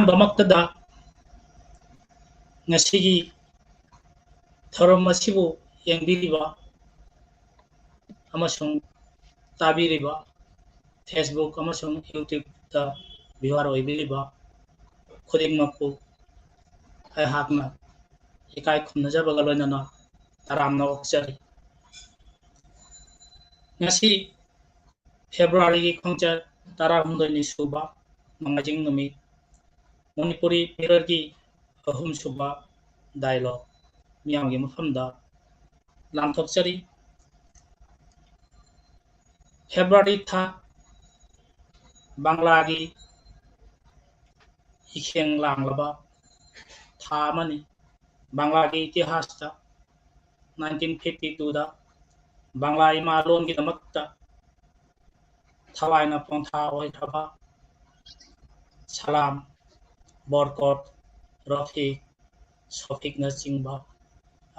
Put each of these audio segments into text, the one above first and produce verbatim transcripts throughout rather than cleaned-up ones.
ꯇꯉꯥꯏꯐꯗꯕꯃꯛꯇꯗ ꯉꯁꯤꯒꯤ ꯊꯧꯔꯝ ꯑꯁꯤꯕꯨ ꯌꯦꯡꯕꯤꯔꯤꯕ ꯑꯃꯁꯨꯡ ꯇꯥꯕꯤꯔꯤꯕ Facebook ꯑꯃꯁꯨꯡ YouTube-ꯇ viewer ꯑꯣꯏꯕꯤꯔꯤꯕ ꯈꯨꯗꯤꯡꯃꯛꯄꯨ ꯑꯩꯍꯥꯛꯅ ꯏꯀꯥꯏ ꯈꯨꯝꯅꯖꯕꯒ ꯂꯣꯏꯅꯅ ꯇꯔꯥꯝꯅ ꯑꯣꯛꯆꯔꯤ꯫ ꯉꯁꯤ February-ꯒꯤ ꯈꯣꯡꯆꯠ ꯇꯔꯥꯍꯨꯝꯗꯣꯏꯅꯤ ꯁꯨꯕ ꯅꯣꯡꯃꯥꯏꯖꯤꯡ ꯅꯨꯃꯤꯠ, ꯃꯅꯤꯄꯨꯔꯤ Mirror-ꯒꯤ ꯑꯍꯨꯝꯁꯨꯕ dialogue ꯃꯤꯌꯥꯝꯒꯤ ꯃꯐꯝꯗ ꯂꯥꯟꯊꯣꯛꯆꯔꯤ꯫ February ꯊꯥ ꯕꯪꯂꯥꯒꯤ ꯏꯈꯦꯡ ꯂꯥꯡꯂꯕ ꯊꯥ ꯑꯃꯅꯤ꯫ ꯕꯪꯂꯥꯒꯤ ꯏꯇꯤꯍꯥꯁꯇ nineteen fifty two-ꯗ ꯕꯪꯂꯥ ꯏꯃꯥ ꯂꯣꯟꯒꯤꯗꯃꯛꯇ ꯊꯋꯥꯏꯅ ꯄꯣꯟꯊꯥ ꯑꯣꯏꯈ꯭ꯔꯕ ꯁꯂꯥꯝ, ꯕꯣꯔꯀꯣꯠ, ꯔꯐꯤꯛ, ꯁꯣꯐꯤꯛꯅꯆꯤꯡꯕ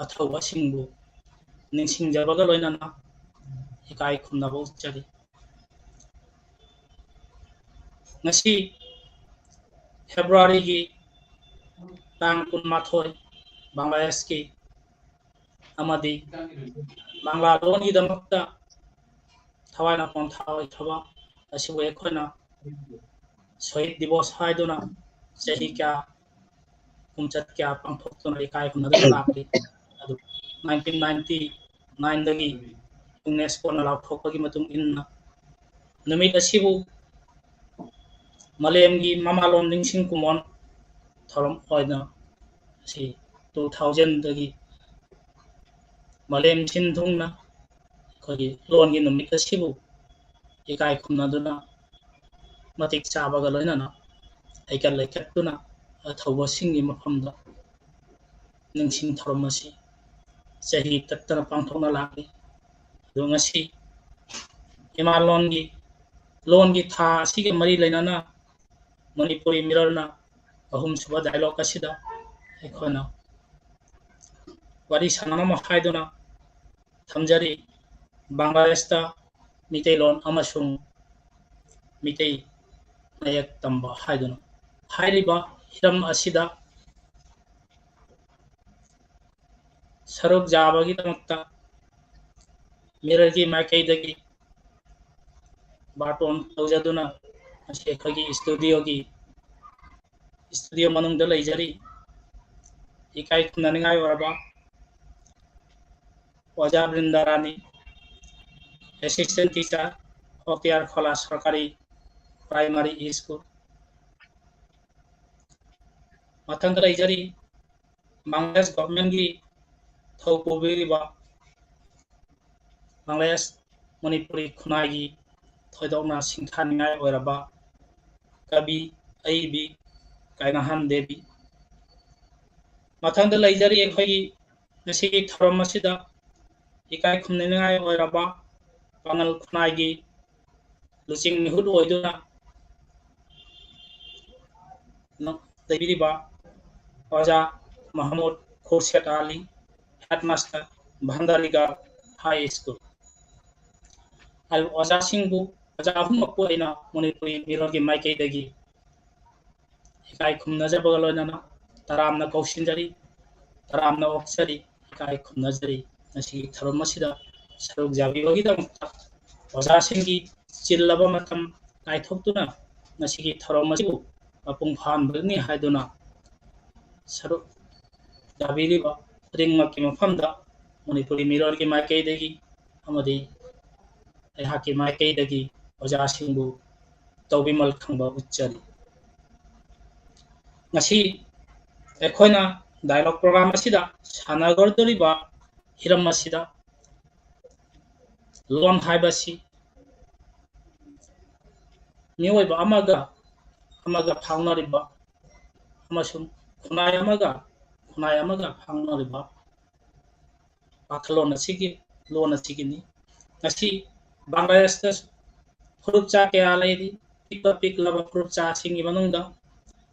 ꯑꯊꯧꯕꯁꯤꯡꯕꯨ ꯅꯤꯡꯁꯤꯡꯖꯕꯒ ꯂꯣꯏꯅꯅ ꯏꯀꯥꯏ ꯈꯨꯝꯅꯕ ꯎꯠꯆꯔꯤ꯫ ꯉꯁꯤ February-ꯒꯤ ꯇꯥꯡ ꯀꯨꯟꯃꯥꯊꯣꯏ, ꯕꯪꯒ꯭ꯂꯥꯗꯦꯁꯀꯤ ꯑꯃꯗꯤ ꯕꯪꯒ꯭ꯂꯥ ꯂꯣꯟꯒꯤꯗꯃꯛꯇ ꯊꯋꯥꯏꯅ ꯄꯣꯟꯊꯥ ꯑꯣꯏꯈ꯭ꯔꯕ ꯑꯁꯤꯕꯨ ꯑꯩꯈꯣꯏꯅ ꯁꯍꯤꯗ ꯗꯤꯕꯣꯁ ꯍꯥꯏꯗꯨꯅ ꯆꯍꯤ ꯀꯌꯥ, ꯈꯣꯡꯆꯠ ꯀꯌꯥ ꯄꯥꯡꯊꯣꯛꯇꯨꯅ ꯏꯀꯥꯏ ꯈꯨꯝꯅꯗꯨꯅ ꯂꯥꯛꯂꯤ꯫ ꯑꯗꯨ nineteen ninety nine-ꯗꯒꯤ UNESCOꯅ ꯂꯥꯎꯊꯣꯛꯄꯒꯤ ꯃꯇꯨꯡ ꯏꯟꯅ ꯅꯨꯃꯤꯠ ꯑꯁꯤꯕꯨ ꯃꯥꯂꯦꯝꯒꯤ ꯃꯃꯥꯂꯣꯟ ꯅꯤꯡꯁꯤꯡ ꯀꯨꯝꯑꯣꯟ ꯊꯧꯔꯝ ꯑꯣꯏꯅ ꯑꯁꯤ two thousand-ꯗꯒꯤ ꯃꯥꯂꯦꯝ ꯁꯤꯟ ꯊꯨꯡꯅ ꯑꯩꯈꯣꯏꯒꯤ ꯂꯣꯟꯒꯤ ꯅꯨꯃꯤꯠ ꯑꯁꯤꯕꯨ ꯏꯀꯥꯏ ꯈꯨꯝꯅꯗꯨꯅ ꯃꯇꯤꯛ ꯆꯥꯕꯒ ꯂꯣꯏꯅꯅ ꯍꯩꯀꯠ ꯂꯩꯀꯠꯇꯨꯅ ꯑꯊꯧꯕꯁꯤꯡꯒꯤ ꯃꯐꯝꯗ ꯅꯤꯡꯁꯤꯡ ꯊꯧꯔꯝ ꯑꯁꯤ ꯆꯍꯤ ꯇꯠꯇꯅ ꯄꯥꯡꯊꯣꯛꯅ ꯂꯥꯛꯂꯤ꯫ ꯑꯗꯨ ꯉꯁꯤ ꯏꯃꯥ ꯂꯣꯟꯒꯤ, ꯂꯣꯟꯒꯤ ꯊꯥ ꯑꯁꯤꯒ ꯃꯔꯤ ꯂꯩꯅꯅ ꯃꯅꯤꯄꯨꯔꯤ Mirror-ꯅ ꯑꯍꯨꯝꯁꯨꯕ dialogue ꯑꯁꯤꯗ ꯑꯩꯈꯣꯏꯅ ꯋꯥꯔꯤ ꯁꯥꯟꯅꯅꯕ ꯍꯥꯏꯗꯨꯅ ꯊꯝꯖꯔꯤ꯫ ꯕꯪꯒ꯭ꯂꯥꯗꯦꯁꯇ ꯃꯤꯇꯩꯂꯣꯟ ꯑꯃꯁꯨꯡ ꯃꯤꯇꯩ ꯃꯌꯦꯛ ꯇꯝꯕ ꯍꯥꯏꯗꯨꯅ꯫ ꯍꯥꯏꯔꯤꯕ ꯍꯤꯔꯝ ꯑꯁꯤꯗ ꯁꯔꯨꯛ ꯌꯥꯕꯒꯤꯗꯃꯛꯇ ꯃꯤꯔꯔꯒꯤ ꯃꯥꯏꯀꯩꯗꯒꯤ ꯕꯥꯔꯇꯣꯟ ꯇꯧꯖꯗꯨꯅ ꯉꯁꯤ ꯑꯩꯈꯣꯏꯒꯤ ꯏꯁꯇꯨꯗꯤꯑꯣꯒꯤ, ꯏꯁꯇꯨꯗꯤꯑꯣ ꯃꯅꯨꯡꯗ ꯂꯩꯖꯔꯤ ꯏꯀꯥꯏ ꯈꯨꯝꯅꯅꯤꯡꯉꯥꯏ ꯑꯣꯏꯔꯕ ꯑꯣꯖꯥ ꯕ꯭ꯔꯤꯟꯗꯥ ꯔꯥꯅꯤ, assistant teacher, ꯍꯣꯇꯤꯌꯥꯔ ꯈꯣꯂꯥ ꯁꯔꯀꯥꯔꯤ ꯄ꯭ꯔꯥꯏꯃꯥꯔꯤ ꯁ꯭ꯀꯨꯜ꯫ ꯃꯊꯪꯗ ꯂꯩꯖꯔꯤ ꯕꯪꯒ꯭ꯂꯥꯗꯦꯁ ꯒꯣꯚꯔꯟꯃꯦꯟꯠꯀꯤ ꯊꯧ ꯄꯨꯕꯤꯔꯤꯕ ꯕꯪꯒ꯭ꯂꯥꯗꯦꯁ ꯃꯅꯤꯄꯨꯔꯤ ꯈꯨꯟꯅꯥꯏꯒꯤ ꯊꯣꯏꯗꯣꯛꯅ ꯁꯤꯡꯊꯥꯅꯤꯡꯉꯥꯏ ꯑꯣꯏꯔꯕ ꯀꯕꯤ ꯑꯏꯕꯤ ꯀꯥꯏꯅꯥꯍꯟ ꯗꯦꯕꯤ꯫ ꯃꯊꯪꯗ ꯂꯩꯖꯔꯤ ꯑꯩꯈꯣꯏꯒꯤ ꯉꯁꯤꯒꯤ ꯊꯧꯔꯝ ꯑꯁꯤꯗ ꯏꯀꯥꯏ ꯈꯨꯝꯅꯅꯤꯡꯉꯥꯏ ꯑꯣꯏꯔꯕ ꯄꯥꯉꯜ ꯈꯨꯟꯅꯥꯏꯒꯤ ꯂꯨꯆꯤꯡ ꯃꯤꯍꯨꯠ ꯑꯣꯏꯗꯨꯅ ꯂꯩꯕꯤꯔꯤꯕ ꯑꯣꯖꯥ ꯃꯍꯃꯨꯗ ꯈꯨꯔꯁꯦꯗ ꯑꯂꯤ, headmaster, ꯚꯟꯗꯥꯔꯤꯒꯥꯔ ꯍꯥꯏ ꯁ꯭ꯀꯨꯜ꯫ ꯍꯥꯏꯔꯤꯕ ꯑꯣꯖꯥꯁꯤꯡꯕꯨ, ꯑꯣꯖꯥ ꯑꯍꯨꯝꯃꯛꯄꯨ ꯑꯩꯅ ꯃꯅꯤꯄꯨꯔꯤ ꯃꯤꯔꯣꯜꯒꯤ ꯃꯥꯏꯀꯩꯗꯒꯤ ꯏꯀꯥꯏ ꯈꯨꯝꯅꯖꯕꯒ ꯂꯣꯏꯅꯅ ꯇꯔꯥꯝꯅ ꯀꯧꯁꯤꯟꯖꯔꯤ, ꯇꯔꯥꯝꯅ ꯑꯣꯛꯆꯔꯤ, ꯏꯀꯥꯏ ꯈꯨꯝꯅꯖꯔꯤ꯫ ꯉꯁꯤꯒꯤ ꯊꯧꯔꯝ ꯑꯁꯤꯗ ꯁꯔꯨꯛ ꯌꯥꯕꯤꯕꯒꯤꯗꯃꯛꯇ ꯑꯣꯖꯥꯁꯤꯡꯒꯤ ꯆꯤꯜꯂꯕ ꯃꯇꯝ ꯀꯥꯏꯊꯣꯛꯇꯨꯅ ꯉꯁꯤꯒꯤ ꯊꯧꯔꯝ ꯑꯁꯤꯕꯨ ꯃꯄꯨꯡ ꯐꯥꯍꯟꯕꯅꯤ ꯍꯥꯏꯗꯨꯅ ꯁꯔꯨꯛ ꯌꯥꯕꯤꯔꯤꯕ ꯈꯨꯗꯤꯡꯃꯛꯀꯤ ꯃꯐꯝꯗ ꯃꯅꯤꯄꯨꯔꯤ ꯃꯤꯔꯣꯜꯒꯤ ꯃꯥꯏꯀꯩꯗꯒꯤ ꯑꯃꯗꯤ ꯑꯩꯍꯥꯛꯀꯤ ꯃꯥꯏꯀꯩꯗꯒꯤ ꯑꯣꯖꯥꯁꯤꯡꯕꯨ ꯇꯧꯕꯤꯃꯜ ꯈꯪꯕ ꯎꯠꯆꯔꯤ꯫ ꯉꯁꯤ ꯑꯩꯈꯣꯏꯅ dialogue program ꯑꯁꯤꯗ ꯁꯥꯟꯅꯒꯗꯧꯔꯤꯕ ꯍꯤꯔꯝ ꯑꯁꯤꯗ ꯂꯣꯟ ꯍꯥꯏꯕꯁꯤ ꯃꯤꯑꯣꯏꯕ ꯑꯃꯒ ꯑꯃꯒ ꯐꯥꯎꯅꯔꯤꯕ ꯑꯃꯁꯨꯡ ꯈꯨꯟꯅꯥꯏ ꯑꯃꯒ ꯈꯨꯟꯅꯥꯏ ꯑꯃꯒ ꯐꯥꯎꯅꯔꯤꯕ ꯋꯥꯈꯜꯂꯣꯟ ꯑꯁꯤꯒꯤ, ꯂꯣꯟ ꯑꯁꯤꯒꯤꯅꯤ꯫ ꯉꯁꯤ ꯕꯪꯒ꯭ꯂꯥꯗꯦꯁꯇ ꯐꯨꯔꯨꯞꯆꯥ ꯀꯌꯥ ꯂꯩꯔꯤ꯫ ꯄꯤꯛꯄ ꯄꯤꯛꯂꯕ ꯐꯨꯔꯨꯞꯆꯥꯁꯤꯡꯒꯤ ꯃꯅꯨꯡꯗ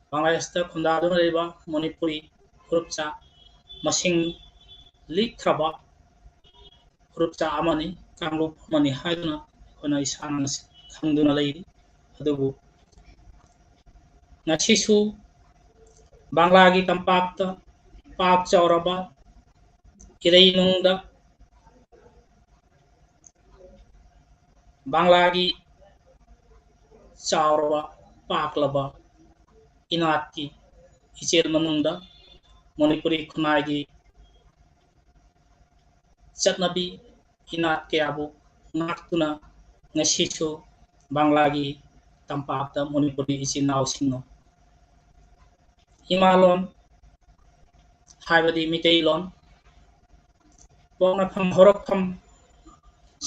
ꯕꯪꯒ꯭ꯂꯥꯗꯦꯁꯇ ꯈꯨꯟꯗꯥꯗꯨꯅ ꯂꯩꯔꯤꯕ ꯃꯅꯤꯄꯨꯔꯤ ꯐꯨꯔꯨꯞꯆꯥ ꯃꯁꯤꯡ ꯂꯤꯛꯈ꯭ꯔꯕ ꯐꯨꯔꯨꯞꯆꯥ ꯑꯃꯅꯤ, ꯀꯥꯡꯂꯨꯞ ꯑꯃꯅꯤ ꯍꯥꯏꯗꯨꯅ ꯑꯩꯈꯣꯏꯅ ꯏꯁꯥꯅ ꯈꯪꯗꯨꯅ ꯂꯩꯔꯤ꯫ ꯑꯗꯨꯕꯨ ꯉꯁꯤꯁꯨ ꯕꯪꯂꯥꯒꯤ ꯇꯝꯄꯥꯛꯇ ꯄꯥꯛ ꯆꯥꯎꯔꯕ ꯏꯔꯩꯅꯨꯡꯗ ꯕꯪꯂꯥꯒꯤ ꯆꯥꯎꯔꯕ ꯄꯥꯛꯂꯕ ꯏꯅꯥꯠꯀꯤ ꯏꯆꯦꯜ ꯃꯅꯨꯡꯗ ꯃꯅꯤꯄꯨꯔꯤ ꯈꯨꯟꯅꯥꯏꯒꯤ ꯆꯠꯅꯕꯤ ꯏꯅꯥꯠ ꯀꯌꯥꯕꯨ ꯉꯥꯛꯇꯨꯅ ꯉꯁꯤꯁꯨ ꯕꯪꯂꯥꯒꯤ ꯇꯝꯄꯥꯛꯇ ꯃꯅꯤꯄꯨꯔꯤ ꯏꯆꯤꯟ ꯏꯅꯥꯎꯁꯤꯡꯅ ꯏꯃꯥꯂꯣꯟ ꯍꯥꯏꯕꯗꯤ ꯃꯤꯇꯩꯂꯣꯟ ꯄꯣꯛꯅꯐꯝ ꯍꯧꯔꯛꯐꯝ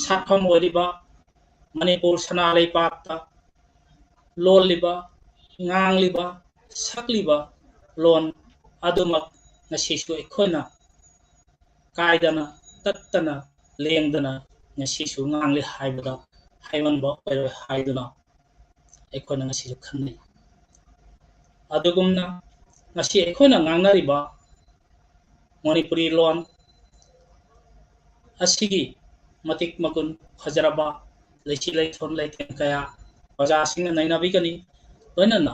ꯁꯥꯠꯐꯝ ꯑꯣꯏꯔꯤꯕ ꯃꯅꯤꯄꯨꯔ ꯁꯅꯥ ꯂꯩꯕꯥꯛꯇ ꯂꯣꯜꯂꯤꯕ, ꯉꯥꯡꯂꯤꯕ, ꯁꯛꯂꯤꯕ ꯂꯣꯟ ꯑꯗꯨꯃꯛ ꯉꯁꯤꯁꯨ ꯑꯩꯈꯣꯏꯅ ꯀꯥꯏꯗꯅ, ꯇꯠꯇꯅ, ꯂꯦꯡꯗꯅ ꯉꯁꯤꯁꯨ ꯉꯥꯡꯂꯤ ꯍꯥꯏꯕꯗ ꯍꯥꯏꯃꯟꯕ ꯑꯣꯏꯔꯣꯏ ꯍꯥꯏꯗꯨꯅ ꯑꯩꯈꯣꯏꯅ ꯉꯁꯤꯁꯨ ꯈꯟꯅꯩ꯫ ꯑꯗꯨꯒꯨꯝꯅ ꯉꯁꯤ ꯑꯩꯈꯣꯏꯅ ꯉꯥꯡꯅꯔꯤꯕ ꯃꯅꯤꯄꯨꯔꯤ ꯂꯣꯟ ꯑꯁꯤꯒꯤ ꯃꯇꯤꯛ ꯃꯒꯨꯟ ꯐꯖꯔꯕ ꯂꯩꯁꯤ ꯂꯩꯊꯣꯟ ꯂꯩꯇꯦꯡ ꯀꯌꯥ ꯑꯣꯖꯥꯁꯤꯡꯅ ꯅꯩꯅꯕꯤꯒꯅꯤ꯫ ꯂꯣꯏꯅꯅ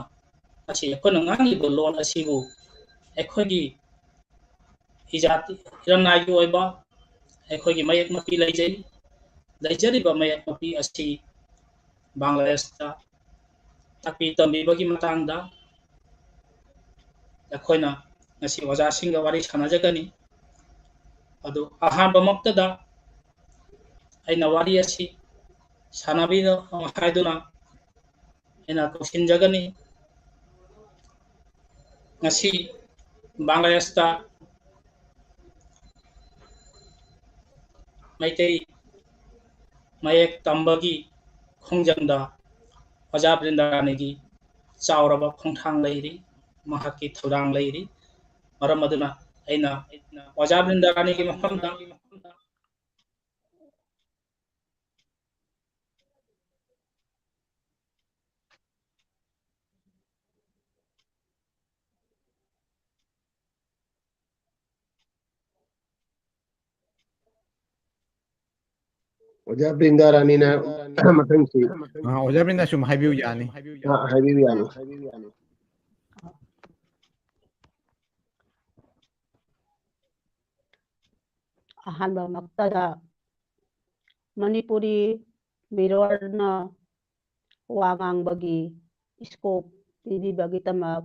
ꯉꯁꯤ ꯑꯩꯈꯣꯏꯅ ꯉꯥꯡꯂꯤꯕ ꯂꯣꯟ ꯑꯁꯤꯕꯨ ꯑꯩꯈꯣꯏꯒꯤ ꯏꯖꯥꯇꯤ ꯏꯔꯝꯅꯥꯏꯒꯤ ꯑꯣꯏꯕ ꯑꯩꯈꯣꯏꯒꯤ ꯃꯌꯦꯛ ꯃꯄꯤ ꯂꯩꯖꯩ꯫ ꯂꯩꯖꯔꯤꯕ ꯃꯌꯦꯛ ꯃꯄꯤ ꯑꯁꯤ ꯕꯪꯒ꯭ꯂꯥꯗꯦꯁꯇ ꯇꯥꯛꯄꯤ ꯇꯝꯕꯤꯕꯒꯤ ꯃꯇꯥꯡꯗ ꯑꯩꯈꯣꯏꯅ ꯉꯁꯤ ꯑꯣꯖꯥꯁꯤꯡꯒ ꯋꯥꯔꯤ ꯁꯥꯟꯅꯖꯒꯅꯤ꯫ ꯑꯗꯨ ꯑꯍꯥꯟꯕꯃꯛꯇꯗ ꯑꯩꯅ ꯋꯥꯔꯤ ꯑꯁꯤ ꯁꯥꯟꯅꯕꯤꯅ ꯍꯥꯏꯗꯨꯅ ꯑꯩꯅ ꯀꯧꯁꯤꯟꯖꯒꯅꯤ꯫ ꯉꯁꯤ ꯕꯪꯒ꯭ꯂꯥꯗꯦꯁꯇ ꯃꯩꯇꯩ ꯃꯌꯦꯛ ꯇꯝꯕꯒꯤ ꯈꯣꯡꯖꯪꯗ ꯑꯣꯖꯥ ꯕ꯭ꯔꯤꯟꯗꯥꯔꯥꯅꯤꯒꯤ ꯆꯥꯎꯔꯕ ꯈꯣꯡꯊꯥꯡ ꯂꯩꯔꯤ, ꯃꯍꯥꯛꯀꯤ ꯊꯧꯗꯥꯡ ꯂꯩꯔꯤ꯫ ꯃꯔꯝ ꯑꯗꯨꯅ ꯑꯩꯅ ꯑꯣꯖꯥ ꯕ꯭ꯔꯤꯟꯗꯥꯔꯥꯅꯤꯒꯤ ꯃꯐꯝꯗ ꯑꯣꯖꯥ ꯕ꯭ꯔꯤꯟꯗꯥꯔꯥꯅꯤꯅ ꯃꯊꯪꯁꯤ ꯑꯥ, ꯑꯣꯖꯥ ꯕ꯭ꯔꯤꯟꯗꯥ ꯁꯨꯝ ꯍꯥꯏꯕꯤꯌꯨ ꯌꯥꯅꯤ꯫ ꯑꯥ, ꯍꯥꯏꯕꯤꯌꯨ ꯌꯥꯅꯤ꯫ ꯑꯍꯥꯟꯕꯃꯛꯇꯗ ꯃꯅꯤꯄꯨꯔꯤ ꯃꯤꯔꯣꯜꯅ ꯋꯥ ꯉꯥꯡꯕꯒꯤ scope ꯄꯤꯕꯤꯕꯒꯤꯗꯃꯛ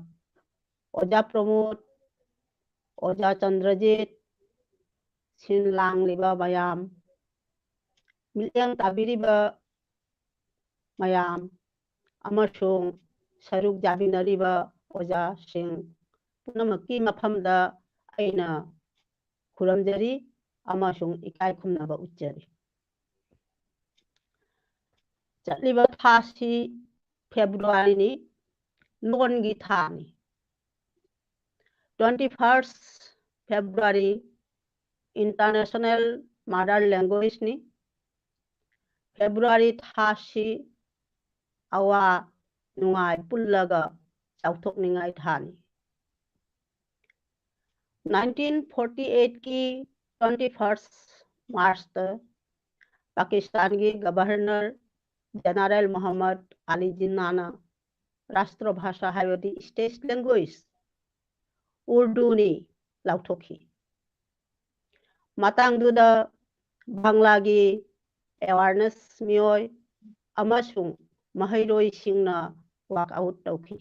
ꯑꯣꯖꯥ ꯄ꯭ꯔꯃꯣꯗ, ꯑꯣꯖꯥ ꯆꯟꯗ꯭ꯔꯖꯤꯠ, ꯁꯤꯟ ꯂꯥꯡꯂꯤꯕ ꯃꯌꯥꯝ, ꯃꯤꯠꯌꯦꯡ ꯇꯥꯕꯤꯔꯤꯕ ꯃꯌꯥꯝ ꯑꯃꯁꯨꯡ ꯁꯔꯨꯛ ꯌꯥꯃꯤꯟꯅꯔꯤꯕ ꯑꯣꯖꯥꯁꯤꯡ ꯄꯨꯝꯅꯃꯛꯀꯤ ꯃꯐꯝꯗ ꯑꯩꯅ ꯈꯨꯔꯨꯝꯖꯔꯤ ꯑꯃꯁꯨꯡ ꯏꯀꯥꯏ ꯈꯨꯝꯅꯕ ꯎꯠꯆꯔꯤ꯫ ꯆꯠꯂꯤꯕ ꯊꯥꯁꯤ ꯐꯦꯕ꯭ꯔꯨꯋꯥꯔꯤꯅꯤ, ꯂꯣꯟꯒꯤ ꯊꯥꯅꯤ꯫ Twenty first February International Mother Languageꯅꯤ꯫ ꯐꯦꯕ꯭ꯔꯨꯋꯥꯔꯤ ꯊꯥꯁꯤ ꯑꯋꯥ ꯅꯨꯡꯉꯥꯏ ꯄꯨꯜꯂꯒ ꯆꯥꯎꯊꯣꯛꯅꯤꯡꯉꯥꯏ ꯊꯥꯅꯤ꯫ Nineteen forty eightꯀꯤ twenty first Marchꯇ ꯄꯥꯀꯤꯁꯇꯥꯟꯒꯤ ꯒꯚꯔꯅꯔ ꯖꯦꯅꯔꯦꯜ ꯃꯣꯍꯝꯃꯗ ꯑꯂꯤ ꯖꯤꯟꯅꯥꯅ ꯔꯥꯁꯇ꯭ꯔ ꯚꯥꯁꯥ ꯍꯥꯏꯕꯗꯤ state language ꯎꯔꯗꯨꯅꯤ ꯂꯥꯎꯊꯣꯛꯈꯤ꯫ ꯃꯇꯥꯡꯗꯨꯗ ꯕꯪꯂꯥꯒꯤ awareness ꯃꯤꯑꯣꯏ ꯑꯃꯁꯨꯡ ꯃꯍꯩꯔꯣꯏꯁꯤꯡꯅ walk out ꯇꯧꯈꯤ꯫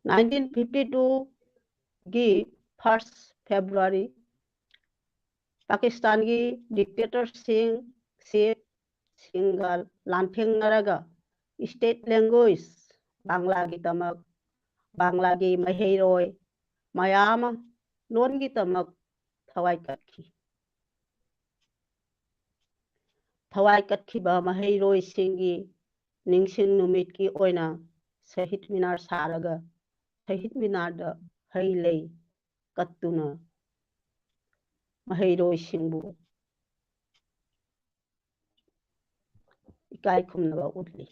Nineteen fifty twoꯒꯤ first February ꯄꯥꯀꯤꯁꯇꯥꯟꯒꯤ dictatorꯁꯤꯡ, ꯁꯦꯈꯁꯤꯡꯒ ꯂꯥꯟꯊꯦꯡꯅꯔꯒ state language ꯕꯪꯂꯥꯒꯤꯗꯃꯛ, ꯕꯪꯂꯥꯒꯤ ꯃꯍꯩꯔꯣꯏ ꯃꯌꯥꯝ ꯑꯃ ꯂꯣꯟꯒꯤꯗꯃꯛ ꯊꯋꯥꯏ ꯀꯠꯈꯤ꯫ ꯊꯋꯥꯏ ꯀꯠꯈꯤꯕ ꯃꯍꯩꯔꯣꯏꯁꯤꯡꯒꯤ ꯅꯤꯡꯁꯤꯡ ꯅꯨꯃꯤꯠꯀꯤ ꯑꯣꯏꯅ ꯁꯍꯤꯗ ꯃꯤꯅꯥꯔ ꯁꯥꯔꯒ ꯁꯍꯤꯗ ꯃꯤꯅꯥꯔꯗ ꯍꯩ ꯂꯩ ꯀꯠꯇꯨꯅ ꯃꯍꯩꯔꯣꯏꯁꯤꯡꯕꯨ ꯏꯀꯥꯏ ꯈꯨꯝꯅꯕ ꯎꯠꯂꯤ꯫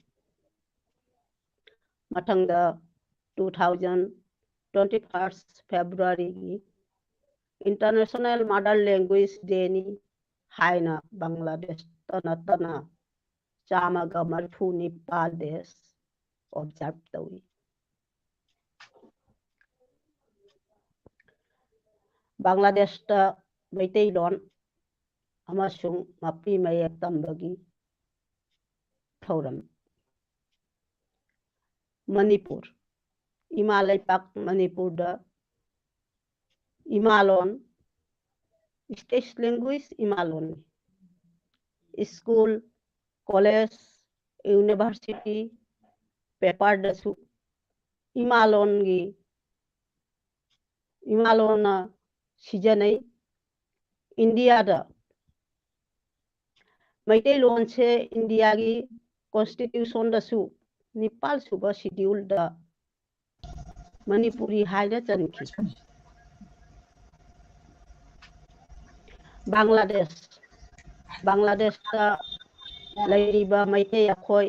ꯃꯊꯪꯗ two thousand twenty first Februaryꯒꯤ International Mother Language Dayꯅꯤ ꯍꯥꯏꯅ ꯕꯪꯒ꯭ꯂꯥꯗꯦꯁꯇ ꯅꯠꯇꯅ ꯆꯥꯝꯃꯒ ꯃꯔꯤꯐꯨ ꯅꯤꯄꯥꯜ ꯗꯦꯁ observe ꯇꯧꯏ꯫ ꯕꯪꯒ꯭ꯂꯥꯗꯦꯁꯇ ꯃꯩꯇꯩꯂꯣꯟ ꯑꯃꯁꯨꯡ ꯃꯄꯤ ꯃꯌꯦꯛ ꯇꯝꯕꯒꯤ ꯊꯧꯔꯝ꯫ ꯃꯅꯤꯄꯨꯔ, ꯏꯃꯥ ꯂꯩꯄꯥꯛ ꯃꯅꯤꯄꯨꯔꯗ ꯏꯃꯥꯂꯣꯟ, state language ꯏꯃꯥꯂꯣꯟꯅꯤ꯫ ꯁ꯭ꯀꯨꯜ, ꯀꯣꯂꯦꯖ, ꯌꯨꯅꯤꯚꯔꯁꯤꯇꯤ, ꯄꯦꯄꯔꯗꯁꯨ ꯏꯃꯥꯂꯣꯟꯒꯤ, ꯏꯃꯥꯂꯣꯟꯅ ꯁꯤꯖꯤꯟꯅꯩ꯫ ꯏꯟꯗꯤꯌꯥꯗ ꯃꯩꯇꯩꯂꯣꯟꯁꯦ ꯏꯟꯗꯤꯌꯥꯒꯤ ꯀꯣꯟꯁꯇꯤꯇ꯭ꯌꯨꯁꯟꯗꯁꯨ ꯅꯤꯄꯥꯜ ꯁꯨꯕ ꯁꯤꯗ꯭ꯌꯨꯜꯗ ꯃꯅꯤꯄꯨꯔꯤ ꯍꯥꯏꯅ ꯆꯟꯈꯤ꯫ ꯕꯪꯒ꯭ꯂꯥꯗꯦꯁ, ꯕꯪꯒ꯭ꯂꯥꯗꯦꯁꯇ ꯂꯩꯔꯤꯕ ꯃꯩꯇꯩ ꯑꯩꯈꯣꯏ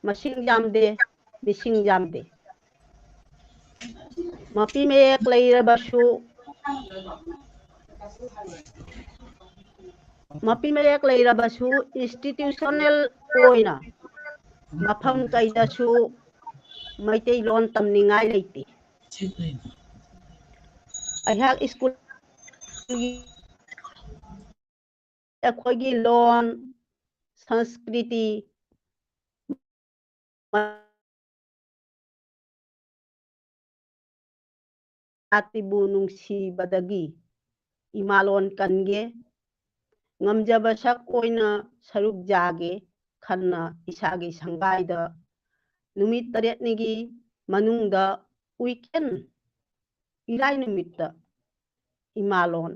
ꯃꯁꯤꯡ ꯌꯥꯝꯗꯦ, ꯃꯤꯁꯤꯡ ꯌꯥꯝꯗꯦ꯫ ꯃꯄꯤ ꯃꯌꯦꯛ ꯂꯩꯔꯕꯁꯨ, ꯃꯄꯤ ꯃꯌꯦꯛ ꯂꯩꯔꯕꯁꯨ institutional ꯑꯣꯏꯅ ꯃꯐꯝ ꯀꯩꯗꯁꯨ ꯃꯩꯇꯩꯂꯣꯟ ꯇꯝꯅꯤꯡꯉꯥꯏ ꯂꯩꯇꯦ꯫ ꯑꯩꯍꯥꯛ ꯁ꯭ꯀꯨꯜꯒꯤ ꯑꯩꯈꯣꯏꯒꯤ ꯂꯣꯟ, ꯁꯪꯁꯀ꯭ꯔꯤꯇꯤ, ꯖꯥꯇꯤꯕꯨ ꯅꯨꯡꯁꯤꯕꯗꯒꯤ ꯏꯃꯥꯂꯣꯟ ꯀꯟꯒꯦ, ꯉꯝꯖꯕ ꯁꯛ ꯑꯣꯏꯅ ꯁꯔꯨꯛ ꯌꯥꯒꯦ ꯈꯟꯅ ꯏꯁꯥꯒꯤ ꯁꯪꯒꯥꯏꯗ ꯅꯨꯃꯤꯠ ꯇꯔꯦꯠꯅꯤꯒꯤ ꯃꯅꯨꯡꯗ weekend, ꯏꯔꯥꯏ ꯅꯨꯃꯤꯠꯇ ꯏꯃꯥꯂꯣꯟ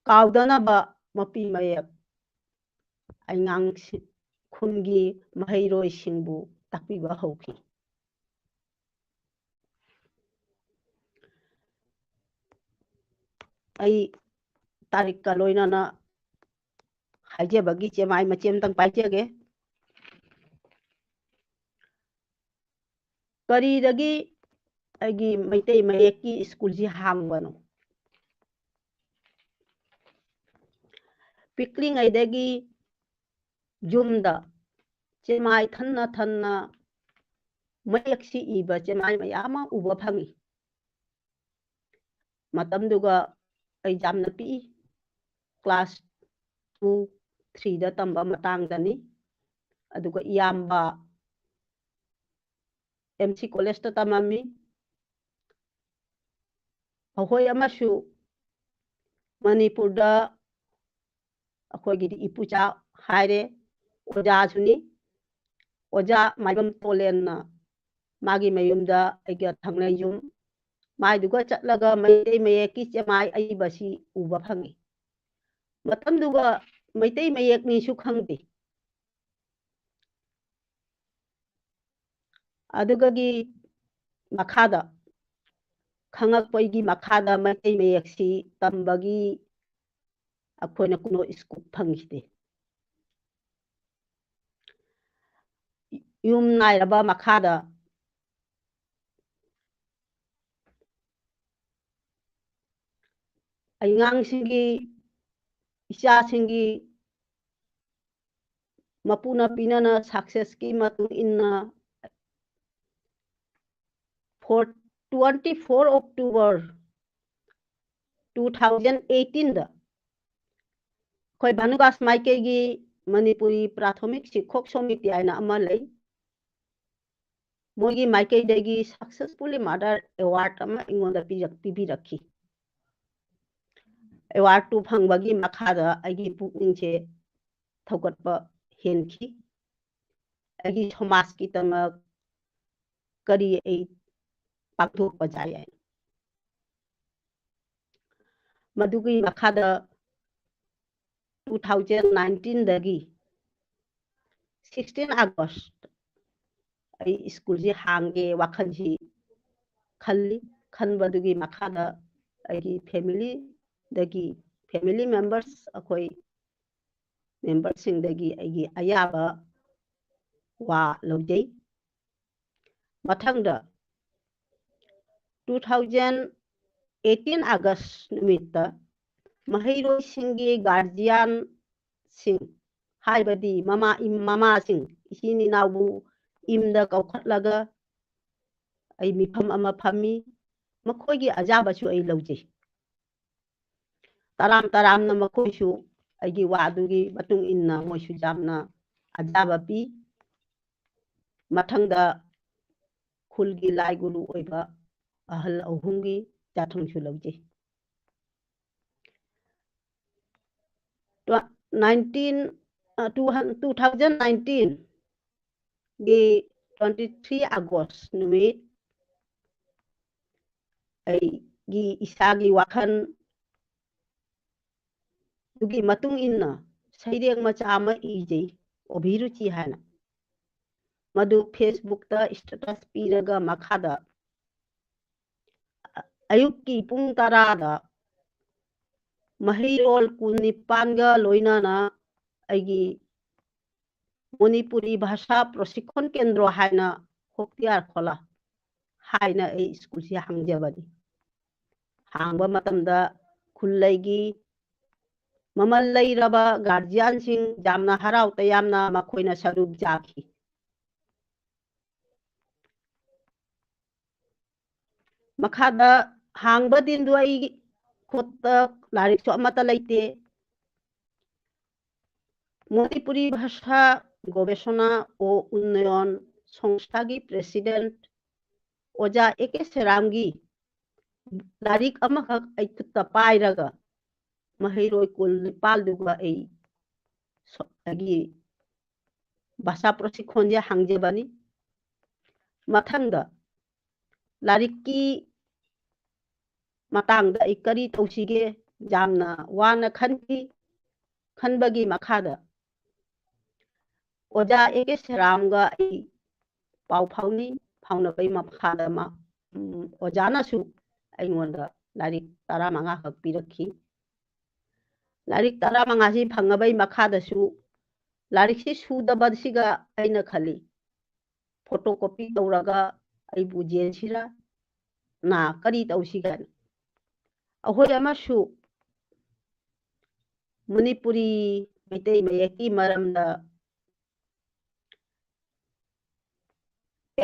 ꯀꯥꯎꯗꯅꯕ ꯃꯄꯤ ꯃꯌꯦꯛ ꯑꯉꯥꯡꯁꯤꯡ, ꯈꯨꯟꯒꯤ ꯃꯍꯩꯔꯣꯏꯁꯤꯡꯕꯨ ꯇꯥꯛꯄꯤꯕ ꯍꯧꯈꯤ꯫ ꯑꯩ ꯇꯥꯔꯤꯛꯀ ꯂꯣꯏꯅꯅ ꯍꯥꯏꯖꯕꯒꯤ ꯆꯦꯃꯥꯏ ꯃꯆꯦ ꯑꯃꯇꯪ ꯄꯥꯏꯖꯒꯦ꯫ ꯀꯔꯤꯗꯒꯤ ꯑꯩꯒꯤ ꯃꯩꯇꯩ ꯃꯌꯦꯛꯀꯤ ꯁ꯭ꯀꯨꯜꯁꯤ ꯍꯥꯡꯕꯅꯣ? ꯄꯤꯛꯂꯤꯉꯩꯗꯒꯤ ꯌꯨꯝꯗ ꯆꯦꯃꯥꯏ ꯊꯟꯅ ꯊꯟꯅ ꯃꯌꯦꯛꯁꯤ ꯏꯕ ꯆꯦꯃꯥꯏ ꯃꯌꯥꯝ ꯑꯃ ꯎꯕ ꯐꯪꯉꯤ꯫ ꯃꯇꯝꯗꯨꯒ ꯑꯩ ꯌꯥꯝꯅ ꯄꯤꯛꯏ, ꯀ꯭ꯂꯥꯁ ꯇꯨ, ꯊ꯭ꯔꯤꯗ ꯇꯝꯕ ꯃꯇꯥꯡꯗꯅꯤ꯫ ꯑꯗꯨꯒ ꯏꯌꯥꯝꯕ ꯑꯦꯝ ꯁꯤ ꯀꯣꯂꯦꯖꯇ ꯇꯝꯃꯝꯃꯤ꯫ ꯃꯈꯣꯏ ꯑꯃꯁꯨ ꯃꯅꯤꯄꯨꯔꯗ ꯑꯩꯈꯣꯏꯒꯤꯗꯤ ꯏꯄꯨꯆꯥ ꯍꯥꯏꯔꯦ, ꯑꯣꯖꯥꯁꯨꯅꯤ꯫ ꯑꯣꯖꯥ ꯃꯥꯏꯕꯝ ꯇꯣꯂꯦꯟꯅ ꯃꯥꯒꯤ ꯃꯌꯨꯝꯗ ꯑꯩꯒ ꯊꯪꯅꯩ ꯌꯨꯝ, ꯃꯥꯏꯗꯨꯒ ꯆꯠꯂꯒ ꯃꯩꯇꯩ ꯃꯌꯦꯛꯀꯤ ꯆꯦꯃꯥꯏ ꯑꯏꯕꯁꯤ ꯎꯕ ꯐꯪꯉꯤ꯫ ꯃꯇꯝꯗꯨꯒ ꯃꯩꯇꯩ ꯃꯌꯦꯛꯅꯤꯁꯨ ꯈꯪꯗꯦ꯫ ꯑꯗꯨꯒꯒꯤ ꯃꯈꯥꯗ, ꯈꯪꯉꯛꯄꯒꯤ ꯃꯈꯥꯗ ꯃꯩꯇꯩ ꯃꯌꯦꯛꯁꯤ ꯇꯝꯕꯒꯤ ꯑꯩꯈꯣꯏꯅ ꯀꯨꯅꯣ ꯁ꯭ꯀꯨꯞ ꯐꯪꯈꯤꯗꯦ꯫ ꯌꯨꯝ ꯅꯥꯏꯔꯕ ꯃꯈꯥꯗ ꯑꯉꯥꯡꯁꯤꯡꯒꯤ, ꯏꯆꯥꯁꯤꯡꯒꯤ ꯃꯄꯨꯅ ꯄꯤꯅꯅ ꯁꯛꯁꯦꯁꯀꯤ ꯃꯇꯨꯡ ꯏꯟꯅ four, twenty four October two thousand eighteen ꯗ ꯑꯩꯈꯣꯏ ꯚꯥꯅꯨꯒꯥꯁ ꯃꯥꯏꯀꯩꯒꯤ ꯃꯅꯤꯄꯨꯔꯤ ꯄ꯭ꯔꯥꯊꯣꯃꯤꯛ ꯁꯤꯈꯣꯛ ꯁꯣꯃꯤꯇꯤ ꯍꯥꯏꯅ ꯑꯃ ꯂꯩ꯫ ꯃꯣꯏꯒꯤ ꯃꯥꯏꯀꯩꯗꯒꯤ successfully mother award ꯑꯃ ꯑꯩꯉꯣꯟꯗ ꯄꯤꯔꯛ-, ꯄꯤꯕꯤꯔꯛꯈꯤ꯫ Award ꯇꯨ ꯐꯪꯕꯒꯤ ꯃꯈꯥꯗ ꯑꯩꯒꯤ ꯄꯨꯛꯅꯤꯡꯁꯦ ꯊꯧꯒꯠꯄ ꯍꯦꯟꯈꯤ꯫ ꯑꯩꯒꯤ ꯁꯃꯥꯖꯀꯤꯗꯃꯛ ꯀꯔꯤ ꯑꯩ ꯄꯥꯡꯊꯣꯛꯄ ꯌꯥꯏ ꯍꯥꯏꯅ꯫ ꯃꯗꯨꯒꯤ ꯃꯈꯥꯗ two thousand nineteen ꯗꯒꯤ sixteen August ꯑꯩ ꯁ꯭ꯀꯨꯜꯁꯤ ꯍꯥꯡꯒꯦ ꯋꯥꯈꯜꯁꯤ ꯈꯜꯂꯤ꯫ ꯈꯟꯕꯗꯨꯒꯤ ꯃꯈꯥꯗ ꯑꯩꯒꯤ family ꯗꯒꯤ, family members, ꯑꯩꯈꯣꯏ member ꯁꯤꯡꯗꯒꯤ ꯑꯩꯒꯤ ꯑꯌꯥꯕ ꯋꯥ ꯂꯧꯖꯩ꯫ ꯃꯊꯪꯗ two thousand eighteen August ꯅꯨꯃꯤꯠꯇ ꯃꯍꯩꯔꯣꯏꯁꯤꯡꯒꯤ guardian ꯁꯤꯡ, ꯍꯥꯏꯕꯗꯤ ꯃꯃꯥ, ꯏꯝ-, ꯃꯃꯥꯁꯤꯡ, ꯏꯆꯤꯟ ꯏꯅꯥꯎꯕꯨ ꯏꯝꯗ ꯀꯧꯈꯠꯂꯒ ꯑꯩ ꯃꯤꯐꯝ ꯑꯃ ꯐꯝꯃꯤ꯫ ꯃꯈꯣꯏꯒꯤ ꯑꯌꯥꯕꯁꯨ ꯑꯩ ꯂꯧꯖꯩ꯫ ꯇꯔꯥꯝ ꯇꯔꯥꯝꯅ ꯃꯈꯣꯏꯁꯨ ꯑꯩꯒꯤ ꯋꯥꯗꯨꯒꯤ ꯃꯇꯨꯡ ꯏꯟꯅ ꯃꯣꯏꯁꯨ ꯌꯥꯝꯅ ꯑꯌꯥꯕ ꯄꯤ꯫ ꯃꯊꯪꯗ ꯈꯨꯜꯒꯤ ꯂꯥꯏ ꯒꯨꯔꯨ ꯑꯣꯏꯕ ꯑꯍꯜ ꯑꯍꯨꯝꯒꯤ ꯌꯥꯊꯪꯁꯨ ꯂꯧꯖꯩ꯫ Tw-, nineteen, ꯑ, two hun-, two thousand nineteen ꯒꯤ twenty three August ꯅꯨꯃꯤꯠ ꯑꯩꯒꯤ ꯏꯁꯥꯒꯤ ꯋꯥꯈꯜ ꯑꯗꯨꯒꯤ ꯃꯇꯨꯡ ꯏꯟꯅ ꯁꯩꯔꯦꯡ ꯃꯆꯥ ꯑꯃ ꯏꯖꯩ, ꯑꯣꯚꯤꯔꯨꯆꯤ ꯍꯥꯏꯅ꯫ ꯃꯗꯨ Facebook ꯇ status ꯄꯤꯔꯒ ꯃꯈꯥꯗ, ꯑ-, ꯑꯌꯨꯛꯀꯤ ꯄꯨꯡ ꯇꯔꯥꯗ ꯃꯍꯩꯔꯣꯜ ꯀꯨꯟꯅꯤꯄꯥꯟꯒ ꯂꯣꯏꯅꯅ ꯑꯩꯒꯤ ꯃꯅꯤꯄꯨꯔꯤ ꯚꯥꯁꯥ ꯄ꯭ꯔꯣꯁꯤꯛꯈꯣꯟ ꯀꯦꯟꯗ꯭ꯔꯣ ꯍꯥꯏꯅ, ꯍꯣꯛꯇꯤꯌꯥꯔ ꯈꯣꯂꯥ ꯍꯥꯏꯅ ꯑꯩ ꯁ꯭ꯀꯨꯜꯁꯤ ꯍꯥꯡꯖꯕꯅꯤ꯫ ꯍꯥꯡꯕ ꯃꯇꯝꯗ ꯈꯨꯜꯂꯩꯒꯤ ꯃꯃꯜ ꯂꯩꯔꯕ ꯒꯥꯔꯖꯤꯌꯥꯟꯁꯤꯡ ꯌꯥꯝꯅ ꯍꯔꯥꯎ ꯇꯌꯥꯝꯅ ꯃꯈꯣꯏꯅ ꯁꯔꯨꯛ ꯌꯥꯈꯤ꯫ ꯃꯈꯥꯗ ꯍꯥꯡꯕ ꯗꯤꯟꯗꯨ ꯑꯩ ꯈꯨꯠꯇ ꯂꯥꯏꯔꯤꯛꯁꯨ ꯑꯃꯠꯇ ꯂꯩꯇꯦ꯫ ꯃꯅꯤꯄꯨꯔꯤ ꯚꯥꯁꯥ ꯒꯣꯕꯦꯁꯅꯥ ꯑꯣ ꯎꯟꯅꯌꯟ ꯁꯪꯁꯊꯥꯒꯤ president ꯑꯣꯖꯥ ꯑꯦ ꯀꯦ ꯁꯦꯔꯥꯝꯒꯤ ꯂꯥꯏꯔꯤꯛ ꯑꯃꯈꯛ ꯑꯩ ꯈꯨꯠꯇ ꯄꯥꯏꯔꯒ ꯃꯍꯩꯔꯣꯏ ꯀꯨꯟ ꯅꯤꯄꯥꯜꯗꯨꯒ ꯑꯩ ꯁ-, ꯑꯩꯒꯤ ꯚꯥꯁꯥ ꯄ꯭ꯔꯣꯁꯤꯛꯈꯣꯟꯁꯦ ꯍꯥꯡꯖꯕꯅꯤ꯫ ꯃꯊꯪꯗ ꯂꯥꯏꯔꯤꯛꯀꯤ ꯃꯇꯥꯡꯗ ꯑꯩ ꯀꯔꯤ ꯇꯧꯁꯤꯒꯦ ꯌꯥꯝꯅ ꯋꯥꯅ ꯈꯟꯈꯤ꯫ ꯈꯟꯕꯒꯤ ꯃꯈꯥꯗ ꯑꯣꯖꯥ ꯑꯦ ꯀꯦ ꯁꯦꯔꯥꯝꯒ ꯑꯩ ꯄꯥꯎ ꯐꯥꯎꯅꯤ꯫ ꯐꯥꯎꯅꯕꯒꯤ ꯃꯈꯥꯗ ꯃꯥ, ꯎꯝ, ꯑꯣꯖꯥꯅꯁꯨ ꯑꯩꯉꯣꯟꯗ ꯂꯥꯏꯔꯤꯛ ꯇꯔꯥꯃꯉꯥ ꯈꯛ ꯄꯤꯔꯛꯈꯤ꯫ ꯂꯥꯏꯔꯤꯛ ꯇꯔꯥꯃꯉꯥꯁꯤ ꯐꯪꯉꯕꯒꯤ ꯃꯈꯥꯗꯁꯨ ꯂꯥꯏꯔꯤꯛꯁꯤ ꯁꯨꯗꯕꯁꯤꯒ ꯑꯩꯅ ꯈꯜꯂꯤ, photocopy ꯇꯧꯔꯒ ꯑꯩꯕꯨ ꯌꯦꯟꯁꯤꯔꯥ, ꯅ ꯀꯔꯤ ꯇꯧꯁꯤꯒꯦꯅ꯫ ꯑꯩꯈꯣꯏ ꯑꯃꯁꯨ ꯃꯅꯤꯄꯨꯔꯤ ꯃꯩꯇꯩ ꯃꯌꯦꯛꯀꯤ ꯃꯔꯝꯗ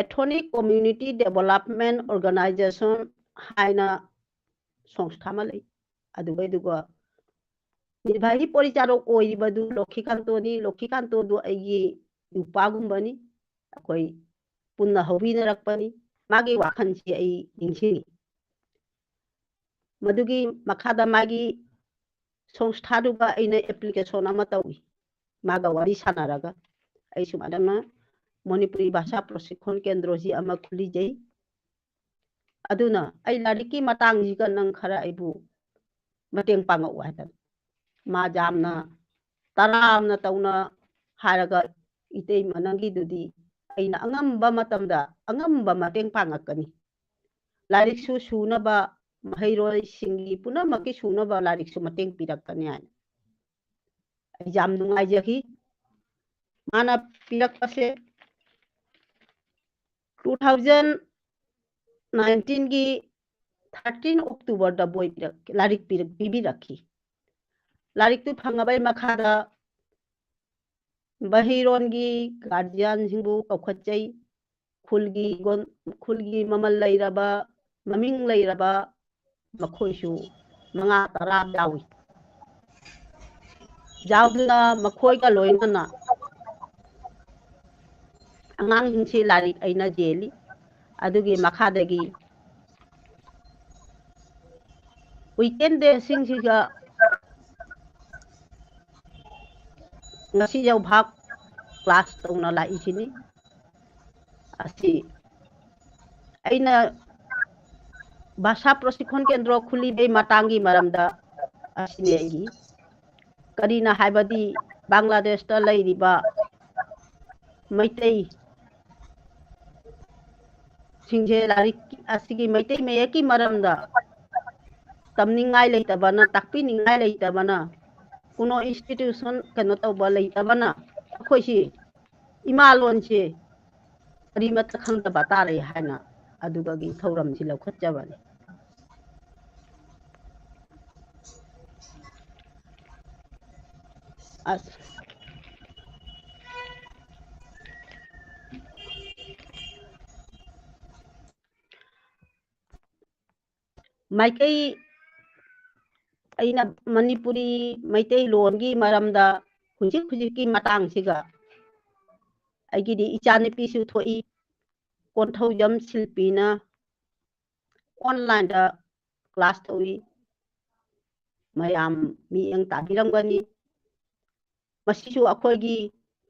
Ethnic Community Development Organization ꯍꯥꯏꯅ ꯁꯪꯁꯊꯥ ꯑꯃ ꯂꯩ꯫ ꯑꯗꯨꯒ, ꯑꯗꯨꯒ ꯅꯤꯔꯚꯥꯏꯒꯤ ꯄꯣꯔꯤꯆꯥꯔꯣꯛ ꯑꯣꯏꯔꯤꯕꯗꯨ ꯂꯣꯈꯤꯀꯥꯟꯇꯣꯅꯤ꯫ ꯂꯣꯈꯤꯀꯥꯟꯇꯣꯗꯨ ꯑꯩꯒꯤ ꯏꯄ꯭ꯋꯥꯒꯨꯝꯕꯅꯤ꯫ ꯑꯩꯈꯣꯏ ꯄꯨꯟꯅ ꯍꯧꯃꯤꯟꯅꯔꯛꯄꯅꯤ꯫ ꯃꯥꯒꯤ ꯋꯥꯈꯜꯁꯤ ꯑꯩ ꯅꯤꯡꯁꯤꯡꯉꯤ꯫ ꯃꯗꯨꯒꯤ ꯃꯈꯥꯗ ꯃꯥꯒꯤ ꯁꯪꯁꯊꯥꯗꯨꯒ ꯑꯩꯅ application ꯑꯃ ꯇꯧꯏ꯫ ꯃꯥꯒ ꯋꯥꯔꯤ ꯁꯥꯟꯅꯔꯒ ꯑꯩ ꯁꯨꯃꯥꯏꯅ ꯃꯅꯤꯄꯨꯔꯤ ꯚꯥꯁꯥ ꯄ꯭ꯔꯣꯁꯤꯛꯈꯣꯟ ꯀꯦꯟꯗ꯭ꯔꯣꯁꯤ ꯑꯃ ꯈꯨꯂꯤꯖꯩ꯫ ꯑꯗꯨꯅ ꯑꯩ ꯂꯥꯏꯔꯤꯛꯀꯤ ꯃꯇꯥꯡꯁꯤꯒ ꯅꯪ ꯈꯔ ꯑꯩꯕꯨ ꯃꯇꯦꯡ ꯄꯥꯡꯉꯛꯎ ꯍꯥꯏꯗꯅ ꯃꯥ ꯌꯥꯝꯅ ꯇꯔꯥꯝꯅ ꯇꯧꯅ ꯍꯥꯏꯔꯒ, "ꯏꯇꯩꯃ, ꯅꯪꯒꯤꯗꯨꯗꯤ ꯑꯩꯅ ꯑꯉꯝꯕ ꯃꯇꯝꯗ ꯑꯉꯝꯕ ꯃꯇꯦꯡ ꯄꯥꯡꯉꯛꯀꯅꯤ꯫ ꯂꯥꯏꯔꯤꯛꯁꯨ ꯁꯨꯅꯕ, ꯃꯍꯩꯔꯣꯏꯁꯤꯡꯒꯤ ꯄꯨꯝꯅꯃꯛꯀꯤ ꯁꯨꯅꯕ ꯂꯥꯏꯔꯤꯛꯁꯨ ꯃꯇꯦꯡ ꯄꯤꯔꯛꯀꯅꯤ" ꯍꯥꯏꯅ꯫ ꯑꯩ ꯌꯥꯝ ꯅꯨꯡꯉꯥꯏꯖꯈꯤ꯫ ꯃꯥꯅ ꯄꯤꯔꯛꯄꯁꯦ two thousand nineteen ꯒꯤ thirteen October ꯗ ꯕꯣꯏ ꯄꯤꯔꯛ-, ꯂꯥꯏꯔꯤꯛ ꯄꯤꯔꯛ-, ꯄꯤꯕꯤꯔꯛꯈꯤ꯫ ꯂꯥꯏꯔꯤꯛꯇꯨ ꯐꯪꯉꯕꯩ ꯃꯈꯥꯗ ꯃꯍꯩꯔꯣꯟꯒꯤ guardian ꯁꯤꯡꯕꯨ ꯀꯧꯈꯠꯆꯩ꯫ ꯈꯨꯜꯒꯤ ꯒꯣꯟ-, ꯈꯨꯜꯒꯤ ꯃꯃꯜ ꯂꯩꯔꯕ, ꯃꯃꯤꯡ ꯂꯩꯔꯕ ꯃꯈꯣꯏꯁꯨ ꯃꯉꯥ ꯇꯔꯥ ꯌꯥꯎꯏ꯫ ꯌꯥꯎꯗꯨꯅ ꯃꯈꯣꯏꯒ ꯂꯣꯏꯅꯅ ꯑꯉꯥꯡꯁꯤꯡꯁꯤ ꯂꯥꯏꯔꯤꯛ ꯑꯩꯅ ꯌꯦꯜꯂꯤ꯫ ꯑꯗꯨꯒꯤ ꯃꯈꯥꯗꯒꯤ weekend ꯗꯦꯁꯤꯡꯁꯤꯒ ꯉꯁꯤ ꯌꯧꯚꯥꯞ class ꯇꯧꯅ ꯂꯥꯛꯏꯁꯤꯅꯤ꯫ ꯑꯁꯤ ꯑꯩꯅ ꯚꯥꯁꯥ ꯄ꯭ꯔꯣꯁꯤꯛꯈꯣꯟ ꯀꯦꯟꯗ꯭ꯔꯣ ꯈꯨꯂꯤꯕꯩ ꯃꯇꯥꯡꯒꯤ ꯃꯔꯝꯗ ꯑꯁꯤꯅꯤ ꯑꯩꯒꯤ꯫ ꯀꯔꯤꯅ ꯍꯥꯏꯕꯗꯤ ꯕꯪꯒ꯭ꯂꯥꯗꯦꯁꯇ ꯂꯩꯔꯤꯕ ꯃꯩꯇꯩ ꯁꯤꯡꯁꯦ ꯂꯥꯏꯔꯤꯛ ꯑꯁꯤꯒꯤ ꯃꯩꯇꯩ ꯃꯌꯦꯛꯀꯤ ꯃꯔꯝꯗ ꯇꯝꯅꯤꯡꯉꯥꯏ ꯂꯩꯇꯕꯅ, ꯇꯥꯛꯄꯤꯅꯤꯡꯉꯥꯏ ꯂꯩꯇꯕꯅ, ꯀꯨꯅꯣ institution ꯀꯩꯅꯣ ꯇꯧꯕ ꯂꯩꯇꯕꯅ ꯑꯩꯈꯣꯏꯁꯤ ꯏꯃꯥ ꯂꯣꯟꯁꯦ ꯀꯔꯤꯃꯠꯇ ꯈꯪꯗꯕ ꯇꯥꯔꯦ ꯍꯥꯏꯅ ꯑꯗꯨꯗꯒꯤ ꯊꯧꯔꯝꯁꯤ ꯂꯧꯈꯠꯆꯕꯅꯤ꯫ ꯑꯁ꯫ ꯃꯥꯏꯀꯩ, ꯑꯩꯅ ꯃꯅꯤꯄꯨꯔꯤ ꯃꯩꯇꯩꯂꯣꯟꯒꯤ ꯃꯔꯝꯗ ꯍꯧꯖꯤꯛ ꯍꯧꯖꯤꯛꯀꯤ ꯃꯇꯥꯡꯁꯤꯒ ꯑꯩꯒꯤꯗꯤ ꯏꯆꯥꯅꯨꯄꯤꯁꯨ ꯊꯣꯛꯏ, ꯀꯣꯟꯊꯧꯖꯝ ꯁꯤꯜꯄꯤꯅ online ꯗ class ꯇꯧꯏ꯫ ꯃꯌꯥꯝ ꯃꯤꯠꯌꯦꯡ ꯇꯥꯕꯤꯔꯝꯒꯅꯤ꯫ ꯃꯁꯤꯁꯨ ꯑꯩꯈꯣꯏꯒꯤ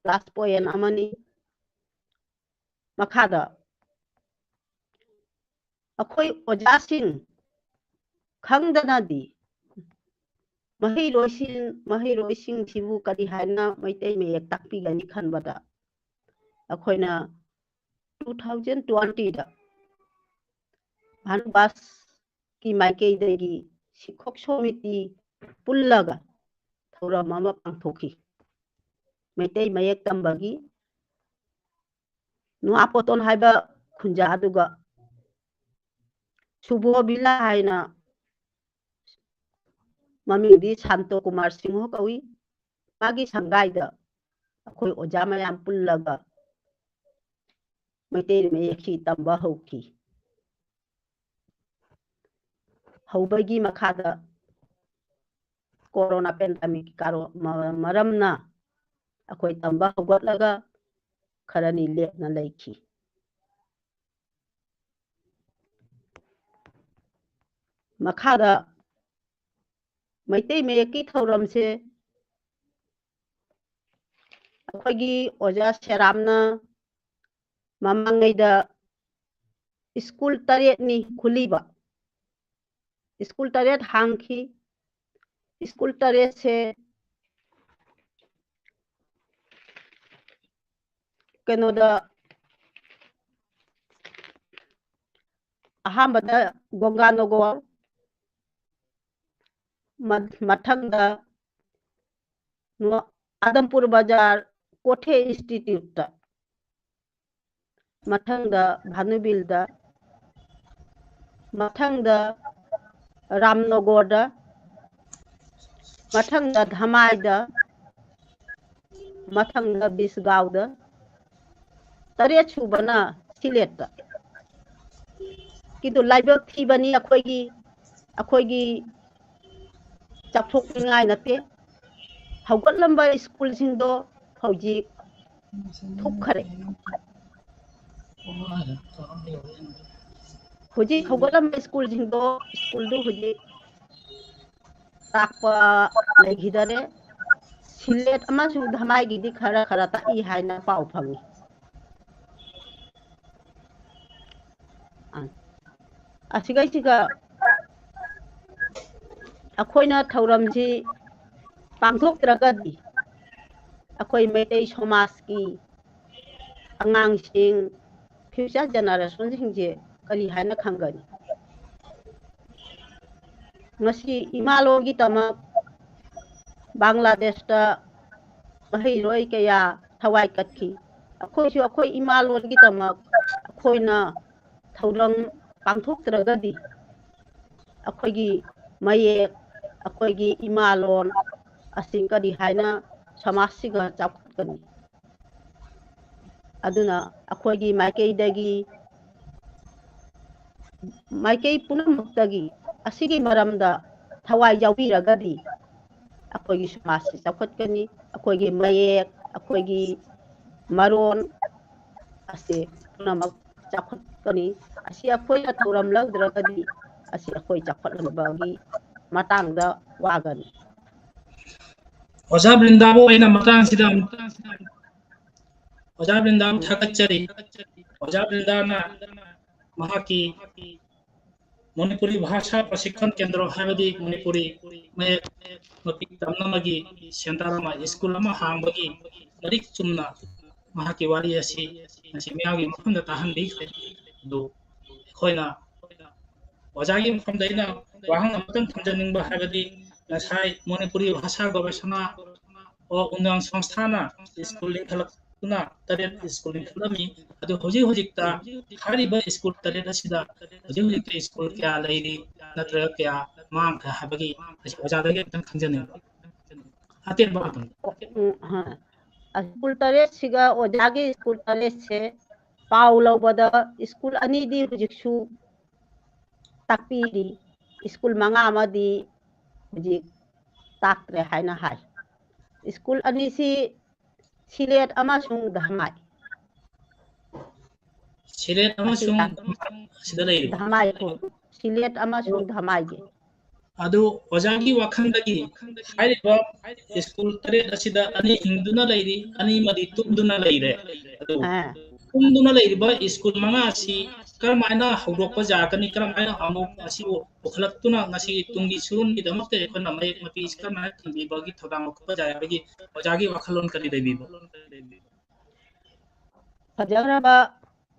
plus point ꯑꯃꯅꯤ꯫ ꯃꯈꯥꯗ ꯑꯩꯈꯣꯏ ꯑꯣꯖꯥꯁꯤꯡ ꯈꯪꯗꯅꯗꯤ ꯃꯍꯩꯔꯣꯏꯁꯤꯡ, ꯃꯍꯩꯔꯣꯏꯁꯤꯡꯁꯤꯕꯨ ꯀꯔꯤ ꯍꯥꯏꯅ ꯃꯩꯇꯩ ꯃꯌꯦꯛ ꯇꯥꯛꯄꯤꯒꯅꯤ ꯈꯟꯕꯗ ꯑꯩꯈꯣꯏꯅ two thousand twenty ꯗ ꯚꯥꯅꯨꯕꯥꯁꯀꯤ ꯃꯥꯏꯀꯩꯗꯒꯤ ꯁꯤꯈꯣꯛ ꯁꯣꯃꯤꯇꯤ ꯄꯨꯜꯂꯒ ꯊꯧꯔꯝ ꯑꯃ ꯄꯥꯡꯊꯣꯛꯈꯤ꯫ ꯃꯩꯇꯩ ꯃꯌꯦꯛ ꯇꯝꯕꯒꯤ ꯅꯨꯋꯥꯄꯣꯇꯣꯟ ꯍꯥꯏꯕ ꯈꯨꯟꯖꯥ ꯑꯗꯨꯒ ꯁꯨꯕꯣ ꯕꯤꯂꯥ ꯍꯥꯏꯅ ꯃꯃꯤꯡꯗꯤ ꯁꯥꯟꯇꯣ ꯀꯨꯃꯥꯔ ꯁꯤꯡꯍ ꯀꯧꯏ꯫ ꯃꯥꯒꯤ ꯁꯪꯒꯥꯏꯗ ꯑꯩꯈꯣꯏ ꯑꯣꯖꯥ ꯃꯌꯥꯝ ꯄꯨꯜꯂꯒ ꯃꯩꯇꯩ ꯃꯌꯦꯛꯁꯤ ꯇꯝꯕ ꯍꯧꯈꯤ꯫ ꯍꯧꯕꯒꯤ ꯃꯈꯥꯗ corona pandemic ꯀꯤ ꯀꯥꯔꯣ-, ꯃ-, ꯃꯔꯝꯅ ꯑꯩꯈꯣꯏ ꯇꯝꯕ ꯍꯧꯒꯠꯂꯒ ꯈꯔꯅꯤ ꯂꯦꯞꯅ ꯂꯩꯈꯤ꯫ ꯃꯈꯥꯗ ꯃꯩꯇꯩ ꯃꯌꯦꯛꯀꯤ ꯊꯧꯔꯝꯁꯦ ꯑꯩꯈꯣꯏꯒꯤ ꯑꯣꯖꯥ ꯁꯦꯔꯥꯝꯅ ꯃꯃꯥꯡꯉꯩꯗ ꯁ꯭ꯀꯨꯜ ꯇꯔꯦꯠꯅꯤ ꯈꯨꯂꯤꯕ꯫ ꯁ꯭ꯀꯨꯜ ꯇꯔꯦꯠ ꯍꯥꯡꯈꯤ꯫ ꯁ꯭ꯀꯨꯜ ꯇꯔꯦꯠꯁꯦ ꯀꯩꯅꯣꯗ, ꯑꯍꯥꯟꯕꯗ ꯒꯣꯡꯒꯥꯅꯒꯣꯔ, ꯃ-, ꯃꯊꯪꯗ ꯅꯣ-, ꯑꯗꯝꯄꯨꯔ ꯕꯖꯥꯔ ꯀꯣꯊꯦ ꯏꯟꯁꯇꯤꯇ꯭ꯌꯨꯠꯇ, ꯃꯊꯪꯗ ꯚꯥꯅꯨꯕꯤꯜꯗ, ꯃꯊꯪꯗ ꯔꯥꯝꯅꯒꯣꯔꯗ, ꯃꯊꯪꯗ ꯙꯃꯥꯏꯗ, ꯃꯊꯪꯗ ꯕꯤꯁꯒꯥꯎꯗ, ꯇꯔꯦꯠ ꯁꯨꯕꯅ ꯁꯤꯂꯦꯠꯇ꯫ ꯀꯤꯗꯨ ꯂꯥꯏꯕꯛ ꯊꯤꯕꯅꯤ ꯑꯩꯈꯣꯏꯒꯤ ꯑꯩꯈꯣꯏꯒꯤ ꯆꯥꯎꯊꯣꯛꯅꯤꯡꯉꯥꯏ ꯅꯠꯇꯦ꯫ ꯍꯧꯒꯠꯂꯝꯕ ꯁ꯭ꯀꯨꯜꯁꯤꯡꯗꯣ ꯍꯧꯖꯤꯛ ꯊꯨꯞꯈꯔꯦ꯫ ꯍꯧꯖꯤꯛ ꯍꯧꯒꯠꯂꯝꯕ ꯁ꯭ꯀꯨꯜꯁꯤꯡꯗꯣ, ꯁ꯭ꯀꯨꯜꯗꯨ ꯍꯧꯖꯤꯛ ꯇꯥꯛꯄ ꯂꯩꯈꯤꯗꯔꯦ꯫ ꯁꯤꯂꯦꯠ ꯑꯃꯁꯨꯡ ꯙꯃꯥꯏꯒꯤꯗꯤ ꯈꯔ ꯈꯔ ꯇꯥꯛꯏ ꯍꯥꯏꯅ ꯄꯥꯎ ꯐꯪꯉꯤ꯫ ꯑ, ꯑꯁꯤꯒꯩꯁꯤꯒ ꯑꯩꯈꯣꯏꯅ ꯊꯧꯔꯝꯁꯤ ꯄꯥꯡꯊꯣꯛꯇ꯭ꯔꯒꯗꯤ ꯑꯩꯈꯣꯏ ꯃꯩꯇꯩ ꯁꯃꯥꯖꯀꯤ ꯑꯉꯥꯡꯁꯤꯡ, future generationꯁꯤꯡꯁꯦ ꯀꯔꯤ ꯍꯥꯏꯅ ꯈꯪꯒꯅꯤ? ꯉꯁꯤ ꯏꯃꯥ ꯂꯣꯟꯒꯤꯗꯃꯛ ꯕꯪꯒ꯭ꯂꯥꯗꯦꯁꯇ ꯃꯍꯩꯔꯣꯏ ꯀꯌꯥ ꯊꯋꯥꯏ ꯀꯠꯈꯤ꯫ ꯑꯩꯈꯣꯏꯁꯨ ꯑꯩꯈꯣꯏ ꯏꯃꯥ ꯂꯣꯟꯒꯤꯗꯃꯛ ꯑꯩꯈꯣꯏꯅ ꯊꯧꯔꯝ ꯄꯥꯡꯊꯣꯛꯇ꯭ꯔꯒꯗꯤ ꯑꯩꯈꯣꯏꯒꯤ ꯃꯌꯦꯛ, ꯑꯩꯈꯣꯏꯒꯤ ꯏꯃꯥ ꯂꯣꯟ ꯑꯁꯤ ꯀꯔꯤ ꯍꯥꯏꯅ ꯁꯃꯥꯖꯁꯤꯒ ꯆꯥꯎꯈꯠꯀꯅꯤ? ꯑꯗꯨꯅ ꯑꯩꯈꯣꯏꯒꯤ ꯃꯥꯏꯀꯩꯗꯒꯤ, ꯃꯥꯏꯀꯩ ꯄꯨꯝꯅꯃꯛꯇꯒꯤ ꯑꯁꯤꯒꯤ ꯃꯔꯝꯗ ꯊꯋꯥꯏ ꯌꯥꯎꯕꯤꯔꯒꯗꯤ ꯑꯩꯈꯣꯏꯒꯤ ꯁꯃꯥꯖꯁꯤ ꯆꯥꯎꯈꯠꯀꯅꯤ, ꯑꯩꯈꯣꯏꯒꯤ ꯃꯌꯦꯛ, ꯑꯩꯈꯣꯏꯒꯤ ꯃꯔꯣꯟ ꯑꯁꯤ ꯄꯨꯝꯅꯃꯛ ꯆꯥꯎꯈꯠꯀꯅꯤ꯫ ꯑꯁꯤ ꯑꯩꯈꯣꯏꯅ ꯊꯧꯔꯝ ꯂꯧꯗ꯭ꯔꯒꯗꯤ ꯑꯁꯤ ꯑꯩꯈꯣꯏ ꯆꯥꯎꯈꯠꯍꯟꯕꯒꯤ ꯃꯇꯥꯡꯗ ꯋꯥꯒꯅꯤ꯫ ꯑꯣꯖꯥ ꯕ꯭ꯔꯤꯟꯗꯥꯕꯨ ꯑꯩꯅ ꯃꯇꯥꯡꯁꯤꯗ ꯑꯃꯨꯛ ꯑꯣꯖꯥ ꯕ꯭ꯔꯤꯟꯗꯥꯕꯨ ꯊꯥꯒꯠꯆꯔꯤ꯫ ꯑꯣꯖꯥ ꯕ꯭ꯔꯤꯟꯗꯥꯅ ꯃꯍꯥꯛꯀꯤ ꯃꯅꯤꯄꯨꯔꯤ ꯚꯥꯁꯥ ꯄ꯭ꯔꯁꯤꯛꯈꯟ ꯀꯦꯟꯗ꯭ꯔ ꯍꯥꯏꯕꯗꯤ ꯃꯅꯤꯄꯨꯔꯤ ꯃꯌꯦꯛ ꯃꯄꯤ ꯇꯝꯅꯕꯒꯤ ꯁꯦꯟꯇꯔ ꯑꯃ, ꯁ꯭ꯀꯨꯜ ꯑꯃ ꯍꯥꯡꯕꯒꯤ ꯃꯔꯤꯛ ꯆꯨꯝꯅ ꯃꯍꯥꯛꯀꯤ ꯋꯥꯔꯤ ꯑꯁꯤ ꯉꯁꯤ ꯃꯤꯌꯥꯝꯒꯤ ꯃꯐꯝꯗ ꯇꯥꯍꯟꯕꯤꯈ꯭ꯔꯦ꯫ ꯑꯗꯨ ꯑꯩꯈꯣꯏꯅ ꯑꯣꯖꯥꯒꯤ ꯃꯐꯝꯗ ꯑꯩꯅ ꯋꯥꯍꯪ ꯑꯃꯇꯪ ꯊꯝꯖꯅꯤꯡꯕ ꯍꯥꯏꯕꯗꯤ ꯉꯁꯥꯏ ꯃꯅꯤꯄꯨꯔꯤ ꯚꯥꯁꯥ ꯒꯕꯦꯁꯅꯥ ꯑꯣ ꯎꯟꯅꯌꯣꯟ ꯁꯪꯁꯊꯥꯅ ꯁ꯭ꯀꯨꯜ ꯂꯤꯡꯈꯠꯂꯛꯇꯨꯅ ꯇꯔꯦꯠ ꯁ꯭ꯀꯨꯜ ꯂꯤꯡꯈꯠꯂꯝꯃꯤ꯫ ꯑꯗꯨ ꯍꯧꯖꯤꯛ ꯍꯧꯖꯤꯛꯇ ꯍꯥꯏꯔꯤꯕ ꯁ꯭ꯀꯨꯜ ꯇꯔꯦꯠ ꯑꯁꯤꯗ ꯍꯧꯖꯤꯛ ꯍꯧꯖꯤꯛꯇ ꯁ꯭ꯀꯨꯜ ꯀꯌꯥ ꯂꯩꯔꯤ ꯅꯠꯇ꯭ꯔꯒ ꯀꯌꯥ ꯃꯥꯡꯈ꯭ꯔꯦ ꯍꯥꯏꯕꯒꯤ ꯑꯩꯁꯦ ꯑꯣꯖꯥꯗꯒꯤ ꯑꯃꯇꯪ ꯈꯪꯖꯅꯤꯡꯕ꯫ ꯑꯇꯦꯟꯕ ꯑꯃꯇꯪ꯫ ꯎꯝ, ꯍ꯫ ꯁ꯭ꯀꯨꯜ ꯇꯔꯦꯠꯁꯤꯒ ꯑꯣꯖꯥꯒꯤ ꯁ꯭ꯀꯨꯜ ꯇꯔꯦꯠꯁꯦ ꯄꯥꯎ ꯂꯧꯕꯗ ꯁ꯭ꯀꯨꯜ ꯑꯅꯤꯗꯤ ꯍꯧꯖꯤꯛꯁꯨ ꯇꯥꯛꯄꯤꯔꯤ꯫ ꯁ꯭ꯀꯨꯜ ꯃꯉꯥ ꯑꯃꯗꯤ ꯍꯧꯖꯤꯛ ꯇꯥꯛꯇ꯭ꯔꯦ ꯍꯥꯏꯅ ꯍꯥꯏ꯫ ꯁ꯭ꯀꯨꯜ ꯑꯅꯤꯁꯤ ꯁꯤꯂꯦꯠ ꯑꯃꯁꯨꯡ ꯙꯃꯥꯏ꯫ ꯁꯤꯂꯦꯠ ꯑꯃꯁꯨꯡ ꯑꯁꯤꯗ ꯂꯩꯔꯤꯕ ꯙꯃꯥꯏ ꯈꯣꯡ, ꯁꯤꯂꯦꯠ ꯑꯃꯁꯨꯡ ꯙꯃꯥꯏꯒꯤ꯫ ꯑꯗꯨ ꯑꯣꯖꯥꯒꯤ ꯋꯥꯈꯜꯗꯒꯤ ꯍꯥꯏꯔꯤꯕ ꯁ꯭ꯀꯨꯜ ꯇꯔꯦꯠ ꯑꯁꯤꯗ ꯑꯅꯤ ꯍꯤꯡꯗꯨꯅ ꯂꯩꯔꯤ, ꯑꯅꯤꯃꯗꯤ ꯇꯨꯝꯗꯨꯅ ꯂꯩꯔꯦ꯫ ꯑꯗꯨ ꯑꯥ, ꯇꯨꯝꯗꯨꯅ ꯂꯩꯔꯤꯕ ꯁ꯭ꯀꯨꯜ ꯃꯉꯥ ꯑꯁꯤ ꯀꯔꯝꯍꯥꯏꯅ ꯍꯧꯗꯣꯛꯄ ꯌꯥꯒꯅꯤ, ꯀꯔꯝꯍꯥꯏꯅ ꯑꯃꯨꯛ ꯑꯁꯤꯕꯨ ꯄꯨꯈꯠꯂꯛꯇꯨꯅ ꯉꯁꯤ ꯇꯨꯡꯒꯤ ꯁꯨꯔꯣꯟꯒꯤꯗꯃꯛꯇ ꯑꯩꯈꯣꯏꯅ ꯃꯌꯦꯛ ꯃꯄꯤ ꯀꯔꯝꯍꯥꯏꯅ ꯊꯝꯕꯤꯕꯒꯤ ꯊꯧꯗꯥꯡ ꯂꯧꯈꯠꯄ ꯌꯥꯏ ꯍꯥꯏꯕꯒꯤ ꯑꯣꯖꯥꯒꯤ ꯋꯥꯈꯜꯂꯣꯟ ꯀꯔꯤ ꯂꯩꯕꯤꯕ? ꯐꯖꯈ꯭ꯔꯕ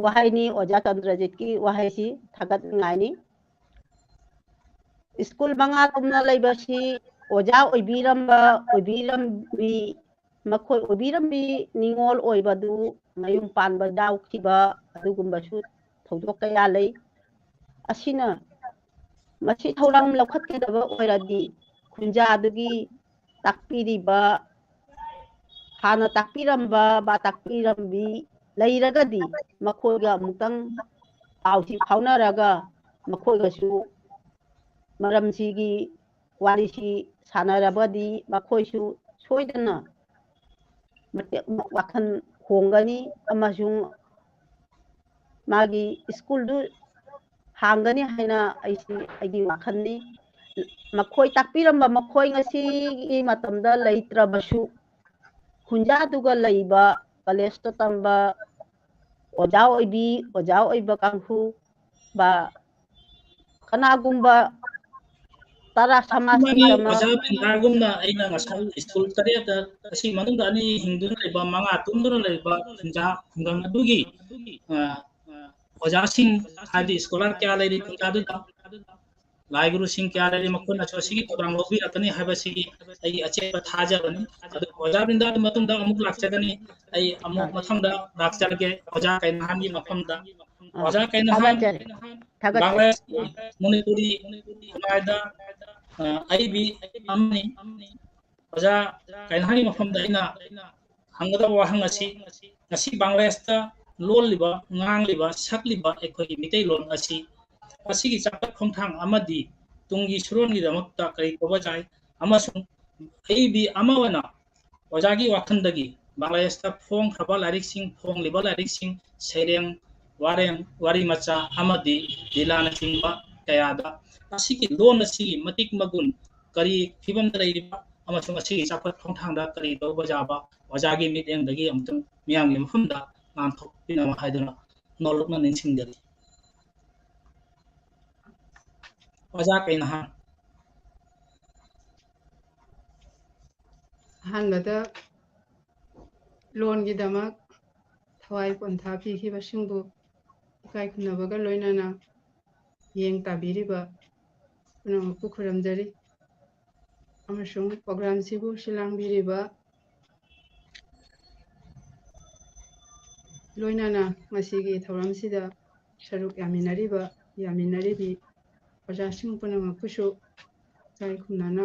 ꯋꯥꯍꯩꯅꯤ, ꯑꯣꯖꯥ ꯆꯟꯗ꯭ꯔꯖꯤꯠꯀꯤ ꯋꯥꯍꯩꯁꯤ ꯊꯥꯒꯠꯅꯤꯡꯉꯥꯏꯅꯤ꯫ ꯁ꯭ꯀꯨꯜ ꯃꯉꯥ ꯇꯨꯝꯅ ꯂꯩꯕꯁꯤ ꯑꯣꯖꯥ ꯑꯣꯏꯕꯤꯔꯝꯕ, ꯑꯣꯏꯕꯤꯔꯝꯕꯤ, ꯃꯈꯣꯏ ꯑꯣꯏꯕꯤꯔꯝꯕꯤ ꯅꯤꯉꯣꯜ ꯑꯣꯏꯕꯗꯨ ꯃꯌꯨꯝ ꯄꯥꯟꯕ ꯌꯥꯎꯈꯤꯕ ꯑꯗꯨꯒꯨꯝꯕꯁꯨ ꯊꯧꯗꯣꯛ ꯀꯌꯥ ꯂꯩ꯫ ꯑꯁꯤꯅ ꯃꯁꯤ ꯊꯧꯔꯥꯡ ꯂꯧꯈꯠꯀꯗꯕ ꯑꯣꯏꯔꯗꯤ ꯈꯨꯟꯖꯥꯗꯨꯒꯤ ꯇꯥꯛꯄꯤꯔꯤꯕ, ꯍꯥꯟꯅ ꯇꯥꯛꯄꯤꯔꯝꯕ ꯕꯥ ꯇꯥꯛꯄꯤꯔꯝꯕꯤ ꯂꯩꯔꯒꯗꯤ ꯃꯈꯣꯏꯒ ꯑꯃꯨꯛꯇꯪ ꯄꯥꯎꯁꯤ ꯐꯥꯎꯅꯔꯒ ꯃꯈꯣꯏꯒꯁꯨ ꯃꯔꯝꯁꯤꯒꯤ ꯋꯥꯔꯤꯁꯤ ꯁꯥꯟꯅꯔꯕꯗꯤ ꯃꯈꯣꯏꯁꯨ ꯁꯣꯏꯗꯅ ꯃꯇꯦꯛ ꯋꯥꯈꯜ ꯍꯣꯡꯒꯅꯤ ꯑꯃꯁꯨꯡ ꯃꯥꯒꯤ ꯁ꯭ꯀꯨꯜꯗꯨ ꯍꯥꯡꯒꯅꯤ ꯍꯥꯏꯅ ꯑꯩꯁꯤ, ꯑꯩꯒꯤ ꯋꯥꯈꯜꯅꯤ꯫ ꯃꯈꯣꯏ ꯇꯥꯛꯄꯤꯔꯝꯕ ꯃꯈꯣꯏ ꯉꯁꯤꯒꯤ ꯃꯇꯝꯗ ꯂꯩꯇ꯭ꯔꯕꯁꯨ ꯈꯨꯟꯖꯥꯗꯨꯒ ꯂꯩꯕ ꯀꯣꯂꯦꯖꯇ ꯇꯝꯕ ꯑꯣꯖꯥ ꯑꯣꯏꯕꯤ, ꯑꯣꯖꯥ ꯑꯣꯏꯕ ꯀꯥꯡꯕꯨ ꯕꯥ ꯀꯅꯥꯒꯨꯝꯕ ꯇꯔꯥ ꯁꯃꯥꯖꯀꯤ ꯃꯥꯅꯤ, ꯇꯃꯛ ꯑꯣꯖꯥ ꯕ꯭ꯔꯤꯟꯗꯥꯒꯨꯝꯅ ꯑꯩꯅ ꯉꯁꯥꯏ ꯁ꯭ꯀꯨꯜ ꯇꯔꯦꯠꯇ ꯑꯁꯤ ꯃꯅꯨꯡꯗ ꯑꯅꯤ ꯍꯤꯡꯗꯨꯅ ꯂꯩꯕ, ꯃꯉꯥ ꯇꯨꯝꯗꯨꯅ ꯂꯩꯕ ꯈꯨꯟꯖꯥ ꯈꯨꯡꯒꯪ ꯑꯗꯨꯒꯤ ꯑ, ꯑꯣꯖꯥꯁꯤꯡ ꯍꯥꯏꯗꯤ ꯁ꯭ꯀꯣꯂꯔ ꯀꯌꯥ ꯂꯩꯔꯤ ꯈꯨꯟꯖꯥꯗꯨꯗ, ꯂꯥꯏ ꯒꯨꯔꯨꯁꯤꯡ ꯀꯌꯥ ꯂꯩꯔꯤ, ꯃꯈꯣꯏꯅꯁꯨ ꯑꯁꯤꯒꯤ ꯊꯧꯗꯥꯡ ꯂꯧꯕꯤꯔꯛꯀꯅꯤ ꯍꯥꯏꯕꯁꯤꯒꯤ ꯑꯩꯒꯤ ꯑꯆꯦꯠꯄ ꯊꯥꯖꯕꯅꯤ꯫ ꯑꯗꯨ ꯑꯣꯖꯥ ꯕ꯭ꯔꯤꯟꯗꯥꯒꯤ ꯃꯇꯨꯡꯗ ꯑꯃꯨꯛ ꯂꯥꯛꯆꯒꯅꯤ꯫ ꯑꯩ ꯑꯃꯨꯛ ꯃꯊꯪꯗ ꯂꯥꯛꯆꯔꯒꯦ ꯑꯣꯖꯥ ꯀꯩꯅꯥꯍꯟꯒꯤ ꯃꯐꯝꯗ꯫ ꯑ, ꯑꯣꯖꯥ ꯀꯩꯅꯥꯍꯟ ꯊꯥꯒꯠꯆꯔꯤ, ꯊꯥꯒꯠꯆꯔꯤ꯫ ꯕꯪꯒ꯭ꯂꯥꯗꯦꯁꯀꯤ ꯃꯅꯤꯄꯨꯔꯤ ꯈꯨꯟꯅꯥꯏꯗ, ꯑ, ꯑꯏꯕꯤ ꯑꯃꯅꯤ꯫ ꯑꯣꯖꯥ ꯀꯩꯅꯥꯍꯟꯒꯤ ꯃꯐꯝꯗ ꯑꯩꯅ ꯍꯪꯒꯗꯕ ꯋꯥꯍꯪ ꯑꯁꯤ, ꯉꯁꯤ ꯕꯪꯒ꯭ꯂꯥꯗꯦꯁꯇ ꯂꯣꯜꯂꯤꯕ, ꯉꯥꯡꯂꯤꯕ, ꯁꯛꯂꯤꯕ ꯑꯩꯈꯣꯏꯒꯤ ꯃꯤꯇꯩꯂꯣꯟ ꯑꯁꯤ, ꯃꯁꯤꯒꯤ ꯆꯥꯎꯈꯠ ꯈꯣꯡꯊꯥꯡ ꯑꯃꯗꯤ ꯇꯨꯡꯒꯤ ꯁꯨꯔꯣꯟꯒꯤꯗꯃꯛꯇ ꯀꯔꯤ ꯇꯧꯕ ꯌꯥꯏ? ꯑꯃꯁꯨꯡ ꯑꯏꯕꯤ ꯑꯃ ꯑꯣꯏꯅ ꯑꯣꯖꯥꯒꯤ ꯋꯥꯈꯜꯗꯒꯤ ꯕꯪꯒ꯭ꯂꯥꯗꯦꯁꯇ ꯐꯣꯡꯈ꯭ꯔꯕ ꯂꯥꯏꯔꯤꯛꯁꯤꯡ, ꯐꯣꯡꯂꯤꯕ ꯂꯥꯏꯔꯤꯛꯁꯤꯡ, ꯁꯩꯔꯦꯡ, ꯋꯥꯔꯦꯡ, ꯋꯥꯔꯤ ꯃꯆꯥ ꯑꯃꯗꯤ ꯂꯤꯂꯥꯅꯆꯤꯡꯕ ꯀꯌꯥꯗ ꯑꯁꯤꯒꯤ ꯂꯣꯟ ꯑꯁꯤꯒꯤ ꯃꯇꯤꯛ ꯃꯒꯨꯟ ꯀꯔꯤ ꯐꯤꯕꯝꯗ ꯂꯩꯔꯤꯕ ꯑꯃꯁꯨꯡ ꯑꯁꯤꯒꯤ ꯆꯥꯎꯈꯠ ꯈꯣꯡꯊꯥꯡꯗ ꯀꯔꯤ ꯇꯧꯕ ꯌꯥꯕ ꯑꯣꯖꯥꯒꯤ ꯃꯤꯠꯌꯦꯡꯗꯒꯤ ꯑꯃꯨꯛꯇꯪ ꯃꯤꯌꯥꯝꯒꯤ ꯃꯐꯝꯗ ꯉꯥꯡꯊꯣꯛꯄꯤꯅꯕ ꯍꯥꯏꯗꯨꯅ ꯅꯣꯂꯨꯛꯅ ꯅꯤꯡꯁꯤꯡꯖꯔꯤ꯫ ꯑꯣꯖꯥ ꯀꯩꯅꯍꯥꯟ꯫ ꯑꯍꯥꯟꯕꯗ ꯂꯣꯟꯒꯤꯗꯃꯛ ꯊꯋꯥꯏ ꯄꯣꯟꯊꯥ ꯄꯤꯈꯤꯕꯁꯤꯡꯕꯨ ꯏꯀꯥꯏ ꯈꯨꯝꯅꯕꯒ ꯂꯣꯏꯅꯅ ꯃꯤꯠꯌꯦꯡ ꯇꯥꯕꯤꯔꯤꯕ ꯄꯨꯝꯅꯃꯛꯄꯨ ꯈꯨꯔꯨꯝꯖꯔꯤ꯫ ꯑꯃꯁꯨꯡ ꯄ꯭ꯔꯣꯒ꯭ꯔꯥꯝꯁꯤꯕꯨ ꯁꯤꯜꯂꯥꯡꯕꯤꯔꯤꯕ ꯂꯣꯏꯅꯅ ꯃꯁꯤꯒꯤ ꯊꯧꯔꯝꯁꯤꯗ ꯁꯔꯨꯛ ꯌꯥꯃꯤꯟꯅꯔꯤꯕ, ꯌꯥꯃꯤꯟꯅꯔꯤꯕꯤ ꯑꯣꯖꯥꯁꯤꯡ ꯄꯨꯝꯅꯃꯛꯄꯨꯁꯨ ꯏꯀꯥꯏ ꯈꯨꯝꯅꯅ,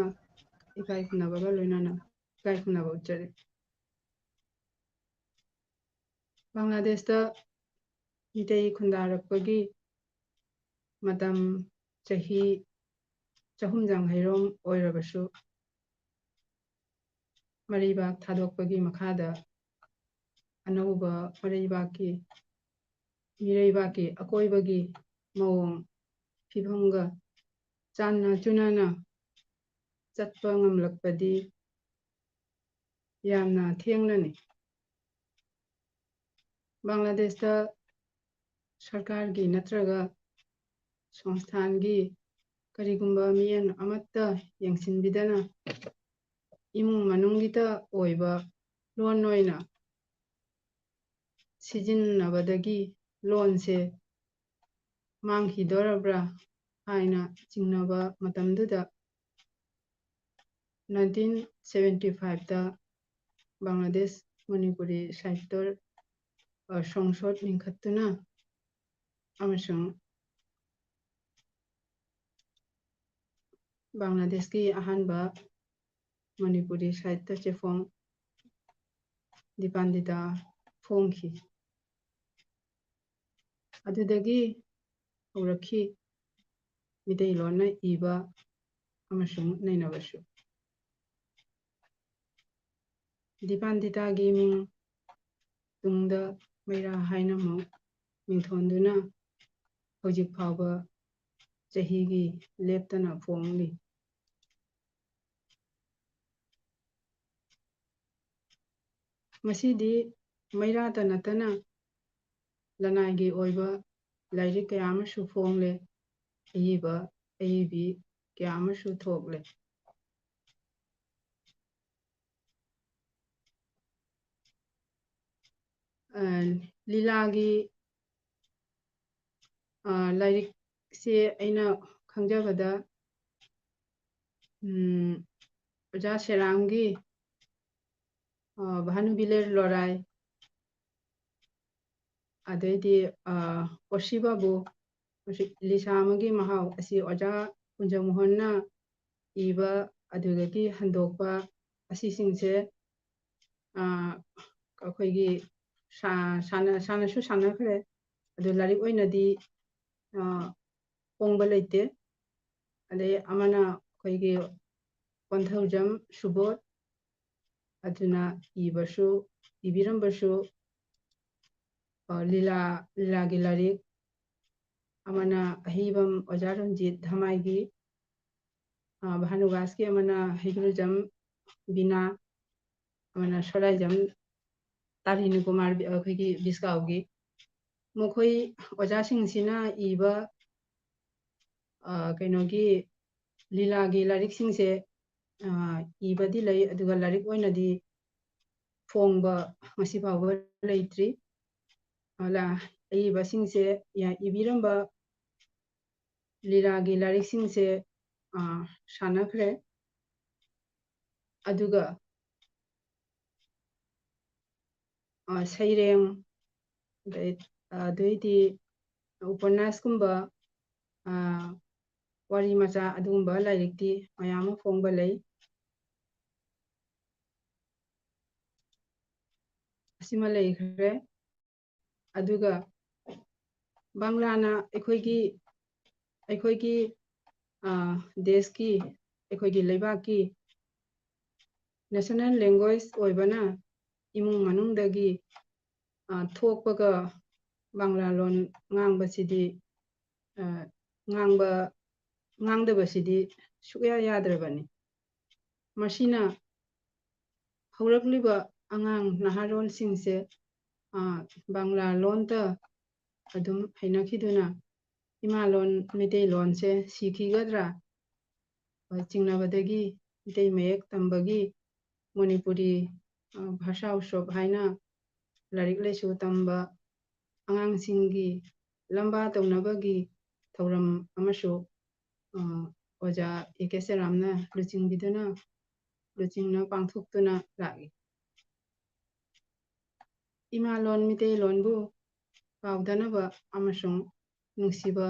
ꯏꯀꯥꯏ ꯈꯨꯝꯅꯕꯒ ꯂꯣꯏꯅꯅ ꯏꯀꯥꯏ ꯈꯨꯝꯅꯕ ꯎꯠꯆꯔꯤ꯫ ꯕꯪꯒ꯭ꯂꯥꯗꯦꯁꯇ ꯃꯤꯇꯩ ꯈꯨꯟꯗꯥꯔꯛꯄꯒꯤ ꯃꯇꯝ ꯆꯍꯤ ꯆꯍꯨꯝ ꯌꯥꯡꯈꯩꯔꯣꯝ ꯑꯣꯏꯔꯕꯁꯨ, ꯃꯔꯩꯕꯥꯛ ꯊꯥꯗꯣꯛꯄꯒꯤ ꯃꯈꯥꯗ ꯑꯅꯧꯕ ꯃꯔꯩꯕꯥꯛꯀꯤ, ꯃꯤꯔꯩꯕꯥꯛꯀꯤ ꯑꯀꯣꯏꯕꯒꯤ ꯃꯑꯣꯡ ꯐꯤꯕꯝꯒ ꯆꯥꯟꯅ ꯆꯨꯅꯅ ꯆꯠꯄ ꯉꯝꯂꯛꯄꯗꯤ ꯌꯥꯝꯅ ꯊꯦꯡꯅꯅꯤ꯫ ꯕꯪꯒ꯭ꯂꯥꯗꯦꯁꯇ ꯁꯔꯀꯥꯔꯒꯤ ꯅꯠꯇ꯭ꯔꯒ ꯁꯪꯁꯊꯥꯟꯒꯤ ꯀꯔꯤꯒꯨꯝꯕ ꯃꯤꯠꯌꯦꯡ ꯑꯃꯠꯇ ꯌꯦꯡꯁꯤꯟꯕꯤꯗꯅ ꯏꯃꯨꯡ ꯃꯅꯨꯡꯒꯤꯇ ꯑꯣꯏꯕ ꯂꯣꯟ ꯑꯣꯏꯅ ꯁꯤꯖꯤꯟꯅꯕꯗꯒꯤ ꯂꯣꯟꯁꯦ ꯃꯥꯡꯈꯤꯗꯣꯔꯕ꯭ꯔꯥ ꯍꯥꯏꯅ ꯆꯤꯡꯅꯕ ꯃꯇꯝꯗꯨꯗ, nineteen seventy five ꯇ ꯕꯪꯒ꯭ꯂꯥꯗꯦꯁ ꯃꯅꯤꯄꯨꯔꯤ ꯁꯥꯍꯤꯇ꯭ꯌ, ꯑ, ꯁꯪꯁꯣꯗ ꯂꯤꯡꯈꯠꯇꯨꯅ ꯑꯃꯁꯨꯡ ꯕꯪꯒ꯭ꯂꯥꯗꯦꯁꯀꯤ ꯑꯍꯥꯟꯕ ꯃꯅꯤꯄꯨꯔꯤ ꯁꯥꯍꯤꯇ꯭ꯌ ꯆꯦꯐꯣꯡ ꯗꯤꯄꯥꯟꯗꯤꯇꯥ ꯐꯣꯡꯈꯤ꯫ ꯑꯗꯨꯗꯒꯤ ꯍꯧꯔꯛꯈꯤ꯫ ꯃꯤꯇꯩꯂꯣꯟꯅ ꯏꯕ ꯑꯃꯁꯨꯡ ꯅꯩꯅꯕꯁꯨ꯫ ꯗꯤꯄꯥꯟꯗꯤꯇꯥꯒꯤ ꯃꯤꯡ ꯇꯨꯡꯗ ꯃꯩꯔꯥ ꯍꯥꯏꯅ ꯑꯃꯨꯛ ꯃꯤꯡꯊꯣꯟꯗꯨꯅ ꯍꯧꯖꯤꯛ ꯐꯥꯎꯕ ꯆꯍꯤꯒꯤ ꯂꯦꯞꯇꯅ ꯐꯣꯡꯂꯤ꯫ ꯃꯁꯤꯗꯤ ꯃꯩꯔꯥꯇ ꯅꯠꯇꯅ ꯂꯅꯥꯏꯒꯤ ꯑꯣꯏꯕ ꯂꯥꯏꯔꯤꯛ ꯀꯌꯥ ꯑꯃꯁꯨ ꯐꯣꯡꯂꯦ, ꯑꯏꯕ ꯑꯏꯕꯤ ꯀꯌꯥ ꯑꯃꯁꯨ ꯊꯣꯛꯂꯦ꯫ ꯑ, ꯂꯤꯂꯥꯒꯤ, ꯑ, ꯂꯥꯏꯔꯤꯛꯁꯦ ꯑꯩꯅ ꯈꯪꯖꯕꯗ, ꯎꯝ, ꯑꯣꯖꯥ ꯁꯦꯔꯥꯝꯒꯤ, ꯑ, ꯚꯥꯅꯨꯕꯤꯂꯦꯔ ꯂꯣꯔꯥꯏ, ꯑꯗꯩꯗꯤ, ꯑ, ꯑꯣꯁꯤ ꯕꯥꯕꯨ, ꯍꯧꯖꯤꯛ ꯂꯤꯁꯥ ꯑꯃꯒꯤ ꯃꯍꯥꯎ ꯑꯁꯤ ꯑꯣꯖꯥ ꯀꯨꯟꯖꯃꯣꯍꯟꯅ ꯏꯕ, ꯑꯗꯨꯗꯒꯤ ꯍꯟꯗꯣꯛꯄ ꯑꯁꯤꯁꯤꯡꯁꯦ, ꯑ, ꯑꯩꯈꯣꯏꯒꯤ ꯁꯥ-, ꯁꯥꯟꯅ-, ꯁꯥꯟꯅꯁꯨ ꯁꯥꯟꯅꯈ꯭ꯔꯦ꯫ ꯑꯗꯨ ꯂꯥꯏꯔꯤꯛ ꯑꯣꯏꯅꯗꯤ, ꯑ, ꯐꯣꯡꯕ ꯂꯩꯇꯦ꯫ ꯑꯗꯩ ꯑꯃꯅ ꯑꯩꯈꯣꯏꯒꯤ ꯀꯣꯟꯊꯧꯖꯝ ꯁꯨꯕꯣꯙ, ꯑꯗꯨꯅ ꯏꯕꯁꯨ, ꯏꯕꯤꯔꯝꯕꯁꯨ, ꯑ, ꯂꯤꯂꯥ, ꯂꯤꯂꯥꯒꯤ ꯂꯥꯏꯔꯤꯛ, ꯑꯃꯅ ꯑꯍꯩꯕꯝ ꯑꯣꯖꯥ ꯔꯟꯖꯤꯠ ꯙꯃꯥꯏꯒꯤ, ꯑ, ꯚꯥꯅꯨꯒꯥꯁꯀꯤ ꯑꯃꯅ ꯍꯩꯒ꯭ꯔꯨꯖꯝ ꯕꯤꯅꯥ, ꯑꯃꯅ ꯁꯣꯔꯥꯏꯖꯝ ꯇꯥꯔꯤꯅꯤ ꯀꯨꯃꯥꯔ, ꯑꯩꯈꯣꯏꯒꯤ ꯕꯤꯁꯀꯥꯎꯒꯤ꯫ ꯃꯈꯣꯏ ꯑꯣꯖꯥꯁꯤꯡꯁꯤꯅ ꯏꯕ, ꯑ, ꯀꯩꯅꯣꯒꯤ ꯂꯤꯂꯥꯒꯤ ꯂꯥꯏꯔꯤꯛꯁꯤꯡꯁꯦ, ꯑ, ꯏꯕꯗꯤ ꯂꯩ, ꯑꯗꯨꯒ ꯂꯥꯏꯔꯤꯛ ꯑꯣꯏꯅꯗꯤ ꯐꯣꯡꯕ ꯉꯁꯤ ꯐꯥꯎꯕ ꯂꯩꯇ꯭ꯔꯤ꯫ ꯑ, ꯂ-, ꯑꯏꯕꯁꯤꯡꯁꯦ ꯌ-, ꯏꯕꯤꯔꯝꯕ ꯂꯤꯂꯥꯒꯤ ꯂꯥꯏꯔꯤꯛꯁꯤꯡꯁꯦ, ꯑ, ꯁꯥꯟꯅꯈ꯭ꯔꯦ꯫ ꯑꯗꯨꯒ, ꯑ, ꯁꯩꯔꯦꯡ, ꯑꯗꯩ, ꯑ, ꯑꯗꯩꯗꯤ ꯎꯄꯟꯌꯥꯁꯀꯨꯝꯕ, ꯑ, ꯋꯥꯔꯤ ꯃꯆꯥ ꯑꯗꯨꯒꯨꯝꯕ ꯂꯥꯏꯔꯤꯛꯇꯤ ꯃꯌꯥꯝ ꯑꯃ ꯐꯣꯡꯕ ꯂꯩ꯫ ꯑꯁꯤꯃ ꯂꯩꯈ꯭ꯔꯦ꯫ ꯑꯗꯨꯒ ꯕꯪꯂꯥꯅ ꯑꯩꯈꯣꯏꯒꯤ ꯑꯩꯈꯣꯏꯒꯤ ꯗꯦꯁꯀꯤ, ꯑꯩꯈꯣꯏꯒꯤ ꯂꯩꯕꯥꯛꯀꯤ national language ꯑꯣꯏꯕꯅ ꯏꯃꯨꯡ ꯃꯅꯨꯡꯗꯒꯤ ꯊꯣꯛꯄꯒ ꯕꯪꯂꯥ ꯂꯣꯟ ꯉꯥꯡꯕꯁꯤꯗꯤ, ꯉꯥꯡꯕ, ꯉꯥꯡꯗꯕꯁꯤꯗꯤ ꯁꯨꯛꯌꯥ ꯌꯥꯗ꯭ꯔꯕꯅꯤ꯫ ꯃꯁꯤꯅ ꯍꯧꯔꯛꯂꯤꯕ ꯑꯉꯥꯡ ꯅꯍꯥꯔꯣꯜꯁꯤꯡꯁꯦ ꯕꯪꯂꯥ ꯂꯣꯟꯇ ꯑꯗꯨꯝ ꯍꯩꯅꯈꯤꯗꯨꯅ ꯏꯃꯥ ꯂꯣꯟ ꯃꯩꯇꯩꯂꯣꯟꯁꯦ ꯁꯤꯈꯤꯒꯗ꯭ꯔꯥ ꯆꯤꯡꯅꯕꯗꯒꯤ ꯃꯩꯇꯩ ꯃꯌꯦꯛ ꯇꯝꯕꯒꯤ ꯃꯅꯤꯄꯨꯔꯤ ꯚꯥꯁꯥ ꯎꯠꯁꯕ ꯍꯥꯏꯅ ꯂꯥꯏꯔꯤꯛ ꯂꯥꯏꯁꯨ ꯇꯝꯕ ꯑꯉꯥꯡꯁꯤꯡꯒꯤ ꯂꯝꯕꯥ ꯇꯧꯅꯕꯒꯤ ꯊꯧꯔꯝ ꯑꯃꯁꯨ ꯑꯣꯖꯥ ꯑꯦ ꯀꯦ ꯁꯦꯔꯥꯝꯅ ꯂꯨꯆꯤꯡꯕꯤꯗꯨꯅ ꯂꯨꯆꯤꯡꯅ ꯄꯥꯡꯊꯣꯛꯇꯨꯅ ꯂꯥꯛꯏ꯫ ꯏꯃꯥ ꯂꯣꯟ ꯃꯤꯇꯩ ꯂꯣꯟꯕꯨ ꯀꯥꯎꯗꯅꯕ ꯑꯃꯁꯨꯡ ꯅꯨꯡꯁꯤꯕ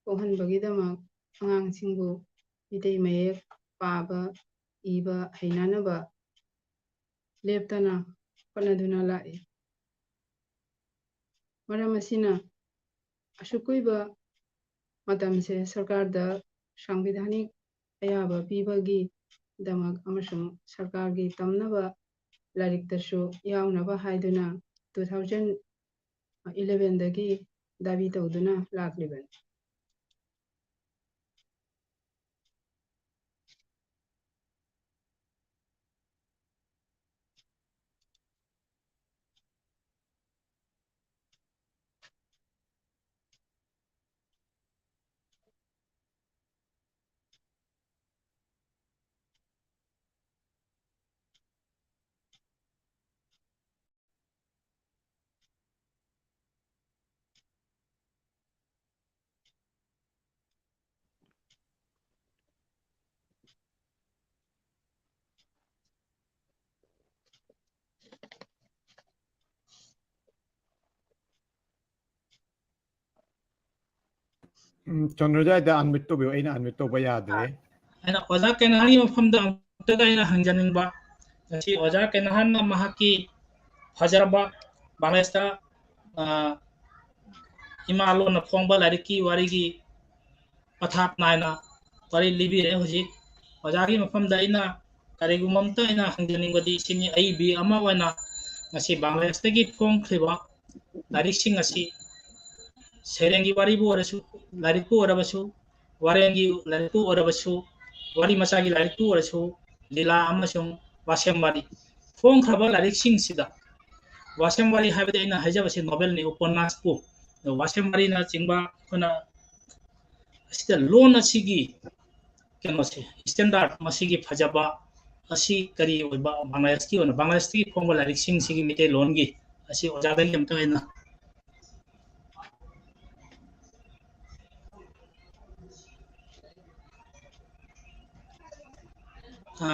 ꯄꯣꯛꯍꯟꯕꯒꯤꯗꯃꯛ ꯑꯉꯥꯡꯁꯤꯡꯕꯨ ꯃꯤꯇꯩ ꯃꯌꯦꯛ ꯄꯥꯕ, ꯏꯕ ꯍꯩꯅꯅꯕ ꯂꯦꯞꯇꯅ ꯍꯣꯠꯅꯗꯨꯅ ꯂꯥꯛꯏ꯫ ꯃꯔꯝ ꯑꯁꯤꯅ ꯑꯁꯨꯛ ꯀꯨꯏꯕ ꯃꯇꯝꯁꯦ ꯁꯔꯀꯥꯔꯗ ꯁꯪꯕꯤꯙꯥꯅꯤꯛ ꯑꯌꯥꯕ ꯄꯤꯕꯒꯤꯗꯃꯛ ꯑꯃꯁꯨꯡ ꯁꯔꯀꯥꯔꯒꯤ ꯇꯝꯅꯕ ꯂꯥꯏꯔꯤꯛꯇꯁꯨ ꯌꯥꯎꯅꯕ ꯍꯥꯏꯗꯨꯅ two thousand elevenꯗꯒꯤ ꯗꯥꯕꯤ ꯇꯧꯗꯨꯅ ꯂꯥꯛꯂꯤꯕꯅꯤ꯫ ꯎꯝ, ꯆꯟꯗ꯭ꯔꯖꯥꯏꯗ unmute ꯇꯧꯕꯤꯌꯨ, ꯑꯩꯅ unmute ꯇꯧꯕ ꯌꯥꯗ꯭ꯔꯦ꯫ ꯑꯩꯅ ꯑꯣꯖꯥ ꯀꯦꯅꯥꯔꯒꯤ ꯃꯐꯝꯗ ꯑꯃꯨꯛꯇꯒ ꯑꯩꯅ ꯍꯪꯖꯅꯤꯡꯕ, ꯉꯁꯤ ꯑꯣꯖꯥ ꯀꯦꯅꯥꯔꯅ ꯃꯍꯥꯛꯀꯤ ꯐꯖꯔꯕ ꯕꯪꯒ꯭ꯂꯥꯗꯦꯁꯇ, ꯑ, ꯏꯃꯥ ꯂꯣꯟꯅ ꯐꯣꯡꯕ ꯂꯥꯏꯔꯤꯛꯀꯤ ꯋꯥꯔꯤꯒꯤ ꯄꯊꯥꯞ ꯅꯥꯏꯅ ꯋꯥꯔꯤ ꯂꯤꯕꯤꯔꯦ꯫ ꯍꯧꯖꯤꯛ ꯑꯣꯖꯥꯒꯤ ꯃꯐꯝꯗ ꯑꯩꯅ ꯀꯔꯤꯒꯨꯝꯕ ꯑꯝꯇ ꯑꯩꯅ ꯍꯪꯖꯅꯤꯡꯕꯗꯤ ꯁꯤꯅꯤ, ꯑꯏꯕꯤ ꯑꯃ ꯑꯣꯏꯅ ꯉꯁꯤ ꯕꯪꯒ꯭ꯂꯥꯗꯦꯁꯇꯒꯤ ꯐꯣꯡꯈ꯭ꯔꯤꯕ ꯂꯥꯏꯔꯤꯛꯁꯤꯡ ꯑꯁꯤ ꯁꯩꯔꯦꯡꯒꯤ ꯋꯥꯔꯤꯕꯨ ꯑꯣꯏꯔꯁꯨ, ꯂꯥꯏꯔꯤꯛꯄꯨ ꯑꯣꯏꯔꯕꯁꯨ, ꯋꯥꯔꯦꯡꯒꯤ ꯂꯥꯏꯔꯤꯛꯄꯨ ꯑꯣꯏꯔꯕꯁꯨ, ꯋꯥꯔꯤ ꯃꯆꯥꯒꯤ ꯂꯥꯏꯔꯤꯛꯄꯨ ꯑꯣꯏꯔꯁꯨ, ꯂꯤꯂꯥ ꯑꯃꯁꯨꯡ ꯋꯥꯁꯦꯝ ꯋꯥꯔꯤ, ꯐꯣꯡꯈ꯭ꯔꯕ ꯂꯥꯏꯔꯤꯛꯁꯤꯡꯁꯤꯗ, ꯋꯥꯁꯦꯝ ꯋꯥꯔꯤ ꯍꯥꯏꯕꯗꯤ ꯑꯩꯅ ꯍꯥꯏꯖꯕꯁꯤ ꯅꯣꯕꯦꯜꯅꯤ, ꯎꯄꯟꯅꯥꯁꯄꯨ, ꯋꯥꯁꯦꯝ ꯋꯥꯔꯤꯅꯆꯤꯡꯕ ꯑꯩꯈꯣꯏꯅ ꯑꯁꯤꯗ ꯂꯣꯟ ꯑꯁꯤꯒꯤ ꯀꯩꯅꯣꯁꯦ, ꯁ꯭ꯇꯦꯟꯗꯔꯗ, ꯃꯁꯤꯒꯤ ꯐꯖꯕ ꯑꯁꯤ ꯀꯔꯤ ꯑꯣꯏꯕ, ꯕꯪꯒ꯭ꯂꯥꯗꯦꯁꯀꯤ ꯑꯣꯏꯅ, ꯕꯪꯒ꯭ꯂꯥꯗꯦꯁꯇꯒꯤ ꯐꯣꯡꯕ ꯂꯥꯏꯔꯤꯛꯁꯤꯡꯁꯤꯒꯤ ꯃꯤꯇꯩꯂꯣꯟꯒꯤ ꯑꯁꯤ ꯑꯣꯖꯥꯗꯒꯤ ꯑꯝꯇ ꯑꯩꯅ ꯑ,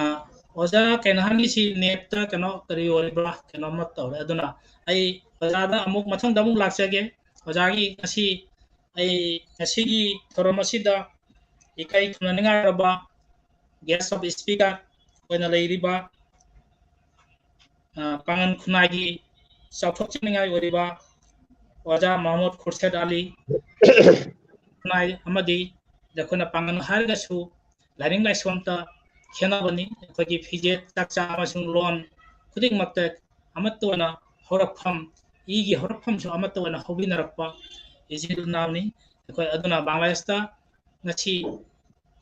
ꯑꯣꯖꯥ, ꯀꯩꯅꯣ ꯍꯥꯏꯅꯤ, ꯁꯤ ꯅꯦꯠꯇ ꯀꯩꯅꯣ ꯀꯔꯤ ꯑꯣꯏꯔꯤꯕ꯭ꯔꯥ, ꯀꯩꯅꯣꯝꯃ ꯇꯧꯔꯦ꯫ ꯑꯗꯨꯅ ꯑꯩ ꯑꯣꯖꯥꯗ ꯑꯃꯨꯛ ꯃꯊꯪꯗ ꯑꯃꯨꯛ ꯂꯥꯛꯆꯒꯦ꯫ ꯑꯣꯖꯥꯒꯤ ꯉꯁꯤ, ꯑꯩ ꯉꯁꯤꯒꯤ ꯊꯧꯔꯝ ꯑꯁꯤꯗ ꯏꯀꯥꯏ ꯈꯨꯝꯅꯅꯤꯡꯉꯥꯏ ꯑꯣꯏꯔꯕ guest of speaker ꯑꯣꯏꯅ ꯂꯩꯔꯤꯕ, ꯑ, ꯄꯥꯉꯟ ꯈꯨꯟꯅꯥꯏꯒꯤ ꯆꯥꯎꯊꯣꯛꯆꯅꯤꯡꯉꯥꯏ ꯑꯣꯏꯔꯤꯕ ꯑꯣꯖꯥ ꯃꯣꯍꯝꯃꯗ ꯈꯨꯔꯁꯦꯗ ꯑꯂꯤ ꯈꯨꯟꯅꯥꯏ ꯑꯃꯗꯤ ꯑꯩꯈꯣꯏꯅ ꯄꯥꯉꯟ ꯍꯥꯏꯔꯒꯁꯨ ꯂꯥꯏꯅꯤꯡ ꯂꯥꯏꯁꯣꯟꯇ ꯈꯦꯠꯅꯕꯅꯤ꯫ ꯑꯩꯈꯣꯏꯒꯤ ꯐꯤꯖꯦꯠ ꯆꯥꯛꯆꯥ ꯑꯃꯁꯨꯡ ꯂꯣꯟ ꯈꯨꯗꯤꯡꯃꯛꯇ ꯑꯃꯠꯇ ꯑꯣꯏꯅ ꯍꯧꯔꯛꯐꯝ, ꯏꯒꯤ ꯍꯧꯔꯛꯐꯝꯁꯨ ꯑꯃꯠꯇ ꯑꯣꯏꯅ ꯍꯧꯃꯤꯟꯅꯔꯛꯄ ꯏꯆꯤꯜ ꯏꯅꯥꯎꯅꯤ꯫ ꯑꯩꯈꯣꯏ ꯑꯗꯨꯅ ꯕꯪꯒ꯭ꯂꯥꯗꯦꯁꯇ ꯉꯁꯤ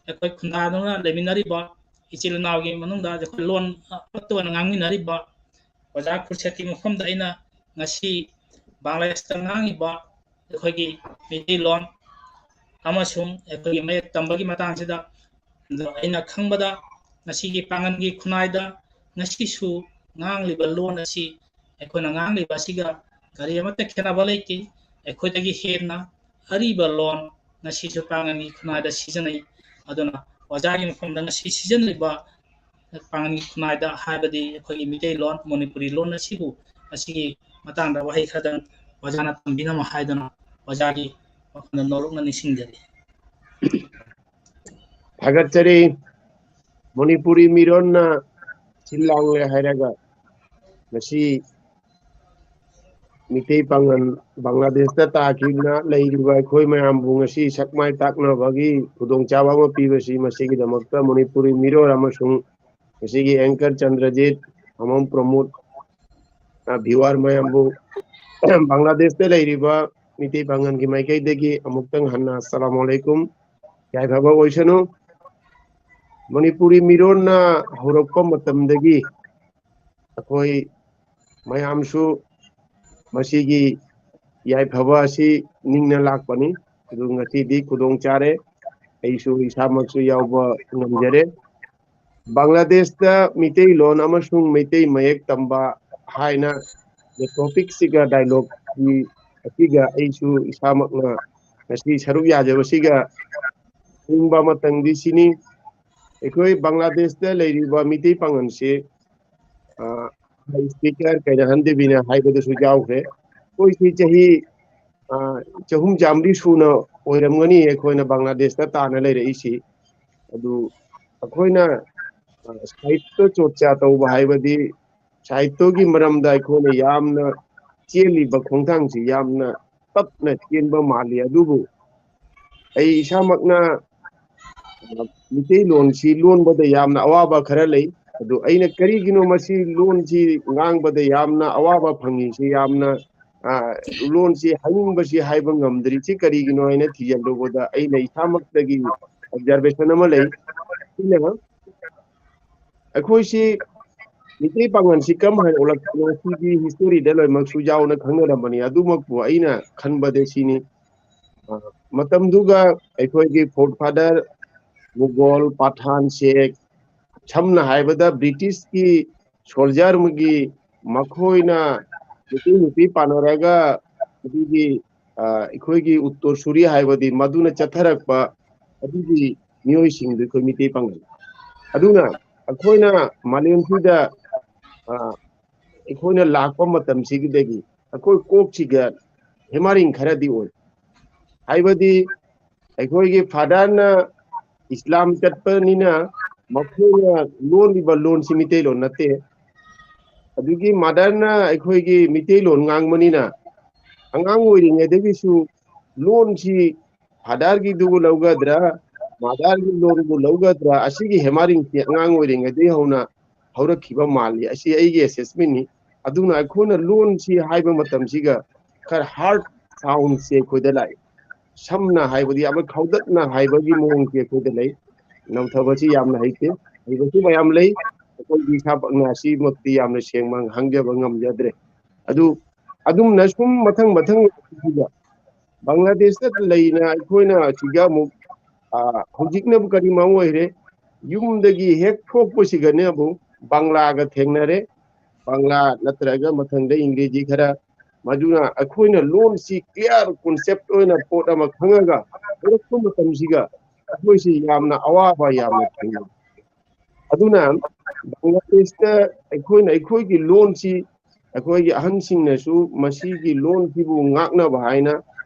ꯑꯩꯈꯣꯏ ꯈꯨꯟꯗꯥꯗꯨꯅ ꯂꯩꯃꯤꯟꯅꯔꯤꯕ ꯏꯆꯤꯜ ꯏꯅꯥꯎꯒꯤ ꯃꯅꯨꯡꯗ ꯑꯩꯈꯣꯏ ꯂꯣꯟ ꯑꯃꯠꯇ ꯑꯣꯏꯅ ꯉꯥꯡꯃꯤꯟꯅꯔꯤꯕ ꯑꯣꯖꯥ ꯈꯨꯔꯁꯦꯠꯀꯤ ꯃꯐꯝꯗ ꯑꯩꯅ ꯉꯁꯤ ꯕꯪꯒ꯭ꯂꯥꯗꯦꯁꯇ ꯉꯥꯡꯉꯤꯕ ꯑꯩꯈꯣꯏꯒꯤ ꯃꯩꯇꯩꯂꯣꯟ ꯑꯃꯁꯨꯡ ꯑꯩꯈꯣꯏꯒꯤ ꯃꯌꯦꯛ ꯇꯝꯕꯒꯤ ꯃꯇꯥꯡꯁꯤꯗ, ꯑꯗꯣ ꯑꯩꯅ ꯈꯪꯕꯗ ꯉꯁꯤꯒꯤ ꯄꯥꯉꯟꯒꯤ ꯈꯨꯟꯅꯥꯏꯗ ꯉꯁꯤꯁꯨ ꯉꯥꯡꯂꯤꯕ ꯂꯣꯟ ꯑꯁꯤ, ꯑꯩꯈꯣꯏꯅ ꯉꯥꯡꯂꯤꯕ ꯑꯁꯤꯒ ꯀꯔꯤ ꯑꯃꯠꯇ ꯈꯦꯠꯅꯕ ꯂꯩꯇꯦ꯫ ꯑꯩꯈꯣꯏꯗꯒꯤ ꯍꯦꯟꯅ ꯑꯔꯤꯕ ꯂꯣꯟ ꯉꯁꯤꯁꯨ ꯄꯥꯉꯟꯒꯤ ꯈꯨꯟꯅꯥꯏꯗ ꯁꯤꯖꯤꯟꯅꯩ꯫ ꯑꯗꯨꯅ ꯑꯣꯖꯥꯒꯤ ꯃꯐꯝꯗ ꯉꯁꯤ ꯁꯤꯖꯤꯟꯅꯔꯤꯕ ꯄꯥꯉꯟꯒꯤ ꯈꯨꯟꯅꯥꯏꯗ ꯍꯥꯏꯕꯗꯤ ꯑꯩꯈꯣꯏꯒꯤ ꯃꯤꯇꯩꯂꯣꯟ, ꯃꯅꯤꯄꯨꯔꯤ ꯂꯣꯟ ꯑꯁꯤꯕꯨ, ꯑꯁꯤꯒꯤ ꯃꯇꯥꯡꯗ ꯋꯥꯍꯩ ꯈꯔꯗꯪ ꯑꯣꯖꯥꯅ ꯇꯝꯕꯤꯅꯕ ꯍꯥꯏꯗꯨꯅ ꯑꯣꯖꯥꯒꯤ ꯋꯥꯈꯜꯗ ꯅꯧꯔꯛꯅ ꯅꯤꯡꯁꯤꯡꯖꯔꯤ꯫ ꯊꯥꯒꯠꯆꯔꯤ꯫ ꯃꯅꯤꯄꯨꯔꯤ ꯃꯤꯔꯣꯟꯅ ꯁꯤꯜ ꯂꯥꯡꯂꯦ ꯍꯥꯏꯔꯒ ꯉꯁꯤ ꯃꯤꯇꯩ ꯄꯥꯉꯜ ꯕꯪꯒ꯭ꯂꯥꯗꯦꯁꯇ ꯇꯥꯈꯤꯕꯅ ꯂꯩꯔꯤꯕ ꯑꯩꯈꯣꯏ ꯃꯌꯥꯝꯕꯨ ꯉꯁꯤ ꯁꯛ ꯃꯥꯏ ꯇꯥꯛꯅꯕꯒꯤ ꯈꯨꯗꯣꯡꯆꯥꯕ ꯑꯃ ꯄꯤꯕꯁꯤ, ꯃꯁꯤꯒꯤꯗꯃꯛꯇ ꯃꯅꯤꯄꯨꯔꯤ ꯃꯤꯔꯣꯜ ꯑꯃꯁꯨꯡ ꯉꯁꯤꯒꯤ anchor ꯆꯟꯗ꯭ꯔꯖꯤꯠ ꯑꯃꯁꯨꯡ ꯄ꯭ꯔꯃꯣꯗ, ꯑ, viewer ꯃꯌꯥꯝꯕꯨ ꯕꯪꯒ꯭ꯂꯥꯗꯦꯁꯇ ꯂꯩꯔꯤꯕ ꯃꯤꯇꯩ ꯄꯥꯉꯜꯒꯤ ꯃꯥꯏꯀꯩꯗꯒꯤ ꯑꯃꯨꯛꯇꯪ ꯍꯟꯅ ꯑꯁꯂꯥꯃꯨ ꯑꯂꯩꯀꯨꯝ, ꯌꯥꯏꯐꯕ ꯑꯣꯏꯁꯅꯨ꯫ ꯃꯅꯤꯄꯨꯔꯤ ꯃꯤꯔꯣꯟꯅ ꯍꯧꯔꯛꯄ ꯃꯇꯝꯗꯒꯤ ꯑꯩꯈꯣꯏ ꯃꯌꯥꯝꯁꯨ ꯃꯁꯤꯒꯤ ꯌꯥꯏꯐꯕ ꯑꯁꯤ ꯅꯤꯡꯅ ꯂꯥꯛꯄꯅꯤ꯫ ꯑꯗꯨ ꯉꯁꯤꯗꯤ ꯈꯨꯗꯣꯡ ꯆꯥꯔꯦ, ꯑꯩꯁꯨ ꯏꯁꯥꯃꯛꯁꯨ ꯌꯥꯎꯕ ꯉꯝꯖꯔꯦ꯫ ꯕꯪꯒ꯭ꯂꯥꯗꯦꯁꯇ ꯃꯤꯇꯩꯂꯣꯟ ꯑꯃꯁꯨꯡ ꯃꯩꯇꯩ ꯃꯌꯦꯛ ꯇꯝꯕ ꯍꯥꯏꯅ topicꯁꯤꯒ dialogueꯀꯤ ꯑꯁꯤꯒ ꯑꯩꯁꯨ ꯏꯁꯥꯃꯛꯅ ꯉꯁꯤ ꯁꯔꯨꯛ ꯌꯥꯖꯕꯁꯤꯒ ꯅꯤꯡꯕ ꯑꯃꯇꯪꯗꯤ ꯁꯤꯅꯤ, ꯑꯩꯈꯣꯏ ꯕꯪꯒ꯭ꯂꯥꯗꯦꯁꯇ ꯂꯩꯔꯤꯕ ꯃꯤꯇꯩ ꯄꯥꯉꯜꯁꯤ, ꯑ, speaker ꯀꯩꯅꯥꯍꯟ ꯗꯦꯕꯤꯅ ꯍꯥꯏꯕꯗꯁꯨ ꯌꯥꯎꯈ꯭ꯔꯦ, ꯑꯩꯈꯣꯏꯁꯤ ꯆꯍꯤ, ꯑ, ꯆꯍꯨꯝ ꯆꯥꯝꯃꯔꯤ ꯁꯨꯅ ꯑꯣꯏꯔꯝꯒꯅꯤ ꯑꯩꯈꯣꯏꯅ ꯕꯪꯒ꯭ꯂꯥꯗꯦꯁꯇ ꯇꯥꯅ ꯂꯩꯔꯛꯏꯁꯤ꯫ ꯑꯗꯨ ꯑꯩꯈꯣꯏꯅ, ꯑ, ꯁꯥꯍꯤꯇ꯭ꯌ ꯆꯣꯔꯆꯥ ꯇꯧꯕ ꯍꯥꯏꯕꯗꯤ ꯁꯥꯍꯤꯇ꯭ꯌꯒꯤ ꯃꯔꯝꯗ ꯑꯩꯈꯣꯏꯅ ꯌꯥꯝꯅ ꯆꯦꯜꯂꯤꯕ ꯈꯣꯡꯊꯥꯡꯁꯤ ꯌꯥꯝꯅ ꯇꯞꯅ ꯆꯦꯟꯕ ꯃꯥꯜꯂꯤ꯫ ꯑꯗꯨꯕꯨ ꯑꯩ ꯏꯁꯥꯃꯛꯅ, ꯑ, ꯃꯤꯇꯩꯂꯣꯟꯁꯤ ꯂꯣꯟꯕꯗ ꯌꯥꯝꯅ ꯑꯋꯥꯕ ꯈꯔ ꯂꯩ꯫ ꯑꯗꯨ ꯑꯩꯅ ꯀꯔꯤꯒꯤꯅꯣ ꯃꯁꯤ ꯂꯣꯟꯁꯤ ꯉꯥꯡꯕꯗ ꯌꯥꯝꯅ ꯑꯋꯥꯕ ꯐꯪꯉꯤꯁꯤ, ꯌꯥꯝꯅ, ꯑ, ꯂꯣꯟꯁꯤ ꯍꯥꯏꯅꯤꯡꯕꯁꯤ ꯍꯥꯏꯕ ꯉꯝꯗ꯭ꯔꯤꯁꯤ ꯀꯔꯤꯒꯤꯅꯣ ꯍꯥꯏꯅ ꯊꯤꯖꯤꯜꯂꯨꯕꯗ ꯑꯩꯅ ꯏꯁꯥꯃꯛꯇꯒꯤ observation ꯑꯃ ꯂꯩ꯫ ꯑꯩꯅ ꯑꯩꯈꯣꯏꯁꯤ ꯃꯤꯇꯩ ꯄꯥꯉꯜꯁꯤ ꯀꯔꯝ ꯍꯥꯏꯅ ꯑꯣꯜꯂꯛꯄꯅꯣ ꯁꯤꯒꯤ historyꯗ ꯂꯣꯏꯅꯃꯛꯁꯨ ꯌꯥꯎꯅ ꯈꯪꯅꯔꯝꯕꯅꯤ꯫ ꯑꯗꯨꯃꯛꯄꯨ ꯑꯩꯅ ꯈꯟꯕꯗ ꯁꯤꯅꯤ, ꯑ, ꯃꯇꯝꯗꯨꯒ ꯑꯩꯈꯣꯏꯒꯤ forefather ꯃꯨꯒꯣꯜ, ꯄꯊꯥꯟ, ꯁꯦꯛ, ꯁꯝꯅ ꯍꯥꯏꯕꯗ ꯕ꯭ꯔꯤꯇꯤꯁꯀꯤ soldier ꯑꯃꯒꯤ ꯃꯈꯣꯏꯅ ꯅꯨꯄꯤ ꯅꯨꯄꯤ ꯄꯥꯟꯅꯔꯒ ꯑꯗꯨꯒꯤ, ꯑ, ꯑꯩꯈꯣꯏꯒꯤ ꯎꯠꯇꯔꯁꯨꯔꯤ ꯍꯥꯏꯕꯗꯤ ꯃꯗꯨꯅ ꯆꯠꯊꯔꯛꯄ ꯑꯗꯨꯒꯤ ꯃꯤꯑꯣꯏꯁꯤꯡꯗꯨ ꯑꯩꯈꯣꯏ ꯃꯤꯇꯩ ꯄꯥꯉꯜ꯫ ꯑꯗꯨꯅ ꯑꯩꯈꯣꯏꯅ ꯃꯥꯂꯦꯝꯁꯤꯗ, ꯑ, ꯑꯩꯈꯣꯏꯅ ꯂꯥꯛꯄ ꯃꯇꯝꯁꯤꯗꯒꯤ ꯑꯩꯈꯣꯏ ꯀꯣꯛꯁꯤꯒ ꯍꯦꯃꯥꯔꯤꯡ ꯈꯔꯗꯤ ꯑꯣꯏ꯫ ꯍꯥꯏꯕꯗꯤ ꯑꯩꯈꯣꯏꯒꯤ fatherꯅ ꯏꯁꯂꯥꯝ ꯆꯠꯄꯅꯤꯅ ꯃꯈꯣꯏꯅ ꯂꯣꯜꯂꯤꯕ ꯂꯣꯟꯁꯤ ꯃꯤꯇꯩꯂꯣꯟ ꯅꯠꯇꯦ꯫ ꯑꯗꯨꯒꯤ ꯃꯥꯗꯔꯅ ꯑꯩꯈꯣꯏꯒꯤ ꯃꯤꯇꯩꯂꯣꯟ ꯉꯥꯡꯕꯅꯤꯅ, ꯑꯉꯥꯡ ꯑꯣꯏꯔꯤꯉꯩꯗꯒꯤꯁꯨ ꯂꯣꯟꯁꯤ ꯐꯥꯗꯔꯒꯤꯗꯨꯕꯨ ꯂꯧꯒꯗ꯭ꯔꯥ, ꯃꯥꯗꯔꯒꯤ ꯂꯣꯟꯕꯨ ꯂꯧꯒꯗ꯭ꯔꯥ, ꯑꯁꯤꯒꯤ ꯍꯦꯃꯥꯔꯤꯡꯁꯤ ꯑꯉꯥꯡ ꯑꯣꯏꯔꯤꯉꯩꯗꯒꯤ ꯍꯧꯅ ꯍꯧꯔꯛꯈꯤꯕ ꯃꯥꯜꯂꯤ꯫ ꯑꯁꯤ ꯑꯩꯒꯤ ꯑꯦꯁꯦꯁꯃꯦꯟꯅꯤ꯫ ꯑꯗꯨꯅ ꯑꯩꯈꯣꯏꯅ ꯂꯣꯟꯁꯤ ꯍꯥꯏꯕ ꯃꯇꯝꯁꯤꯒ ꯈꯔ ꯍꯥꯔꯗ ꯁꯥꯎꯟꯁꯦ ꯑꯩꯈꯣꯏꯗ ꯂꯥꯛꯏ꯫ ꯁꯝꯅ ꯍꯥꯏꯕꯗꯤ ꯌꯥꯝꯅ ꯈꯥꯎꯗꯠꯅ ꯍꯥꯏꯕꯒꯤ ꯃꯑꯣꯡꯁꯦ ꯑꯩꯈꯣꯏꯗ ꯂꯩ꯫ ꯅꯧꯊꯕꯁꯤ ꯌꯥꯝꯅ ꯍꯩꯇꯦ, ꯍꯩꯕꯁꯨ ꯃꯌꯥꯝ ꯂꯩ꯫ ꯑꯩꯈꯣꯏꯒꯤ ꯏꯁꯥꯃꯛꯅ ꯑꯁꯤꯃꯛꯇꯤ ꯌꯥꯝꯅ ꯁꯦꯡꯅ ꯍꯪꯖꯕ ꯉꯝꯖꯗ꯭ꯔꯦ꯫ ꯑꯗꯨ ꯑꯗꯨꯝꯅ ꯁꯨꯝ ꯃꯊꯪ ꯃꯊꯪ ꯕꯪꯒ꯭ꯂꯥꯗꯦꯁꯇ ꯂꯩꯅ ꯑꯩꯈꯣꯏꯅ ꯁꯤꯗ ꯑꯃꯨꯛ, ꯑ, ꯍꯧꯖꯤꯛꯅꯕꯨ ꯀꯔꯤ ꯃꯔꯝ ꯑꯣꯏꯔꯦ? ꯌꯨꯝꯗꯒꯤ ꯍꯦꯛ ꯊꯣꯛꯄꯁꯤꯒꯅꯦꯕꯨ ꯕꯪꯂꯥꯒ ꯊꯦꯡꯅꯔꯦ꯫ ꯕꯪꯂꯥ ꯅꯠꯇ꯭ꯔꯒ ꯃꯊꯪꯗ ꯏꯪꯒ꯭ꯔꯦꯖꯤ ꯈꯔ, ꯃꯗꯨꯅ ꯑꯩꯈꯣꯏꯅ ꯂꯣꯟꯁꯤ ꯀ꯭ꯂꯤꯌꯥꯔ ꯀꯣꯟꯁꯦꯞ ꯑꯣꯏꯅ ꯄꯣꯠ ꯑꯃ ꯈꯪꯉꯒ ꯍꯧꯔꯛꯄ ꯃꯇꯝꯁꯤꯒ ꯑꯩꯈꯣꯏꯁꯤ ꯌꯥꯝꯅ ꯑꯋꯥꯕ ꯌꯥꯝꯅ ꯊꯦꯡꯅꯩ꯫ ꯑꯗꯨꯅ ꯕꯪꯒ꯭ꯂꯥꯗꯦꯁꯇ ꯑꯩꯈꯣꯏꯅ ꯑꯩꯈꯣꯏꯒꯤ ꯂꯣꯟꯁꯤ, ꯑꯩꯈꯣꯏꯒꯤ ꯑꯍꯟꯁꯤꯡꯅꯁꯨ ꯃꯁꯤꯒꯤ ꯂꯣꯟꯁꯤꯕꯨ ꯉꯥꯛꯅꯕ ꯍꯥꯏꯅ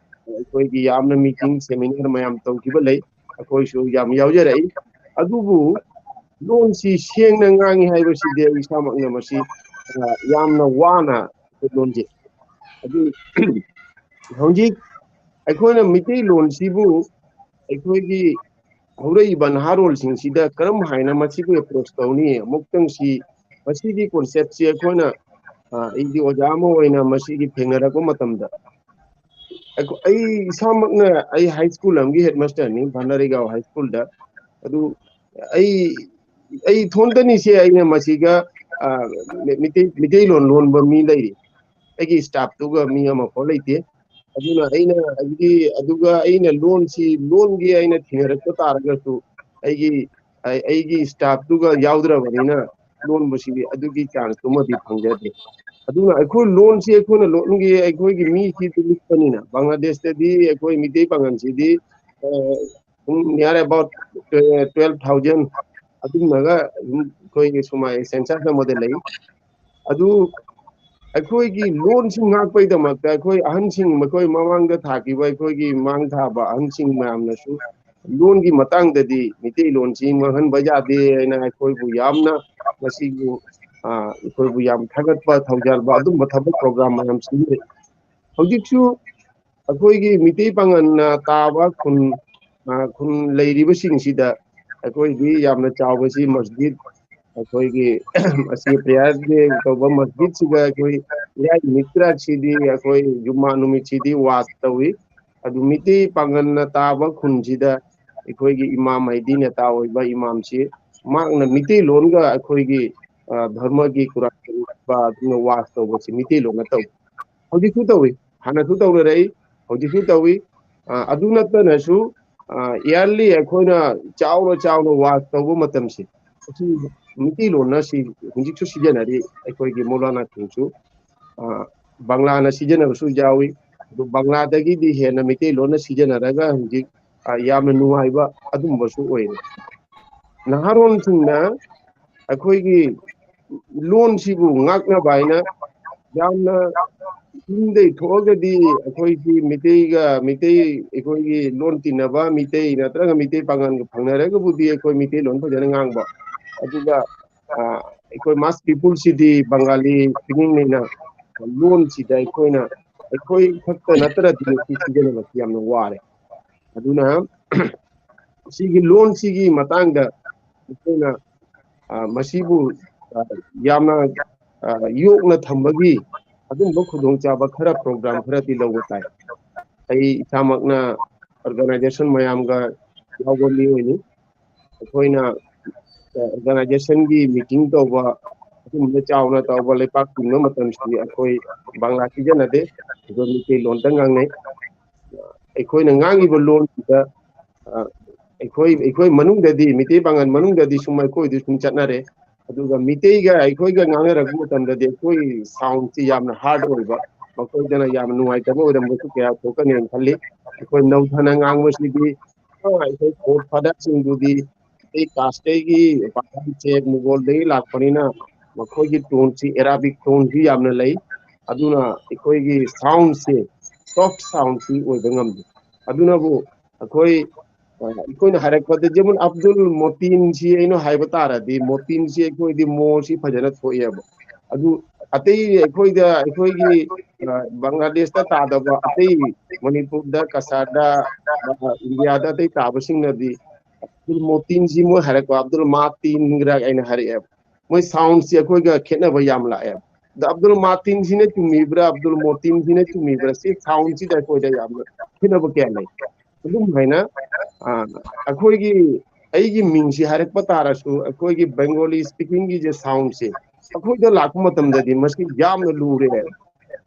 ꯑꯩꯈꯣꯏꯒꯤ ꯌꯥꯝꯅ ꯃꯤꯇꯤꯡ ꯁꯦꯃꯤꯅꯥꯔ ꯃꯌꯥꯝ ꯇꯧꯈꯤꯕ ꯂꯩ꯫ ꯑꯩꯈꯣꯏꯁꯨ ꯌꯥꯝ ꯌꯥꯎꯖꯔꯛꯏ꯫ ꯑꯗꯨꯕꯨ ꯂꯣꯟꯁꯤ ꯁꯦꯡꯅ ꯉꯥꯡꯉꯤ ꯍꯥꯏꯕꯁꯤꯗꯤ ꯑꯩ ꯏꯁꯥꯃꯛꯅ ꯃꯁꯤ, ꯑ, ꯌꯥꯝꯅ ꯋꯥꯅ ꯑꯩꯈꯣꯏ ꯂꯣꯟꯁꯦ꯫ ꯑꯗꯨ ꯍꯧꯖꯤꯛ ꯑꯩꯈꯣꯏꯅ ꯃꯤꯇꯩꯂꯣꯟꯁꯤꯕꯨ ꯑꯩꯈꯣꯏꯒꯤ ꯍꯧꯔꯛꯏꯕ ꯅꯍꯥꯔꯣꯜꯁꯤꯡꯁꯤꯗ ꯀꯔꯝ ꯍꯥꯏꯅ ꯃꯁꯤꯕꯨ ꯑꯦꯄ꯭ꯔꯣꯆ ꯇꯧꯅꯤ? ꯑꯃꯨꯛꯇꯪ ꯁꯤ, ꯃꯁꯤꯒꯤ ꯀꯣꯟꯁꯦꯞꯁꯤ ꯑꯩꯈꯣꯏꯅ, ꯑ, ꯑꯩꯗꯤ ꯑꯣꯖꯥ ꯑꯃ ꯑꯣꯏꯅ ꯃꯁꯤꯒꯤ ꯊꯦꯡꯅꯔꯛꯄ ꯃꯇꯝꯗ, ꯑꯩꯈꯣ-, ꯑꯩ ꯏꯁꯥꯃꯛꯅ, ꯑꯩ ꯍꯥꯏ ꯁ꯭ꯀꯨꯜ ꯑꯃꯒꯤ ꯍꯦꯗꯃꯥꯁꯇꯔꯅꯤ, ꯚꯥꯅꯔꯤꯒꯥꯎ ꯍꯥꯏ ꯁ꯭ꯀꯨꯜꯗ꯫ ꯑꯗꯨ ꯑꯩ, ꯑꯩ ꯏꯊꯣꯟꯇꯅꯤꯁꯦ ꯑꯩꯅ ꯃꯁꯤꯒ, ꯑ, ꯃꯤ-, ꯃꯤꯇꯩ-, ꯃꯤꯇꯩꯂꯣꯟ ꯂꯣꯟꯕ ꯃꯤ ꯂꯩꯔꯤ꯫ ꯑꯩꯒꯤ ꯁ꯭ꯇꯥꯐꯇꯨꯒ ꯃꯤ ꯑꯃꯐꯥꯎ ꯂꯩꯇꯦ꯫ ꯑꯗꯨꯅ ꯑꯩꯅ ꯍꯥꯏꯕꯗꯤ, ꯑꯗꯨꯒ ꯑꯩꯅ ꯂꯣꯟꯁꯤ, ꯂꯣꯟꯒꯤ ꯑꯩꯅ ꯊꯦꯡꯅꯔꯛꯄ ꯇꯥꯔꯒꯁꯨ, ꯑꯩꯒꯤ, ꯑꯩ-, ꯑꯩꯒꯤ ꯁ꯭ꯇꯥꯐꯇꯨꯒ ꯌꯥꯎꯗ꯭ꯔꯕꯅꯤꯅ ꯂꯣꯟꯕꯁꯤꯗꯤ ꯑꯗꯨꯒꯤ ꯆꯥꯟꯁꯇꯨꯃꯗꯤ ꯐꯪꯖꯗꯦ꯫ ꯑꯗꯨꯅ ꯑꯩꯈꯣꯏ ꯂꯣꯟꯁꯤ ꯑꯩꯈꯣꯏꯅ ꯂꯣꯟꯒꯦ, ꯑꯩꯈꯣꯏꯒꯤ ꯃꯤꯁꯤꯗꯤ ꯂꯤꯛꯄꯅꯤꯅ, ꯕꯪꯒ꯭ꯂꯥꯗꯦꯁꯇꯗꯤ ꯑꯩꯈꯣꯏ ꯃꯤꯇꯩ ꯄꯥꯉꯜꯁꯤꯗꯤ, ꯑ, ꯄꯨꯡ near about twelve thousand ꯑꯗꯨꯝꯅꯒ ꯑꯗꯨꯝ ꯑꯩꯈꯣꯏꯒꯤ ꯁꯨꯃꯥꯏ ꯁꯦꯟꯁꯁ ꯑꯃꯗ ꯂꯩ꯫ ꯑꯗꯨ ꯑꯩꯈꯣꯏꯒꯤ ꯂꯣꯟꯁꯤ ꯉꯥꯛꯄꯒꯤꯗꯃꯛꯇ ꯑꯩꯈꯣꯏ ꯑꯍꯟꯁꯤꯡ, ꯃꯈꯣꯏ ꯃꯃꯥꯡꯗ ꯊꯥꯈꯤꯕ ꯑꯩꯈꯣꯏꯒꯤ ꯃꯥꯡ ꯊꯥꯕ ꯑꯍꯟꯁꯤꯡ ꯃꯌꯥꯝꯅꯁꯨ ꯂꯣꯟꯒꯤ ꯃꯇꯥꯡꯗꯗꯤ ꯃꯤꯇꯩꯂꯣꯟꯁꯤ ꯃꯥꯡꯍꯟꯕ ꯌꯥꯗꯦ ꯍꯥꯏꯅ ꯑꯩꯈꯣꯏꯕꯨ ꯌꯥꯝꯅ ꯃꯁꯤꯕꯨ ꯑꯩꯈꯣꯏꯕꯨ ꯌꯥꯝ ꯊꯥꯒꯠꯄ, ꯊꯧꯖꯥꯜꯕ ꯑꯗꯨꯝꯕ ꯊꯕꯛ ꯄ꯭ꯔꯣꯒ꯭ꯔꯥꯝ ꯃꯌꯥꯝ ꯁꯤꯖꯤꯟꯅꯩ꯫ ꯍꯧꯖꯤꯛꯁꯨ ꯑꯩꯈꯣꯏꯒꯤ ꯃꯤꯇꯩ ꯄꯥꯉꯜꯅ ꯇꯥꯕ ꯈꯨꯟ, ꯈꯨꯟ ꯂꯩꯔꯤꯕꯁꯤꯡꯁꯤꯗ ꯑꯩꯈꯣꯏꯗꯤ ꯌꯥꯝꯅ ꯆꯥꯎꯕꯁꯤ ꯃꯁꯖꯤꯗ, ꯑꯩꯈꯣꯏꯒꯤ ꯑꯁꯤ ꯄ꯭ꯔꯦꯌꯔ ꯗꯦ ꯇꯧꯕ ꯃꯁꯖꯤꯗꯁꯤꯗ ꯑꯩꯈꯣꯏ ꯏꯔꯥꯏ ꯅꯨꯃꯤꯠ ꯇꯔꯥꯁꯤꯗꯤ ꯑꯩꯈꯣꯏ ꯖꯨꯝꯃꯥ ꯅꯨꯃꯤꯠꯁꯤꯗꯤ ꯋꯥꯁ ꯇꯧꯏ꯫ ꯑꯗꯨ ꯃꯤꯇꯩ ꯄꯥꯉꯜꯅ ꯇꯥꯕ ꯈꯨꯟꯁꯤꯗ ꯑꯩꯈꯣꯏꯒꯤ ꯏꯃꯥꯝ ꯍꯥꯏꯗꯤ ꯅꯦꯇꯥ ꯑꯣꯏꯕ ꯏꯃꯥꯝꯁꯤ ꯃꯍꯥꯛꯅ ꯃꯤꯇꯩꯂꯣꯟꯒ ꯑꯩꯈꯣꯏꯒꯤ ꯙꯔꯃꯒꯤ ꯀꯨꯔꯥꯟ ꯁꯔꯤꯐ ꯑꯗꯨꯅ ꯋꯥꯁ ꯇꯧꯕꯁꯤ ꯃꯤꯇꯩꯂꯣꯟꯅ ꯇꯧꯏ꯫ ꯍꯧꯖꯤꯛꯁꯨ ꯇꯧꯏ, ꯍꯥꯟꯅꯁꯨ ꯇꯧꯅꯔꯛꯏ, ꯍꯧꯖꯤꯛꯁꯨ ꯇꯧꯏ꯫ ꯑꯗꯨ ꯅꯠꯇꯅꯁꯨ ꯏꯌꯥꯔꯂꯤ ꯑꯩꯈꯣꯏꯅ ꯆꯥꯎꯅ ꯆꯥꯎꯅ ꯋꯥꯁ ꯇꯧꯕ ꯃꯇꯝꯁꯤ ꯃꯤꯇꯩꯂꯣꯟꯅ ꯁꯤ ꯍꯧꯖꯤꯛꯁꯨ ꯁꯤꯖꯤꯟꯅꯔꯤ꯫ ꯑꯩꯈꯣꯏꯒꯤ ꯃꯧꯂꯥꯅꯥꯁꯤꯡꯁꯨ ꯕꯪꯂꯥꯅ ꯁꯤꯖꯤꯟꯅꯕꯁꯨ ꯌꯥꯎꯏ꯫ ꯑꯗꯨ ꯕꯪꯂꯥꯗꯒꯤꯗꯤ ꯍꯦꯟꯅ ꯃꯩꯇꯩꯂꯣꯟꯅ ꯁꯤꯖꯤꯟꯅꯔꯒ ꯍꯧꯖꯤꯛ ꯌꯥꯝꯅ ꯅꯨꯡꯉꯥꯏꯕ ꯑꯗꯨꯝꯕꯁꯨ ꯑꯣꯏꯔꯦ꯫ ꯅꯍꯥꯔꯣꯜꯁꯤꯡꯅ ꯑꯩꯈꯣꯏꯒꯤ ꯂꯣꯟꯁꯤꯕꯨ ꯉꯥꯛꯅꯕ ꯍꯥꯏꯅ ꯌꯥꯝꯅ ꯌꯨꯝꯗꯩ ꯊꯣꯛꯑꯒꯗꯤ ꯑꯩꯈꯣꯏꯒꯤ ꯃꯤꯇꯩꯒ ꯃꯤꯇꯩ ꯑꯩꯈꯣꯏꯒꯤ ꯂꯣꯟ ꯇꯤꯟꯅꯕ ꯃꯤꯇꯩ ꯅꯠꯇ꯭ꯔꯒ ꯃꯤꯇꯩ ꯄꯥꯉꯜꯒ ꯐꯪꯅꯔꯒꯕꯨꯗꯤ ꯑꯩꯈꯣꯏ ꯃꯤꯇꯩꯂꯣꯟ ꯐꯖꯅ ꯉꯥꯡꯕ, ꯑꯗꯨꯒ ꯑꯩꯈꯣꯏ ꯃꯥꯁ ꯄꯤꯄꯜꯁꯤꯗꯤ ꯕꯪꯒꯥꯂꯤ ꯁꯤꯒꯨꯝꯅꯤꯅ ꯂꯣꯟꯁꯤꯗ ꯑꯩꯈꯣꯏꯅ ꯑꯩꯈꯣꯏ ꯈꯛꯇ ꯅꯠꯇ꯭ꯔꯗꯤ ꯁꯤ ꯁꯤꯖꯤꯟꯅꯕꯁꯤ ꯌꯥꯝꯅ ꯋꯥꯔꯦ꯫ ꯑꯗꯨꯅ ꯁꯤꯒꯤ ꯂꯣꯟꯁꯤꯒꯤ ꯃꯇꯥꯡꯗ ꯑꯩꯈꯣꯏꯅ ꯃꯁꯤꯕꯨ ꯌꯥꯝꯅ ꯌꯣꯛꯅ ꯊꯝꯕꯒꯤ ꯑꯗꯨꯝꯕ ꯈꯨꯗꯣꯡꯆꯥꯕ ꯈꯔ ꯄ꯭ꯔꯣꯒ꯭ꯔꯥꯝ ꯈꯔꯗꯤ ꯂꯧꯕ ꯇꯥꯏ꯫ ꯑꯩ ꯏꯁꯥꯃꯛꯅ ꯑꯣꯔꯒꯅꯥꯏꯖꯦꯁꯟ ꯃꯌꯥꯝꯒ ꯌꯥꯎꯕ ꯃꯤꯑꯣꯏꯅꯤ꯫ ꯑꯩꯈꯣꯏꯅ ꯑꯣꯔꯒꯅꯥꯏꯖꯦꯁꯟꯒꯤ ꯃꯤꯇꯤꯡ ꯇꯧꯕ, ꯑꯗꯨꯝꯕ ꯆꯥꯎꯅ ꯇꯧꯕ, ꯂꯩꯄꯥꯛ ꯇꯤꯟꯕ ꯃꯇꯝꯁꯤꯗꯤ ꯑꯩꯈꯣꯏ ꯕꯪꯂꯥ ꯁꯤꯖꯤꯟꯅꯗꯦ, ꯑꯩꯈꯣꯏ ꯃꯩꯇꯩꯂꯣꯟꯗ ꯉꯥꯡꯅꯩ꯫ ꯑꯩꯈꯣꯏꯅ ꯉꯥꯡꯉꯤꯕ ꯂꯣꯟꯁꯤꯗ ꯑꯩꯈꯣꯏ ꯑꯩꯈꯣꯏ ꯃꯅꯨꯡꯗꯗꯤ, ꯃꯤꯇꯩ ꯄꯥꯉꯜ ꯃꯅꯨꯡꯗꯗꯤ ꯁꯨꯝ ꯑꯩꯈꯣꯏꯗꯤ ꯁꯨꯝ ꯆꯠꯅꯔꯦ꯫ ꯑꯗꯨꯒ ꯃꯤꯇꯩꯒ ꯑꯩꯈꯣꯏꯒ ꯉꯥꯡꯅꯔꯛꯄ ꯃꯇꯝꯗꯗꯤ ꯑꯩꯈꯣꯏ ꯁꯥꯎꯟꯁꯤ ꯌꯥꯝꯅ ꯍꯥꯔꯗ ꯑꯣꯏꯕ, ꯃꯈꯣꯏꯗꯅ ꯌꯥꯝꯅ ꯅꯨꯡꯉꯥꯏꯇꯕ ꯑꯣꯏꯔꯝꯕꯁꯨ ꯀꯌꯥ ꯊꯣꯛꯀꯅꯦꯅ ꯈꯜꯂꯤ꯫ ꯑꯩꯈꯣꯏ ꯅꯧꯊꯅ ꯉꯥꯡꯕꯁꯤꯗꯤ ꯑꯩꯈꯣꯏ ꯐꯣꯔ ꯐꯥꯗꯔꯁꯤꯡꯗꯨꯗꯤ ꯑꯩ ꯀꯥꯁꯇꯒꯤ ꯄꯥꯈꯪꯁꯦ ꯃꯨꯒꯣꯜꯗꯒꯤ ꯂꯥꯛꯄꯅꯤꯅ ꯃꯈꯣꯏꯒꯤ ꯇꯣꯟꯁꯤ ꯑꯦꯔꯥꯕꯤꯛ ꯇꯣꯟꯁꯤ ꯌꯥꯝꯅ ꯂꯩ꯫ ꯑꯗꯨꯅ ꯑꯩꯈꯣꯏꯒꯤ ꯁꯥꯎꯟꯁꯦ ꯁꯣꯐ ꯁꯥꯎꯟꯁꯤ ꯑꯣꯏꯕ ꯉꯝꯗꯦ꯫ ꯑꯗꯨꯅꯕꯨ ꯑꯩꯈꯣꯏ ꯑꯩꯈꯣꯏꯅ ꯍꯥꯏꯔꯛꯄꯗ, ꯖꯦꯃꯨꯟ ꯑꯕꯗꯨꯜ ꯃꯣꯇꯤꯟꯁꯤ ꯑꯩꯅ ꯍꯥꯏꯕ ꯇꯥꯔꯗꯤ, ꯃꯣꯇꯤꯟꯁꯤ ꯑꯩꯈꯣꯏꯗꯤ ꯃꯣꯁꯤ ꯐꯖꯅ ꯊꯣꯛꯑꯦꯕ꯫ ꯑꯗꯨ ꯑꯇꯩ ꯑꯩꯈꯣꯏꯗ, ꯑꯩꯈꯣꯏꯒꯤ ꯕꯪꯒ꯭ꯂꯥꯗꯦꯁꯇ ꯇꯥꯗꯕ, ꯑꯇꯩ ꯃꯅꯤꯄꯨꯔꯗ, ꯀꯁꯥꯔꯗ, ꯏꯟꯗꯤꯌꯥꯗ ꯑꯇꯩ ꯇꯥꯕꯁꯤꯡꯅꯗꯤ ꯑꯕꯗꯨꯜ ꯃꯣꯇꯤꯟꯁꯤ ꯃꯣꯏ ꯍꯥꯏꯔꯛꯄ, ꯑꯕꯗꯨꯜ ꯃꯥꯇꯤꯟꯒ ꯑꯩꯅ ꯍꯥꯏꯔꯛꯑꯦꯕ꯫ ꯃꯣꯏ ꯁꯥꯎꯟꯁꯤ ꯑꯩꯈꯣꯏꯒ ꯈꯦꯠꯅꯕ ꯌꯥꯝ ꯂꯥꯛꯑꯦꯕ꯫ ꯑꯗ ꯑꯕꯗꯨꯜ ꯃꯥꯇꯤꯟꯁꯤꯅ ꯆꯨꯝꯃꯤꯕ꯭ꯔꯥ, ꯑꯕꯗꯨꯜ ꯃꯣꯇꯤꯟꯁꯤꯅ ꯆꯨꯝꯃꯤꯕ꯭ꯔꯥ, ꯁꯤ ꯁꯥꯎꯟꯁꯤꯗ ꯑꯩꯈꯣꯏꯗ ꯌꯥꯝꯅ ꯈꯦꯠꯅꯕ ꯀꯌꯥ ꯂꯩ꯫ ꯑꯗꯨꯝ ꯍꯥꯏꯅ ꯑꯩꯈꯣꯏꯒꯤ, ꯑꯩꯒꯤ ꯃꯤꯡꯁꯤ ꯍꯥꯏꯔꯛꯄ ꯇꯥꯔꯁꯨ, ꯑꯩꯈꯣꯏꯒꯤ ꯕꯦꯡꯒꯣꯂꯤ ꯁ꯭ꯄꯤꯀꯤꯡꯒꯤꯁꯦ ꯁꯥꯎꯟꯁꯦ ꯑꯩꯈꯣꯏꯗ ꯂꯥꯛꯄ ꯃꯇꯝꯗꯗꯤ ꯃꯁꯤ ꯌꯥꯝꯅ ꯂꯨꯔꯦ꯫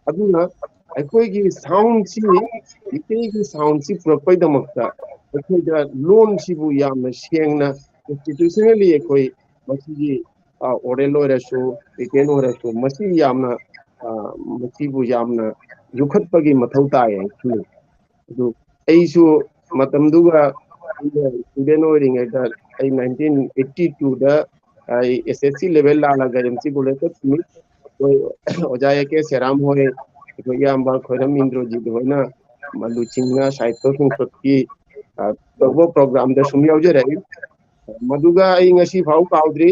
ꯑꯗꯨꯅ ꯑꯩꯈꯣꯏꯒꯤ ꯁꯥꯎꯟꯁꯤ, ꯃꯤꯇꯩꯒꯤ ꯁꯥꯎꯟꯁꯤ ꯄꯨꯔꯛꯄꯩꯗꯃꯛꯇ ꯑꯩꯈꯣꯏꯗ ꯂꯣꯟꯁꯤꯕꯨ ꯌꯥꯝꯅ ꯁꯦꯡꯅ, ꯏꯟꯁꯇꯤꯇ꯭ꯌꯨꯁꯅꯦꯜꯂꯤ ꯑꯩꯈꯣꯏ ꯃꯁꯤꯒꯤ ꯑꯣꯔꯦꯜ ꯑꯣꯏꯔꯁꯨ, ꯔꯤꯇꯦꯟ ꯑꯣꯏꯔꯁꯨ, ꯃꯁꯤ ꯌꯥꯝꯅ, ꯃꯁꯤꯕꯨ ꯌꯥꯝꯅ ꯌꯣꯛꯈꯠꯄꯒꯤ ꯃꯊꯧ ꯇꯥꯏ ꯍꯥꯏꯅ ꯈꯜꯂꯤ꯫ ꯑꯗꯨ ꯑꯩꯁꯨ ꯃꯇꯝꯗꯨꯒ ꯏꯁꯇꯨꯗꯦꯟ ꯑꯣꯏꯔꯤꯉꯩꯗ, ꯑꯩ ꯅꯥꯏꯟꯇꯤꯟ ꯑꯩꯠꯇꯤ ꯇꯨꯗ ꯑꯩ ꯑꯦꯁ S C level ꯂꯥꯜꯂꯒ M C ꯀꯣꯂꯦꯖꯇ ꯇꯝꯃꯤ꯫ ꯑꯩꯈꯣꯏ ꯑꯣꯖꯥ ꯑꯦ ꯀꯦ ꯁꯦꯔꯥꯝ ꯍꯣꯏ, ꯑꯩꯈꯣꯏ ꯏꯌꯥꯝꯕ ꯈꯣꯏꯔꯝ ꯏꯟꯗ꯭ꯔꯣꯖꯤꯠ ꯍꯣꯏꯅ ꯂꯨꯆꯤꯡꯅ ꯁꯥꯍꯤꯇ꯭ꯌ ꯁꯪꯁꯠꯀꯤ ꯇꯧꯕ ꯄ꯭ꯔꯣꯒ꯭ꯔꯥꯝꯗ ꯁꯨꯝ ꯌꯥꯎꯖꯔꯛꯏ꯫ ꯃꯗꯨꯒ ꯑꯩ ꯉꯁꯤ ꯐꯥꯎ ꯀꯥꯎꯗ꯭ꯔꯤ꯫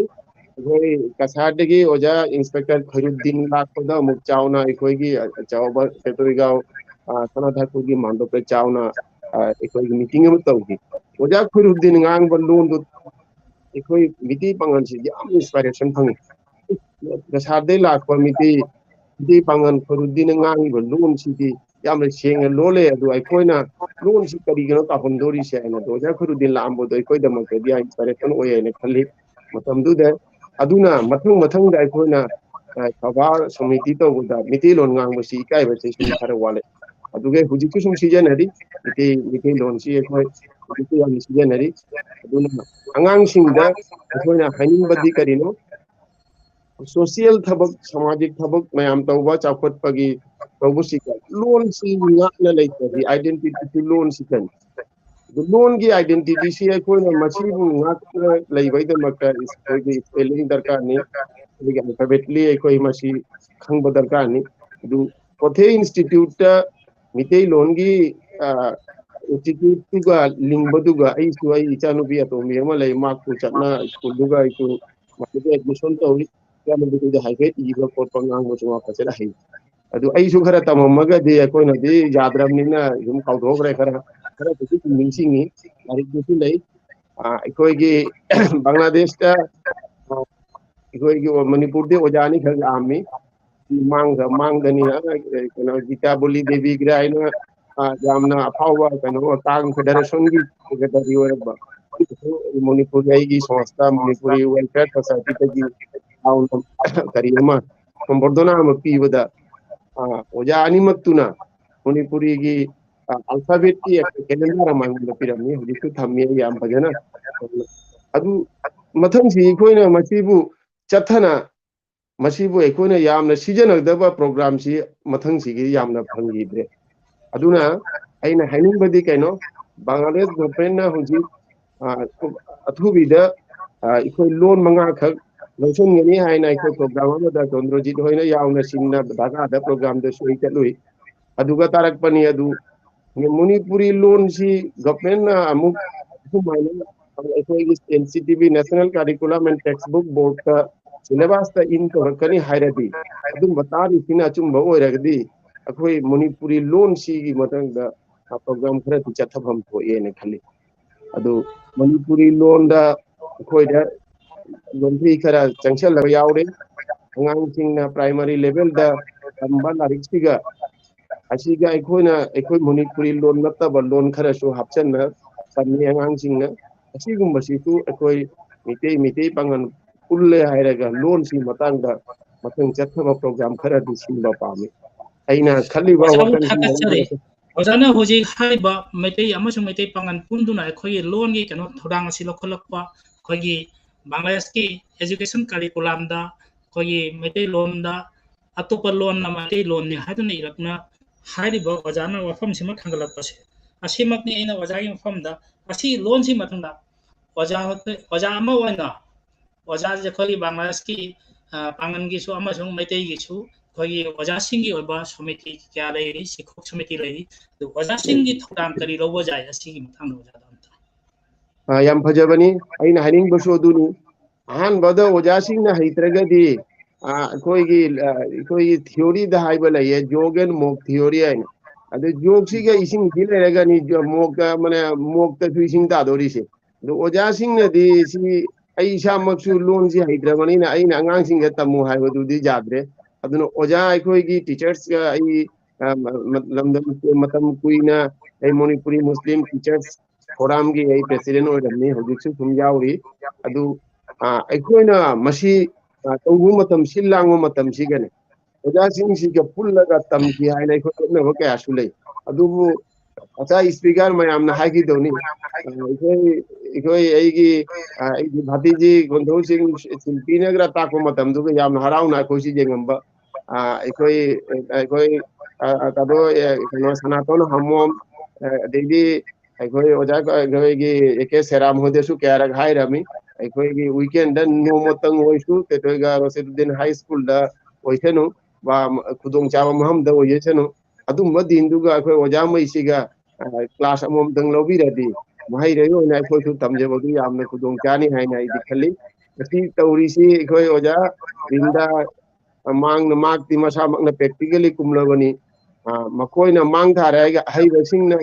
ꯑꯩꯈꯣꯏ ꯀꯁꯥꯔꯗꯒꯤ ꯑꯣꯖꯥ ꯏꯟꯁꯄꯦꯛꯇꯔ ꯈꯩꯔꯨꯗꯤꯟ ꯂꯥꯛꯄꯗ ꯑꯃꯨꯛ ꯆꯥꯎꯅ ꯑꯩꯈꯣꯏꯒꯤ ꯑꯆꯧꯕ ꯄꯦꯇꯣꯏꯒꯥꯎ ꯁꯅꯥ ꯊꯥꯛꯄꯒꯤ ꯃꯥꯟꯗꯣꯞꯇ ꯆꯥꯎꯅ ꯑꯩꯈꯣꯏꯒꯤ ꯃꯤꯇꯤꯡ ꯑꯃ ꯇꯧꯈꯤ꯫ ꯑꯣꯖꯥ ꯈꯩꯔꯨꯗꯤꯟ ꯉꯥꯡꯕ ꯂꯣꯟꯗꯨ ꯑꯩꯈꯣꯏ ꯃꯤꯇꯩ ꯄꯥꯉꯜꯁꯤꯡꯗꯤ ꯌꯥꯝ ꯏꯟꯁꯄꯥꯏꯔꯦꯁꯟ ꯐꯪꯉꯤ꯫ ꯀꯁꯥꯔꯗꯩ ꯂꯥꯛꯄ ꯃꯤꯇꯩ, ꯃꯤꯇꯩ ꯄꯥꯉꯜ ꯈꯩꯔꯨꯗꯤꯟꯅ ꯉꯥꯡꯉꯤꯕ ꯂꯣꯟꯁꯤꯗꯤ ꯌꯥꯝꯅ ꯁꯦꯡꯅ ꯂꯣꯜꯂꯦ꯫ ꯑꯗꯨ ꯑꯩꯈꯣꯏꯅ ꯂꯣꯟꯁꯤ ꯀꯔꯤꯒꯤꯅꯣ ꯀꯥꯎꯍꯟꯗꯣꯔꯤꯁꯦ ꯍꯥꯏꯅ ꯑꯣꯖꯥ ꯈꯩꯔꯨꯗꯤꯟ ꯂꯥꯛꯑꯝꯕꯗꯣ ꯑꯩꯈꯣꯏꯗꯃꯛꯇꯗꯤ ꯌꯥꯝ ꯏꯟꯁꯄꯥꯏꯔꯦꯁꯟ ꯑꯣꯏ ꯍꯥꯏꯅ ꯈꯜꯂꯤ ꯃꯇꯝꯗꯨꯗ꯫ ꯑꯗꯨꯅ ꯃꯊꯪ ꯃꯊꯪꯗ ꯑꯩꯈꯣꯏꯅ ꯁꯚꯥ ꯁꯃꯤꯇꯤ ꯇꯧꯕꯗ ꯃꯤꯇꯩꯂꯣꯟ ꯉꯥꯡꯕꯁꯤ ꯏꯀꯥꯏꯕꯁꯦ ꯁꯨꯝ ꯈꯔ ꯋꯥꯠꯂꯦ꯫ ꯑꯗꯨꯒ ꯍꯧꯖꯤꯛꯁꯨ ꯁꯨꯝ ꯁꯤꯖꯤꯟꯅꯔꯤ꯫ ꯃꯤꯇꯩ, ꯃꯤꯇꯩꯂꯣꯟꯁꯤ ꯑꯩꯈꯣꯏ ꯍꯧꯖꯤꯛꯁꯨ ꯌꯥꯝꯅ ꯁꯤꯖꯤꯟꯅꯔꯤ꯫ ꯑꯗꯨꯅ ꯑꯉꯥꯡꯁꯤꯡꯗ ꯑꯩꯈꯣꯏꯅ ꯍꯥꯏꯅꯤꯡꯕꯗꯤ ꯀꯔꯤꯅꯣ? ꯁꯣꯁꯤꯌꯦꯜ ꯊꯕꯛ, ꯁꯃꯥꯖꯤꯛ ꯊꯕꯛ ꯃꯌꯥꯝ ꯇꯧꯕ, ꯆꯥꯎꯈꯠꯄꯒꯤ ꯇꯧꯕꯁꯤꯗ ꯂꯣꯟꯁꯤ ꯉꯥꯛꯅ ꯂꯩꯇ꯭ꯔꯗꯤ, ꯑꯥꯏꯗꯦꯟꯇꯤꯇꯤꯁꯤ ꯂꯣꯟꯁꯤꯗꯅꯤ꯫ ꯑꯗꯨ ꯂꯣꯟꯒꯤ ꯑꯥꯏꯗꯦꯟꯇꯤꯇꯤꯁꯤ ꯑꯩꯈꯣꯏꯅ ꯃꯁꯤꯕꯨ ꯉꯥꯛꯅ ꯂꯩꯕꯒꯤꯗꯃꯛꯇ ꯑꯩꯈꯣꯏꯒꯤ ꯁ꯭ꯄꯦꯂꯤꯡ ꯗꯔꯀꯥꯔꯅꯤ, ꯑꯗꯒꯤ ꯑꯜꯐꯥꯕꯦꯠꯂꯤ ꯑꯩꯈꯣꯏ ꯃꯁꯤ ꯈꯪꯕ ꯗꯔꯀꯥꯔꯅꯤ꯫ ꯑꯗꯨ ꯀꯣꯊꯦ ꯏꯟꯁꯇꯤꯇ꯭ꯌꯨꯠꯇ ꯃꯤꯇꯩꯂꯣꯟꯒꯤ ꯑꯦꯇꯤꯇ꯭ꯌꯨꯠꯇꯨꯒ ꯂꯤꯡꯕꯗꯨꯒ ꯑꯩꯁꯨ, ꯑꯩ ꯏꯆꯥꯅꯨꯄꯤ ꯑꯇꯣꯝꯕꯤ ꯑꯃ ꯂꯩ, ꯃꯍꯥꯛꯁꯨ ꯆꯠꯅ ꯁ꯭ꯀꯨꯜꯗꯨꯒ ꯑꯩꯁꯨ ꯃꯗꯨꯗ ꯑꯦꯗꯃꯤꯁꯟ ꯇꯧꯔꯤ꯫ ꯏꯆꯥꯅꯨꯄꯤꯗꯨꯗ ꯍꯥꯏꯐꯦꯠ ꯏꯕ ꯈꯣꯠꯄ ꯉꯥꯡꯕꯁꯨ ꯃꯥ ꯐꯖꯅ ꯍꯩ꯫ ꯑꯗꯨ ꯑꯩꯁꯨ ꯈꯔ ꯇꯝꯃꯝꯃꯒꯗꯤ ꯑꯩꯈꯣꯏꯅꯗꯤ ꯌꯥꯗ꯭ꯔꯕꯅꯤꯅ ꯁꯨꯝ ꯀꯥꯎꯊꯣꯛꯈ꯭ꯔꯦ꯫ ꯈꯔ, ꯈꯔꯕꯨꯗꯤ ꯁꯨꯝ ꯅꯤꯡꯁꯤꯡꯉꯤ꯫ ꯂꯥꯏꯔꯤꯛꯇꯨꯁꯨ ꯂꯩ꯫ ꯑ, ꯑꯩꯈꯣꯏꯒꯤ ꯕꯪꯒ꯭ꯂꯥꯗꯦꯁꯇ, ꯑ, ꯑꯩꯈꯣꯏꯒꯤ ꯃꯅꯤꯄꯨꯔꯗꯤ ꯑꯣꯖꯥ ꯑꯅꯤꯈꯛ ꯂꯥꯛꯑꯝꯃꯤ꯫ ꯃꯥꯡꯗ, ꯃꯥꯡꯗꯅꯤ, ꯑ, ꯀꯩꯅꯣ, ꯒꯤꯇꯥꯕꯣꯂꯤ ꯗꯦꯕꯤ ꯒ꯭ꯔꯥꯏꯅ, ꯑ, ꯌꯥꯝꯅ ꯑꯐꯥꯎꯕ ꯀꯩꯅꯣ, ꯀꯥꯡ ꯐꯦꯗꯔꯦꯁꯟꯒꯤ ꯁꯦꯀ꯭ꯔꯦꯇꯔꯤ ꯑꯣꯏꯔꯝꯕ꯫ ꯃꯅꯤꯄꯨꯔꯒꯤ ꯑꯩꯒꯤ ꯁꯪꯁꯊꯥ, ꯃꯅꯤꯄꯨꯔꯤ ꯋꯦꯜꯐꯤꯌꯔ ꯁꯣꯁꯥꯏꯇꯤꯗꯒꯤ ꯆꯥꯎꯅ ꯀꯔꯤ ꯑꯃ, ꯁꯝꯕꯔꯙꯅꯥ ꯑꯃ ꯄꯤꯕꯗ, ꯑ, ꯑꯣꯖꯥ ꯑꯅꯤꯃꯛꯇꯨꯅ ꯃꯅꯤꯄꯨꯔꯤꯒꯤ, ꯑ, ꯑꯜꯐꯥꯕꯦꯠꯀꯤ ꯀꯦꯂꯦꯟꯗꯔ ꯑꯃ ꯑꯩꯉꯣꯟꯗ ꯄꯤꯔꯝꯃꯤ꯫ ꯍꯧꯖꯤꯛꯁꯨ ꯊꯝꯃꯤ ꯑꯩ ꯌꯥꯝ ꯐꯖꯅ꯫ ꯑꯗꯨ ꯃꯊꯪꯁꯤ ꯑꯩꯈꯣꯏꯅ ꯃꯁꯤꯕꯨ ꯆꯠꯊꯅ, ꯃꯁꯤꯕꯨ ꯑꯩꯈꯣꯏꯅ ꯌꯥꯝꯅ ꯁꯤꯖꯤꯟꯅꯒꯗꯕ ꯄ꯭ꯔꯣꯒ꯭ꯔꯥꯝꯁꯤ ꯃꯊꯪꯁꯤꯒꯤ ꯌꯥꯝꯅ ꯐꯪꯈꯤꯗ꯭ꯔꯦ꯫ ꯑꯗꯨꯅ ꯑꯩꯅ ꯍꯥꯏꯅꯤꯡꯕꯗꯤ ꯀꯩꯅꯣ, ꯕꯪꯒ꯭ꯂꯥꯗꯦꯁ ꯒꯚꯔꯟꯃꯦꯟꯠꯅ ꯍꯧꯖꯤꯛ, ꯑ, ꯑꯊꯨꯕꯤꯗ, ꯑ, ꯑꯩꯈꯣꯏ ꯂꯣꯟ ꯃꯉꯥꯈꯛ ꯂꯧꯁꯤꯟꯒꯅꯤ ꯍꯥꯏꯅ ꯑꯩꯈꯣꯏ ꯄ꯭ꯔꯣꯒ꯭ꯔꯥꯝ ꯑꯃꯗ ꯆꯟꯗ꯭ꯔꯖꯤꯠ ꯍꯣꯏꯅ ꯌꯥꯎꯅ ꯁꯤꯟꯅ ꯙꯥꯀꯥꯗ ꯄ꯭ꯔꯣꯒ꯭ꯔꯥꯝꯗꯁꯨ ꯑꯩ ꯆꯠꯂꯨꯏ꯫ ꯑꯗꯨꯒ ꯇꯥꯔꯛꯄꯅꯤ ꯑꯗꯨ ꯃꯅꯤꯄꯨꯔꯤ ꯂꯣꯟꯁꯤ ꯒꯚꯔꯟꯃꯦꯟꯠꯅ ꯑꯃꯨꯛ ꯑꯁꯨꯃꯥꯏꯅ ꯑꯩꯈꯣꯏꯒꯤ N C T B National Curriculum and Textbook Boardꯇ syllabusꯇ in ꯇꯧꯔꯛꯀꯅꯤ ꯍꯥꯏꯔꯗꯤ, ꯑꯗꯨꯝꯕ ꯇꯥꯔꯤꯁꯤꯅ ꯑꯆꯨꯝꯕ ꯑꯣꯏꯔꯒꯗꯤ ꯑꯩꯈꯣꯏ ꯃꯅꯤꯄꯨꯔꯤ ꯂꯣꯟꯁꯤꯒꯤ ꯃꯇꯥꯡꯗ ꯄ꯭ꯔꯣꯒ꯭ꯔꯥꯝ ꯈꯔꯗꯤ ꯆꯠꯊꯐꯝ ꯊꯣꯛꯑꯦꯅ ꯈꯜꯂꯤ꯫ ꯑꯗꯨ ꯃꯅꯤꯄꯨꯔꯤ ꯂꯣꯟꯗ ꯑꯩꯈꯣꯏꯗ ꯌꯣꯟꯊꯤ ꯈꯔ ꯆꯪꯁꯜꯂꯕ ꯌꯥꯎꯔꯦ꯫ ꯑꯉꯥꯡꯁꯤꯡꯅ primary levelꯗ ꯇꯝꯕ ꯂꯥꯏꯔꯤꯛꯁꯤꯒ ꯑꯁꯤꯒ ꯑꯩꯈꯣꯏꯅ, ꯑꯩꯈꯣꯏ ꯃꯅꯤꯄꯨꯔꯤ ꯂꯣꯟ ꯅꯠꯇꯕ ꯂꯣꯟ ꯈꯔꯁꯨ ꯍꯥꯞꯆꯟꯅ ꯇꯝꯃꯤ ꯑꯉꯥꯡꯁꯤꯡꯅ꯫ ꯑꯁꯤꯒꯨꯝꯕꯁꯤꯁꯨ ꯑꯩꯈꯣꯏ ꯃꯤꯇꯩ, ꯃꯤꯇꯩ ꯄꯥꯉꯜ ꯄꯨꯜꯂꯦ ꯍꯥꯏꯔꯒ ꯂꯣꯟꯁꯤ ꯃꯇꯥꯡꯗ ꯃꯊꯪ ꯆꯠꯊꯕ ꯄ꯭ꯔꯣꯒ꯭ꯔꯥꯝ ꯈꯔꯗꯤ ꯁꯤꯟꯕ ꯄꯥꯝꯃꯤ꯫ ꯑꯩꯅ ꯈꯜꯂꯤꯕ ꯑꯣꯖꯥꯕꯨ ꯋꯥꯈꯜꯁꯤ ꯊꯥꯒꯠꯆꯔꯤ꯫ ꯑꯣꯖꯥꯅ ꯍꯧꯖꯤꯛ ꯍꯥꯏꯔꯤꯕ ꯃꯩꯇꯩ ꯑꯃꯁꯨꯡ ꯃꯩꯇꯩ ꯄꯥꯉꯜ ꯄꯨꯟꯗꯨꯅ ꯑꯩꯈꯣꯏꯒꯤ ꯂꯣꯟꯒꯤ ꯀꯩꯅꯣ ꯊꯧꯗꯥꯡ ꯑꯁꯤ ꯂꯧꯈꯠꯂꯛꯄ, ꯑꯩꯈꯣꯏꯒꯤ ꯕꯪꯒ꯭ꯂꯥꯗꯦꯁꯀꯤ education curriculumꯗ ꯑꯩꯈꯣꯏꯒꯤ ꯃꯩꯇꯩꯂꯣꯟꯗ ꯑꯇꯣꯞꯄ ꯂꯣꯟꯅ ꯃꯩꯇꯩꯂꯣꯟꯅꯤ ꯍꯥꯏꯗꯨꯅ ꯏꯔꯛꯅ ꯍꯥꯏꯔꯤꯕ ꯑꯣꯖꯥꯅ ꯋꯥꯐꯝꯁꯤꯃ ꯊꯥꯡꯒꯠꯂꯛꯄꯁꯦ, ꯑꯁꯤꯃꯛꯅꯤ ꯑꯩꯅ ꯑꯣꯖꯥꯒꯤ ꯃꯐꯝꯗ ꯑꯁꯤ ꯂꯣꯟꯁꯤ ꯃꯊꯪꯗ ꯑꯣꯖꯥ, ꯑꯣꯖꯥ ꯑꯃ ꯑꯣꯏꯅ ꯑꯣꯖꯥꯁꯦ ꯑꯩꯈꯣꯏꯒꯤ ꯕꯪꯒ꯭ꯂꯥꯗꯦꯁꯀꯤ, ꯑ, ꯄꯥꯉꯜꯒꯤꯁꯨ ꯑꯃꯁꯨꯡ ꯃꯩꯇꯩꯒꯤꯁꯨ ꯑꯩꯈꯣꯏꯒꯤ ꯑꯣꯖꯥꯁꯤꯡꯒꯤ ꯑꯣꯏꯕ ꯁꯃꯤꯇꯤ ꯀꯌꯥ ꯂꯩꯔꯤ, ꯁꯤꯈꯣꯛ ꯁꯃꯤꯇꯤ ꯂꯩꯔꯤ꯫ ꯑꯗꯨ ꯑꯣꯖꯥꯁꯤꯡꯒꯤ ꯊꯧꯗꯥꯡ ꯀꯔꯤ ꯂꯧꯕ ꯌꯥꯏ? ꯑꯁꯤꯒꯤ ꯃꯇꯥꯡꯗ ꯑꯣꯖꯥꯗ ꯑꯝꯇ꯫ ꯑ, ꯌꯥꯝ ꯐꯖꯕꯅꯤ꯫ ꯑꯩꯅ ꯍꯥꯏꯅꯤꯡꯕꯁꯨ ꯑꯗꯨꯅꯤ꯫ ꯑꯍꯥꯟꯕꯗ ꯑꯣꯖꯥꯁꯤꯡꯅ ꯍꯩꯇ꯭ꯔꯒꯗꯤ, ꯑ, ꯑꯩꯈꯣꯏꯒꯤ, ꯑ, ꯑꯩꯈꯣꯏꯒꯤ theory ꯗ ꯍꯥꯏꯕ ꯂꯩꯌꯦ, jog and mock theory ꯍꯥꯏꯅ꯫ ꯑꯗꯨ jog ꯁꯤꯒ ꯏꯁꯤꯡꯁꯤ ꯂꯩꯔꯒꯅꯤ mock ꯇ, ꯃꯅꯦ, mock ꯇꯁꯨ ꯏꯁꯤꯡ ꯇꯥꯗꯣꯔꯤꯁꯦ꯫ ꯑꯗꯨ ꯑꯣꯖꯥꯁꯤꯡꯅꯗꯤ ꯁꯤ, ꯑꯩ ꯏꯁꯥꯃꯛꯁꯨ ꯂꯣꯟꯁꯤ ꯍꯩꯇ꯭ꯔꯕꯅꯤꯅ ꯑꯩꯅ ꯑꯉꯥꯡꯁꯤꯡꯗ ꯇꯝꯃꯨ ꯍꯥꯏꯕꯗꯨꯗꯤ ꯌꯥꯗ꯭ꯔꯦ꯫ ꯑꯗꯨꯅ ꯑꯣꯖꯥ ꯑꯩꯈꯣꯏꯒꯤ teachers ꯀ ꯑꯩ, ꯑ, ꯃ-, ꯃ-, ꯂꯝꯗꯝ ꯃꯇꯝ ꯀꯨꯏꯅ ꯑꯩ ꯃꯅꯤꯄꯨꯔꯤ ꯃꯨꯁꯂꯤꯝ teachers forum ꯒꯤ ꯑꯩ president ꯑꯣꯏꯔꯝꯃꯤ, ꯍꯧꯖꯤꯛꯁꯨ ꯁꯨꯝ ꯌꯥꯎꯔꯤ꯫ ꯑꯗꯨ, ꯑ, ꯑꯩꯈꯣꯏꯅ ꯃꯁꯤ, ꯑ, ꯇꯧꯕ ꯃꯇꯝ, ꯁꯤꯜ ꯂꯥꯡꯕ ꯃꯇꯝꯁꯤꯒꯅꯦ, ꯑꯣꯖꯥꯁꯤꯡꯁꯤꯒ ꯄꯨꯜꯂꯒ ꯇꯝꯈꯤ ꯍꯥꯏꯅ ꯑꯩꯈꯣꯏ ꯍꯣꯠꯅꯕ ꯀꯌꯥꯁꯨ ꯂꯩ꯫ ꯑꯗꯨꯕꯨ ꯉꯁꯥꯏ speaker ꯃꯌꯥꯝꯅ ꯍꯥꯏꯈꯤꯗꯧꯅꯤ, ꯑ, ꯑꯩꯈꯣꯏ, ꯑꯩꯈꯣꯏ, ꯑꯩꯒꯤ, ꯑ, ꯑꯩꯒꯤ ꯚꯥꯇꯤꯖꯤ ꯀꯣꯟꯊꯧꯁꯤꯡ ꯁꯤꯜꯄꯤꯅꯒ ꯇꯥꯛꯄ ꯃꯇꯝꯗꯨꯒ ꯌꯥꯝꯅ ꯍꯔꯥꯎꯅ ꯑꯩꯈꯣꯏꯁꯤ ꯌꯦꯡꯉꯝꯕ꯫ ꯑ, ꯑꯩꯈꯣꯏ, ꯑꯩꯈꯣꯏ, ꯑ, ꯑ, ꯀꯩꯅꯣ, ꯑ, ꯀꯩꯅꯣ, ꯁꯅꯥꯇꯣꯟ ꯍꯥꯃꯣꯝ, ꯑ, ꯑꯗꯩꯗꯤ ꯑꯩꯈꯣꯏ ꯑꯣꯖꯥ, ꯑꯩꯈꯣꯏꯒꯤ ꯑꯦ ꯀꯦ ꯁꯦꯔꯥꯝ ꯍꯣꯏꯗꯁꯨ ꯀꯌꯥꯔꯛ ꯍꯥꯏꯔꯝꯃꯤ꯫ ꯑꯩꯈꯣꯏꯒꯤ weekend ꯗ ꯅꯣꯡꯃꯇꯪ ꯑꯣꯏꯁꯨ ꯇꯦꯊꯣꯏꯒ ꯔꯣꯁꯦꯗꯨꯗꯤꯟ high school ꯗ ꯑꯣꯏꯁꯅꯨ, ꯈꯨꯗꯣꯡꯆꯥꯕ ꯃꯐꯝꯗ ꯑꯣꯏꯁꯅꯨ꯫ ꯑꯗꯨꯝꯕ ꯗꯤꯟꯗꯨꯒ ꯑꯩꯈꯣꯏ ꯑꯣꯖꯥꯉꯩꯁꯤꯒ, ꯑ, class ꯑꯃꯃꯝꯇꯪ ꯂꯧꯕꯤꯔꯗꯤ ꯃꯍꯩꯔꯣꯏ ꯑꯣꯏꯅ ꯑꯩꯈꯣꯏꯁꯨ ꯇꯝꯖꯕꯗꯨ ꯌꯥꯝꯅ ꯈꯨꯗꯣꯡ ꯆꯥꯅꯤ ꯍꯥꯏꯅ ꯑꯩꯗꯤ ꯈꯜꯂꯤ꯫ ꯃꯁꯤ ꯇꯧꯔꯤꯁꯤ ꯑꯩꯈꯣꯏ ꯑꯣꯖꯥ ꯕꯤꯟꯗ ꯃꯥꯡꯅ ꯃꯥꯛꯇꯤ ꯃꯁꯥꯃꯛꯅ practically ꯀꯨꯝꯂꯕꯅꯤ꯫ ꯑ, ꯃꯈꯣꯏꯅ ꯃꯥꯡ ꯊꯥꯔꯦ ꯍꯥꯏꯔꯒ ꯑꯍꯩꯕꯁꯤꯡꯅ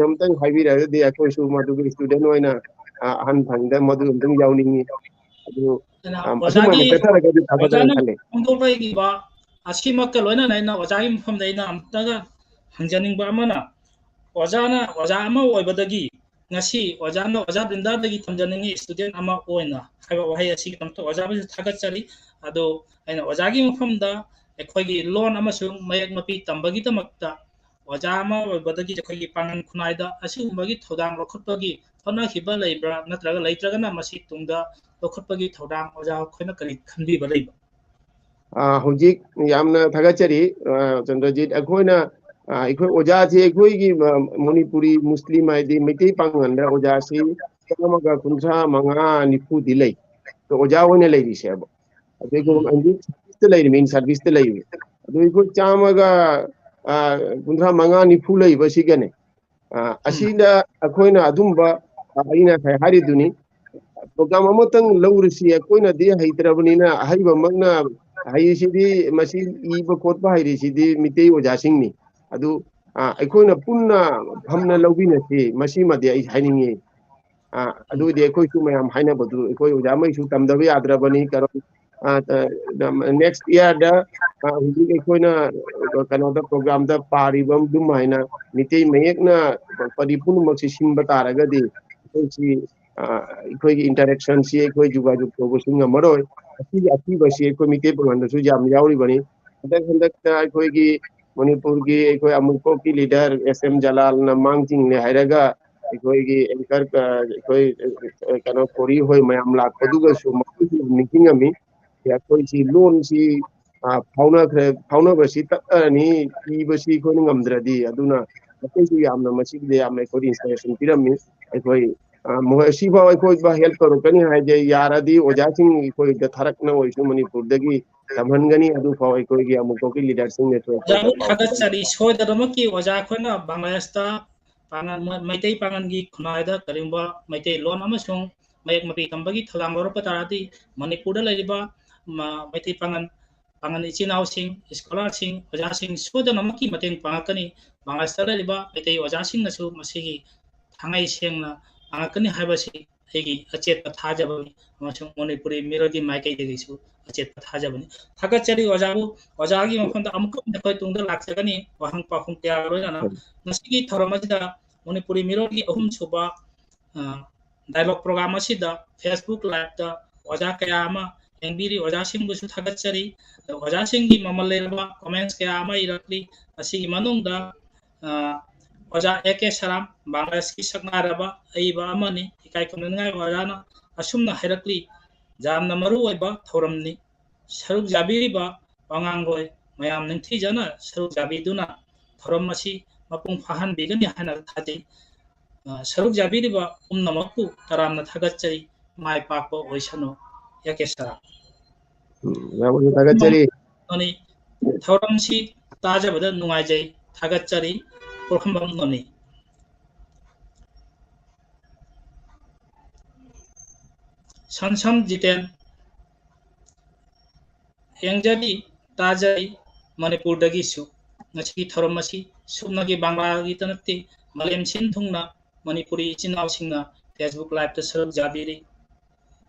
ꯑꯃꯇꯪ ꯍꯥꯏꯕꯤꯔꯒꯗꯤ ꯑꯩꯈꯣꯏꯁꯨ ꯃꯗꯨꯒꯤ student ꯑꯣꯏꯅ, ꯑ, ꯑꯍꯟ ꯐꯪꯗ ꯃꯗꯨ ꯑꯃꯇꯪ ꯌꯥꯎꯅꯤꯡꯉꯤ꯫ ꯑꯗꯨ, ꯑꯗꯨꯅ ꯑ, ꯑꯣꯖꯥꯒꯤ, ꯑꯁꯨꯝꯕ ꯍꯥꯏꯐꯦꯠ ꯊꯥꯔꯒꯗꯤ ꯐꯒꯗ꯭ꯔꯥ ꯑꯣꯖꯥꯅ ꯈꯜꯂꯤ꯫ ꯐꯣꯡꯗꯣꯛꯂꯛꯏꯕ ꯑꯁꯤꯃꯛꯀ ꯂꯣꯏꯅꯅ ꯑꯩꯅ ꯑꯣꯖꯥꯒꯤ ꯃꯐꯝꯗ ꯑꯩꯅ ꯑꯃꯨꯛꯇꯒ ꯍꯪꯖꯅꯤꯡꯕ ꯑꯃꯅ, ꯑꯣꯖꯥꯅ, ꯑꯣꯖꯥ ꯑꯃ ꯑꯣꯏꯕꯗꯒꯤ ꯉꯁꯤ ꯑꯣꯖꯥꯅ ꯑꯣꯖꯥ ꯕ꯭ꯔꯤꯟꯗꯥꯗꯒꯤ ꯇꯝꯖꯅꯤꯡꯉꯤ student ꯑꯃ ꯑꯣꯏꯅ ꯍꯥꯏꯕ ꯋꯥꯍꯩ ꯑꯁꯤꯒꯤꯗꯃꯛꯇ ꯑꯣꯖꯥꯕꯨꯁꯨ ꯊꯥꯒꯠꯆꯔꯤ꯫ ꯑꯗꯣ ꯑꯩꯅ ꯑꯣꯖꯥꯒꯤ ꯃꯐꯝꯗ ꯑꯩꯈꯣꯏꯒꯤ ꯂꯣꯟ ꯑꯃꯁꯨꯡ ꯃꯌꯦꯛ ꯃꯄꯤ ꯇꯝꯕꯒꯤꯗꯃꯛꯇ ꯑꯣꯖꯥ ꯑꯃ ꯑꯣꯏꯕꯗꯒꯤ ꯑꯩꯈꯣꯏꯒꯤ ꯄꯥꯉꯟ ꯈꯨꯟꯅꯥꯏꯗ ꯑꯁꯤꯒꯨꯝꯕꯒꯤ ꯊꯧꯗꯥꯡ ꯂꯧꯈꯠꯄꯒꯤ ꯍꯣꯠꯅꯈꯤꯕ ꯂꯩꯕ꯭ꯔꯥ? ꯅꯠꯇ꯭ꯔꯒ ꯂꯩꯇ꯭ꯔꯒꯅ ꯃꯁꯤ ꯇꯨꯡꯗ ꯂꯧꯈꯠꯄꯒꯤ ꯊꯧꯗꯥꯡ ꯑꯣꯖꯥ ꯑꯩꯈꯣꯏꯅ ꯀꯔꯤ ꯈꯟꯕꯤꯕ ꯂꯩꯕ? ꯑ, ꯍꯧꯖꯤꯛ ꯌꯥꯝꯅ ꯊꯥꯒꯠꯆꯔꯤ, ꯑ, ꯆꯟꯗ꯭ꯔꯖꯤꯠ꯫ ꯑꯩꯈꯣꯏꯅ, ꯑ, ꯑꯩꯈꯣꯏ ꯑꯣꯖꯥꯁꯦ ꯑꯩꯈꯣꯏꯒꯤ, ꯑ, ꯃꯅꯤꯄꯨꯔꯤ ꯃꯨꯁꯂꯤꯝ ꯍꯥꯏꯗꯤ ꯃꯩꯇꯩ ꯄꯥꯉꯟꯗ ꯑꯣꯖꯥꯁꯤ ꯆꯥꯝꯃꯒ ꯀꯨꯟꯊ꯭ꯔꯥ ꯃꯉꯥ ꯅꯤꯐꯨꯗꯤ ꯂꯩ꯫ ꯑꯗꯣ ꯑꯣꯖꯥ ꯑꯣꯏꯅ ꯂꯩꯔꯤꯁꯦꯕ꯫ ꯑꯗꯨꯒ ꯍꯧꯖꯤꯛ ꯂꯩꯔꯤꯕ, in service ꯇ ꯂꯩꯔꯤꯕ꯫ ꯑꯗꯨ ꯑꯩꯈꯣꯏ ꯆꯥꯝꯃꯒ, ꯑ, ꯀꯨꯟꯊ꯭ꯔꯥ ꯃꯉꯥ, ꯅꯤꯐꯨ ꯂꯩꯕꯁꯤꯒꯅꯦ꯫ ꯑ, ꯑꯁꯤꯗ ꯑꯩꯈꯣꯏꯅ ꯑꯗꯨꯝꯕ, ꯑ, ꯑꯩꯅ ꯉꯁꯥꯏ ꯍꯥꯏꯔꯤꯗꯨꯅꯤ, program ꯑꯃꯇꯪ ꯂꯧꯔꯁꯤ, ꯑꯩꯈꯣꯏꯅꯗꯤ ꯍꯩꯇ꯭ꯔꯕꯅꯤꯅ, ꯑꯍꯩꯕꯃꯛꯅ, ꯍꯩꯁꯤꯗꯤ ꯃꯁꯤ ꯏꯕ ꯈꯣꯠꯄ ꯍꯩꯔꯤꯁꯤꯗꯤ ꯃꯤꯇꯩ ꯑꯣꯖꯥꯁꯤꯡꯅꯤ꯫ ꯑꯗꯨ, ꯑ, ꯑꯩꯈꯣꯏꯅ ꯄꯨꯟꯅ ꯐꯝꯅ ꯂꯧꯕꯤꯅꯁꯤ, ꯃꯁꯤꯃꯗꯤ ꯑꯩ ꯍꯥꯏꯅꯤꯡꯉꯤ꯫ ꯑ, ꯑꯗꯨꯗꯤ ꯑꯩꯈꯣꯏꯁꯨ ꯃꯌꯥꯝ ꯍꯥꯏꯅꯕꯗꯨ ꯑꯩꯈꯣꯏ ꯑꯣꯖꯥꯃꯩꯁꯨ ꯇꯝꯗꯕ ꯌꯥꯗ꯭ꯔꯕꯅꯤ꯫ ꯀꯔꯝ-, ꯑ, ꯑ, next year ꯗ, ꯑ, ꯍꯧꯖꯤꯛ ꯑꯩꯈꯣꯏꯅ, ꯑ, ꯀꯩꯅꯣꯗ program ꯗ ꯄꯥꯔꯤꯕ ꯑꯗꯨꯝ ꯍꯥꯏꯅ ꯃꯤꯇꯩ ꯃꯌꯦꯛꯅ ꯄꯔꯤ ꯄꯨꯝꯅꯃꯛꯁꯤ ꯁꯤꯟꯕ ꯇꯥꯔꯒꯗꯤ ꯑꯩꯈꯣꯏꯁꯤ, ꯑ, ꯑꯩꯈꯣꯏꯒꯤ interaction ꯁꯤ, ꯑꯩꯈꯣꯏ ꯖꯨꯒꯥꯖꯨꯒ ꯇꯧꯕꯁꯨ ꯉꯝꯃꯔꯣꯏ꯫ ꯑꯁꯤꯒꯤ ꯑꯀꯤꯕꯁꯤ ꯑꯩꯈꯣꯏ ꯃꯤꯇꯩ ꯄꯥꯉꯜꯗꯁꯨ ꯌꯥꯝ ꯌꯥꯎꯔꯤꯕꯅꯤ꯫ ꯍꯟꯗꯛ ꯍꯟꯗꯛꯇ ꯑꯩꯈꯣꯏꯒꯤ ꯃꯅꯤꯄꯨꯔꯒꯤ ꯑꯩꯈꯣꯏ ꯑꯃꯨꯛꯐꯥꯎꯀꯤ leader S M ꯖꯂꯥꯜꯅ ꯃꯥꯡ ꯆꯤꯡꯂꯦ ꯍꯥꯏꯔꯒ ꯑꯩꯈꯣꯏꯒꯤ anchor, ꯑ, ꯑꯩꯈꯣꯏ, ꯑ, ꯀꯩꯅꯣ, ꯀꯣꯔꯤ ꯍꯣꯏ ꯃꯌꯥꯝ ꯂꯥꯛꯄꯗꯨꯒꯁꯨ ꯃꯈꯣꯏꯁꯨ ꯅꯤꯡꯁꯤꯡꯉꯝꯃꯤ꯫ ꯑꯩꯈꯣꯏꯁꯤ ꯂꯣꯟꯁꯤ, ꯑ, ꯐꯥꯎꯅꯈ꯭ꯔꯦ, ꯐꯥꯎꯅꯕꯁꯤ ꯇꯠꯂꯅꯤ, ꯏꯕꯁꯤ ꯑꯩꯈꯣꯏꯅ ꯉꯝꯗ꯭ꯔꯗꯤ꯫ ꯑꯗꯨꯅ ꯃꯈꯣꯏꯁꯨ ꯌꯥꯝꯅ ꯃꯁꯤꯒꯤꯗ ꯌꯥꯝꯅ ꯑꯩꯈꯣꯏꯗ inspiration ꯄꯤꯔꯝꯃꯤ꯫ ꯑꯩꯈꯣꯏ, ꯑ, ꯃꯈꯣꯏ ꯑꯁꯤꯐꯥꯎ ꯑꯩꯈꯣꯏꯗ help ꯇꯧꯔꯛꯀꯅꯤ ꯍꯥꯏꯖꯩ꯫ ꯌꯥꯔꯗꯤ ꯑꯣꯖꯥꯁꯤꯡ ꯑꯩꯈꯣꯏꯗ ꯊꯥꯔꯛꯅ ꯑꯣꯏꯁꯨ ꯃꯅꯤꯄꯨꯔꯗꯒꯤ ꯇꯝꯍꯟꯒꯅꯤ꯫ ꯑꯗꯨꯐꯥꯎ ꯑꯩꯈꯣꯏꯒꯤ ꯑꯃꯨꯛꯐꯥꯎꯒꯤ leader ꯁꯤꯡꯅꯁꯨ ꯑꯩꯈꯣꯏꯗ ꯑꯣꯖꯥꯕꯨ ꯊꯥꯒꯠꯆꯔꯤ꯫ ꯁꯣꯏꯗꯅꯃꯛꯀꯤ ꯑꯣꯖꯥ ꯑꯩꯈꯣꯏꯅ ꯕꯪꯒ꯭ꯂꯥꯗꯦꯁꯇ ꯄꯥꯉꯜ-, ꯃ-, ꯃꯩꯇꯩ ꯄꯥꯉꯜꯒꯤ ꯈꯨꯟꯅꯥꯏꯗ ꯀꯔꯤꯒꯨꯝꯕ ꯃꯩꯇꯩꯂꯣꯟ ꯑꯃꯁꯨꯡ ꯃꯌꯦꯛ ꯃꯄꯤ ꯇꯝꯕꯒꯤ ꯊꯧꯗꯥꯡ ꯂꯧꯔꯛꯄ ꯇꯥꯔꯗꯤ, ꯃꯅꯤꯄꯨꯔꯗ ꯂꯩꯔꯤꯕ ꯃ-, ꯃꯩꯇꯩ ꯄꯥꯉꯜ, ꯄꯥꯉꯜ ꯏꯆꯤꯟ ꯏꯅꯥꯎꯁꯤꯡ, scholar ꯁꯤꯡ, ꯑꯣꯖꯥꯁꯤꯡ ꯁꯣꯏꯗꯅꯃꯛꯀꯤ ꯃꯇꯦꯡ ꯄꯥꯡꯉꯛꯀꯅꯤ꯫ ꯕꯪꯒ꯭ꯂꯥꯗꯦꯁꯇ ꯂꯩꯔꯤꯕ ꯃꯩꯇꯩ ꯑꯣꯖꯥꯁꯤꯡꯅꯁꯨ ꯃꯁꯤꯒꯤ ꯊꯥꯡꯉꯩ ꯁꯦꯡꯅ ꯄꯥꯡꯉꯛꯀꯅꯤ ꯍꯥꯏꯕꯁꯤ ꯑꯩꯒꯤ ꯑꯆꯦꯠꯄ ꯊꯥꯖꯕꯅꯤ, ꯑꯃꯁꯨꯡ ꯃꯅꯤꯄꯨꯔꯤ ꯃꯤꯔꯣꯜꯒꯤ ꯃꯥꯏꯀꯩꯗꯒꯤꯁꯨ ꯑꯆꯦꯠꯄ ꯊꯥꯖꯕꯅꯤ꯫ ꯊꯥꯒꯠꯆꯔꯤ ꯑꯣꯖꯥꯕꯨ꯫ ꯑꯣꯖꯥꯒꯤ ꯃꯐꯝꯗ ꯑꯃꯨꯛꯀ ꯍꯟꯅ ꯑꯩꯈꯣꯏ ꯇꯨꯡꯗ ꯂꯥꯛꯆꯒꯅꯤ, ꯋꯥꯍꯪ ꯄꯥꯎꯈꯨꯝ ꯀꯌꯥꯒ ꯂꯣꯏꯅꯅ꯫ ꯎꯝ꯫ ꯉꯁꯤꯒꯤ ꯊꯧꯔꯝ ꯑꯁꯤꯗ ꯃꯅꯤꯄꯨꯔꯤ ꯃꯤꯔꯣꯜꯒꯤ ꯑꯍꯨꯝꯁꯨꯕ, ꯑ, dialogue program ꯑꯁꯤꯗ Facebook live ꯇ ꯑꯣꯖꯥ ꯀꯌꯥ ꯑꯃ ꯌꯦꯡꯕꯤꯔꯤ꯫ ꯑꯣꯖꯥꯁꯤꯡꯕꯨꯁꯨ ꯊꯥꯒꯠꯆꯔꯤ꯫ ꯑꯗ ꯑꯣꯖꯥꯁꯤꯡꯒꯤ ꯃꯃꯜ ꯂꯩꯔꯕ comments ꯀꯌꯥ ꯑꯃ ꯏꯔꯛꯂꯤ꯫ ꯑꯁꯤꯒꯤ ꯃꯅꯨꯡꯗ, ꯑ, ꯑꯣꯖꯥ A K ꯁꯔꯥꯝ, ꯕꯪꯒ꯭ꯂꯥꯗꯦꯁꯀꯤ ꯁꯛꯅꯥꯏꯔꯕ ꯑꯏꯕ ꯑꯃꯅꯤ꯫ ꯏꯀꯥꯏ ꯈꯨꯝꯅꯅꯤꯡꯉꯥꯏ ꯑꯣꯏꯕ ꯑꯣꯖꯥꯅ ꯑꯁꯨꯝꯅ ꯍꯥꯏꯔꯛꯂꯤ: "ꯌꯥꯝꯅ ꯃꯔꯨ ꯑꯣꯏꯕ ꯊꯧꯔꯝꯅꯤ꯫ ꯁꯔꯨꯛ ꯌꯥꯕꯤꯔꯤꯕ ꯋꯥꯉꯥꯡꯂꯣꯏ ꯃꯌꯥꯝ ꯅꯤꯡꯊꯤꯖꯅ ꯁꯔꯨꯛ ꯌꯥꯕꯤꯗꯨꯅ ꯊꯧꯔꯝ ꯑꯁꯤ ꯃꯄꯨꯡ ꯐꯥꯍꯟꯕꯤꯒꯅꯤ ꯍꯥꯏꯅ ꯊꯥꯖꯩ꯫ ꯑ, ꯁꯔꯨꯛ ꯌꯥꯕꯤꯔꯤꯕ ꯄꯨꯝꯅꯃꯛꯄꯨ ꯇꯔꯥꯝꯅ ꯊꯥꯒꯠꯆꯔꯤ꯫ ꯃꯥꯏ ꯄꯥꯛꯄ ꯑꯣꯏꯁꯅꯨ꯫ A K ꯁꯔꯥꯝ"꯫ ꯎꯝ, ꯌꯥꯝꯅ ꯊꯥꯒꯠꯆꯔꯤ꯫ ꯅꯣꯅꯤ, ꯊꯧꯔꯝꯁꯤ ꯇꯥꯖꯕꯗ ꯅꯨꯡꯉꯥꯏꯖꯩ, ꯊꯥꯒꯠꯆꯔꯤ, ꯄꯨꯈ꯭ꯔꯝꯕꯝ ꯅꯣꯅꯤ꯫ ꯁꯟꯁꯝ ꯖꯤꯇꯦꯟ, ꯌꯦꯡꯖꯔꯤ, ꯇꯥꯖꯔꯤ, ꯃꯅꯤꯄꯨꯔꯗꯒꯤꯁꯨ꯫ ꯉꯁꯤꯒꯤ ꯊꯧꯔꯝ ꯑꯁꯤ ꯁꯨꯞꯅꯒꯤ ꯕꯪꯒ꯭ꯂꯥꯒꯤꯇ ꯅꯠꯇꯦ, ꯃꯥꯂꯦꯝ ꯁꯤꯟ ꯊꯨꯡꯅ ꯃꯅꯤꯄꯨꯔꯤ ꯏꯆꯤꯟ ꯏꯅꯥꯎꯁꯤꯡꯅ Facebook Live-ꯇ ꯁꯔꯨꯛ ꯌꯥꯕꯤꯔꯤ꯫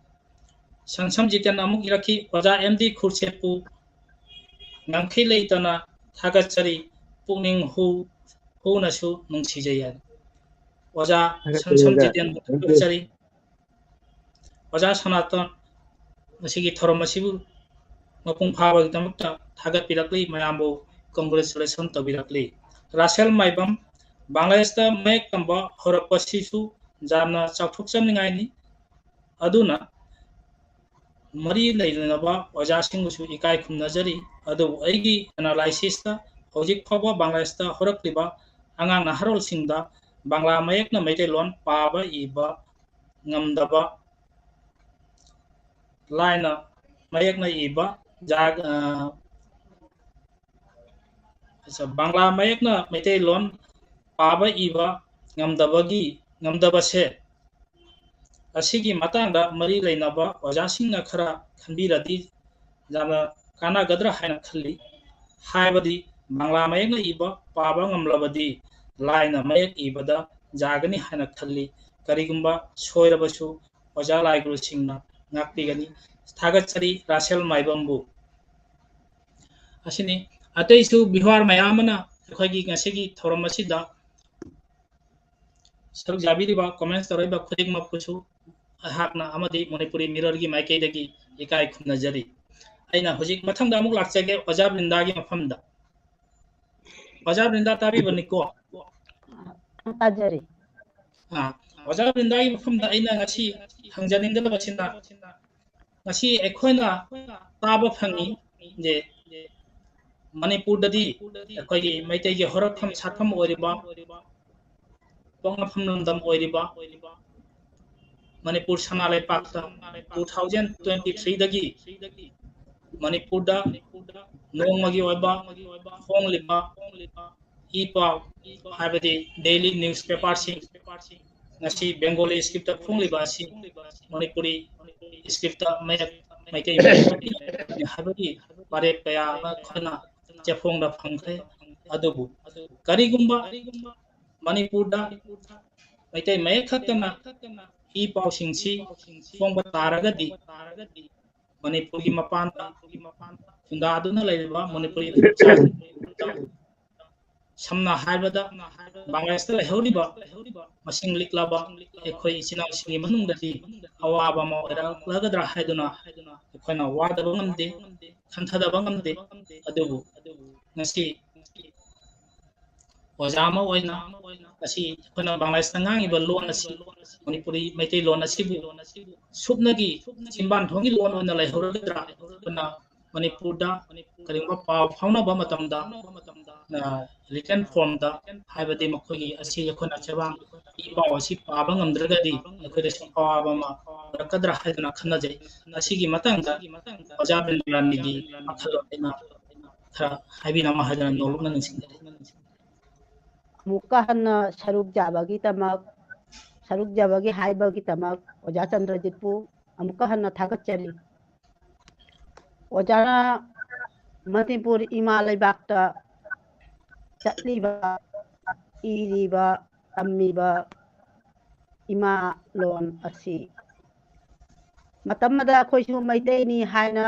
ꯁꯟꯁꯝ ꯖꯤꯇꯦꯟ ꯑꯃꯨꯛ ꯏꯔꯛꯈꯤ, "ꯑꯣꯖꯥ ꯑꯦꯝ ꯗꯤ ꯈꯨꯔꯁꯦꯠꯄꯨ ꯉꯝꯈꯩ ꯂꯩꯇꯅ ꯊꯥꯒꯠꯆꯔꯤ, ꯄꯨꯛꯅꯤꯡ ꯍꯨ-, ꯍꯨꯅꯁꯨ ꯅꯨꯡꯁꯤꯖꯩ" ꯍꯥꯏꯅ꯫ ꯑꯣꯖꯥ ꯊꯥꯒꯠꯆꯔꯤ, ꯁꯟꯁꯝ ꯑꯣꯖꯥ꯫ ꯖꯤꯇꯦꯟꯕꯨ ꯊꯥꯒꯠꯆꯔꯤ꯫ ꯑꯣꯖꯥ ꯁꯅꯥꯇꯣꯟ, ꯉꯁꯤꯒꯤ ꯊꯧꯔꯝ ꯑꯁꯤꯕꯨ ꯃꯄꯨꯡ ꯐꯥꯕꯒꯤꯗꯃꯛꯇ ꯊꯥꯒꯠꯄꯤꯔꯛꯂꯤ, ꯃꯌꯥꯝꯕꯨ congratulation ꯇꯧꯕꯤꯔꯛꯂꯤ꯫ ꯔꯥꯁꯦꯜ ꯃꯥꯏꯕꯝ, ꯕꯪꯒ꯭ꯂꯥꯗꯦꯁꯇ ꯃꯌꯦꯛ ꯇꯝꯕ ꯍꯧꯔꯛꯄꯁꯤꯁꯨ ꯌꯥꯝꯅ ꯆꯥꯎꯊꯣꯛꯆꯅꯤꯡꯉꯥꯏꯅꯤ꯫ ꯑꯗꯨꯅ ꯃꯔꯤ ꯂꯩꯅꯕ ꯑꯣꯖꯥꯁꯤꯡꯕꯨꯁꯨ ꯏꯀꯥꯏ ꯈꯨꯝꯅꯖꯔꯤ꯫ ꯑꯗꯨꯕꯨ ꯑꯩꯒꯤ analysis-ꯇ ꯍꯧꯖꯤꯛ ꯐꯥꯎꯕ ꯕꯪꯒ꯭ꯂꯥꯗꯦꯁꯇ ꯍꯧꯔꯛꯂꯤꯕ ꯑꯉꯥꯡ ꯅꯍꯥꯔꯣꯜꯁꯤꯡꯗ ꯕꯪꯒ꯭ꯂꯥ ꯃꯌꯦꯛꯅ ꯃꯩꯇꯩꯂꯣꯟ ꯄꯥꯕ ꯏꯕ ꯉꯝꯗꯕ, ꯂꯥꯏꯅ ꯃꯌꯦꯛꯅ ꯏꯕ, ꯖꯥ-, ꯑ, ꯑꯆꯥ, ꯕꯪꯒ꯭ꯂꯥ ꯃꯌꯦꯛꯅ ꯃꯩꯇꯩꯂꯣꯟ ꯄꯥꯕ ꯏꯕ ꯉꯝꯗꯕꯒꯤ, ꯉꯝꯗꯕꯁꯦ, ꯑꯁꯤꯒꯤ ꯃꯇꯥꯡꯗ ꯃꯔꯤ ꯂꯩꯅꯕ ꯑꯣꯖꯥꯁꯤꯡꯅ ꯈꯔ ꯈꯟꯕꯤꯔꯗꯤ ꯌꯥꯝꯅ ꯀꯥꯟꯅꯒꯗ꯭ꯔꯥ ꯍꯥꯏꯅ ꯈꯜꯂꯤ꯫ ꯍꯥꯏꯕꯗꯤ ꯕꯪꯒ꯭ꯂꯥ ꯃꯌꯦꯛꯅ ꯏꯕ ꯄꯥꯕ ꯉꯝꯂꯕꯗꯤ ꯂꯥꯏꯅ ꯃꯌꯦꯛ ꯏꯕꯗ ꯌꯥꯒꯅꯤ ꯍꯥꯏꯅ ꯈꯜꯂꯤ꯫ ꯀꯔꯤꯒꯨꯝꯕ ꯁꯣꯏꯔꯕꯁꯨ ꯑꯣꯖꯥ ꯂꯥꯏꯒꯨꯔꯨꯁꯤꯡꯅ ꯉꯥꯛꯄꯤꯒꯅꯤ꯫ ꯊꯥꯒꯠꯆꯔꯤ ꯔꯥꯁꯦꯜ ꯃꯥꯏꯕꯝꯕꯨ꯫ ꯑꯁꯤꯅꯤ꯫ ꯑꯇꯩꯁꯨ ꯚꯤꯋꯥꯔ ꯃꯌꯥꯝ ꯑꯃꯅ ꯑꯩꯈꯣꯏꯒꯤ ꯉꯁꯤꯒꯤ ꯊꯧꯔꯝ ꯑꯁꯤꯗ ꯁꯔꯨꯛ ꯌꯥꯕꯤꯔꯤꯕ, comments ꯇꯧꯔꯛꯏꯕ ꯈꯨꯗꯤꯡꯃꯛꯄꯨꯁꯨ ꯑꯩꯍꯥꯛꯅ ꯑꯃꯗꯤ ꯃꯅꯤꯄꯨꯔꯤ ꯃꯤꯔꯣꯜꯒꯤ ꯃꯥꯏꯀꯩꯗꯒꯤ ꯏꯀꯥꯏ ꯈꯨꯝꯅꯖꯔꯤ꯫ ꯑꯩꯅ ꯍꯧꯖꯤꯛ ꯃꯊꯪꯗ ꯑꯃꯨꯛ ꯂꯥꯛꯆꯒꯦ ꯑꯣꯖꯥ ꯕ꯭ꯔꯤꯟꯗꯥꯒꯤ ꯃꯐꯝꯗ꯫ ꯑꯣꯖꯥ ꯕ꯭ꯔꯤꯟꯗꯥ ꯇꯥꯕꯤꯕꯅꯤꯀꯣ? ꯇꯥꯖꯔꯤ꯫ ꯑꯥ, ꯑꯣꯖꯥ ꯕ꯭ꯔꯤꯟꯗꯥꯒꯤ ꯃꯐꯝꯗ ꯑꯩꯅ ꯉꯁꯤ ꯍꯪꯖꯅꯤꯡꯒꯗꯕꯁꯤꯅ, ꯉꯁꯤ ꯑꯩꯈꯣꯏꯅ ꯇꯥꯕ ꯐꯪꯉꯤ ꯖꯦ, ꯃꯅꯤꯄꯨꯔꯗꯗꯤ ꯑꯩꯈꯣꯏꯒꯤ ꯃꯩꯇꯩꯒꯤ ꯍꯧꯔꯛꯐꯝ ꯁꯥꯠꯐꯝ ꯑꯣꯏꯔꯤꯕ, ꯄꯣꯛꯅꯐꯝ ꯂꯝꯗꯝ ꯑꯣꯏꯔꯤꯕ ꯃꯅꯤꯄꯨꯔ ꯁꯅꯥ ꯂꯩꯄꯥꯛꯇ two thousand twenty three-ꯗꯒꯤ ꯃꯅꯤꯄꯨꯔꯗ ꯅꯣꯡꯃꯒꯤ ꯑꯣꯏꯕ ꯐꯣꯡꯂꯤꯕ ꯏ ꯄꯥꯎ, ꯍꯥꯏꯕꯗꯤ daily newspaperꯁꯤꯡ, ꯉꯁꯤ Bengali scriptꯇ ꯐꯣꯡꯂꯤꯕ ꯑꯁꯤ ꯃꯅꯤꯄꯨꯔꯤ scriptꯇ ꯃꯌꯦꯛ, ꯃꯩꯇꯩ ꯃꯌꯦꯛ ꯍꯥꯏꯕꯒꯤ ꯋꯥꯔꯦꯞ ꯀꯌꯥ ꯑꯃ ꯑꯩꯈꯣꯏꯅ ꯆꯦꯐꯣꯡꯗ ꯐꯪꯈ꯭ꯔꯦ꯫ ꯑꯗꯨꯕꯨ ꯀꯔꯤꯒꯨꯝꯕ ꯃꯅꯤꯄꯨꯔꯗ ꯃꯩꯇꯩ ꯃꯌꯦꯛ ꯈꯛꯇꯅ ꯏ ꯄꯥꯎꯁꯤꯡꯁꯤ ꯐꯣꯡꯕ ꯇꯥꯔꯒꯗꯤ, ꯃꯅꯤꯄꯨꯔꯒꯤ ꯃꯄꯥꯟꯗ ꯈꯨꯟꯗꯥꯗꯨꯅ ꯂꯩꯔꯤꯕ ꯃꯅꯤꯄꯨꯔꯤ ꯐꯨꯔꯨꯞꯁꯤꯡ, ꯁꯝꯅ ꯍꯥꯏꯔꯕꯗ ꯕꯪꯒ꯭ꯂꯥꯗꯦꯁꯇ ꯂꯩꯍꯧꯔꯤꯕ ꯃꯁꯤꯡ ꯂꯤꯛꯂꯕ ꯑꯩꯈꯣꯏ ꯏꯆꯤꯟ ꯏꯅꯥꯎꯁꯤꯡꯒꯤ ꯃꯅꯨꯡꯗꯗꯤ ꯑꯋꯥꯕ ꯑꯃ ꯑꯣꯏꯔꯛꯂꯒꯗ꯭ꯔꯥ ꯍꯥꯏꯗꯨꯅ ꯑꯩꯈꯣꯏꯅ ꯋꯥꯗꯕ ꯉꯝꯗꯦ, ꯈꯟꯊꯗꯕ ꯉꯝꯗꯦ꯫ ꯑꯗꯨꯕꯨ ꯉꯁꯤ ꯑꯣꯖꯥ ꯑꯃ ꯑꯣꯏꯅ ꯉꯁꯤ ꯑꯩꯈꯣꯏꯅ ꯕꯪꯒ꯭ꯂꯥꯗꯦꯁꯇ ꯉꯥꯡꯉꯤꯕ ꯂꯣꯟ ꯑꯁꯤ, ꯃꯅꯤꯄꯨꯔꯤ ꯃꯩꯇꯩꯂꯣꯟ ꯑꯁꯤꯕꯨ ꯁꯨꯞꯅꯒꯤ ꯆꯤꯟꯕꯥꯟ ꯊꯣꯡꯒꯤ ꯂꯣꯟ ꯑꯣꯏꯅ ꯂꯩꯍꯧꯔꯒꯗ꯭ꯔꯥ? ꯑꯩꯈꯣꯏꯅ ꯃꯅꯤꯄꯨꯔꯗ ꯀꯔꯤꯒꯨꯝꯕ ꯄꯥꯎ ꯐꯥꯎꯅꯕ ꯃꯇꯝꯗ, written formꯗ, ꯍꯥꯏꯕꯗꯤ ꯃꯈꯣꯏꯒꯤ ꯑꯁꯤ ꯑꯩꯈꯣꯏꯅ ꯆꯦꯕꯥꯡ ꯏ ꯄꯥꯎ ꯑꯁꯤ ꯄꯥꯕ ꯉꯝꯗ꯭ꯔꯒꯗꯤ ꯑꯩꯈꯣꯏꯗꯁꯨ ꯑꯋꯥꯕ ꯑꯃ ꯑꯣꯏꯔꯛꯀꯗ꯭ꯔꯥ ꯍꯥꯏꯗꯨꯅ ꯈꯟꯅꯖꯩ꯫ ꯑꯁꯤꯒꯤ ꯃꯇꯥꯡꯗ ꯑꯣꯖꯥ ꯕꯤꯟꯗ꯭ꯔꯥꯅꯤꯒꯤ ꯋꯥꯈꯜꯂꯣꯟ ꯑꯩꯅ ꯈꯔ ꯍꯥꯏꯕꯤꯅꯕ ꯍꯥꯏꯗꯨꯅ ꯅꯣꯂꯨꯛꯅ ꯅꯤꯡꯁꯤꯡꯖꯔꯤ꯫ ꯑꯃꯨꯛꯀ ꯍꯟꯅ ꯁꯔꯨꯛ ꯌꯥꯕꯒꯤꯗꯃꯛ, ꯁꯔꯨꯛ ꯌꯥꯕꯒꯤ ꯍꯥꯏꯕꯒꯤꯗꯃꯛ ꯑꯣꯖꯥ ꯆꯟꯗ꯭ꯔꯖꯤꯠꯄꯨ ꯑꯃꯨꯛꯀ ꯍꯟꯅ ꯊꯥꯒꯠꯆꯔꯤ꯫ ꯑꯣꯖꯥꯅ ꯃꯅꯤꯄꯨꯔ ꯏꯃꯥ ꯂꯩꯕꯥꯛꯇ ꯆꯠꯂꯤꯕ, ꯏꯔꯤꯕ, ꯇꯝꯃꯤꯕ ꯏꯃꯥ ꯂꯣꯟ ꯑꯁꯤ ꯃꯇꯝ ꯑꯃꯗ ꯑꯩꯈꯣꯏꯁꯨ ꯃꯩꯇꯩꯅꯤ ꯍꯥꯏꯅ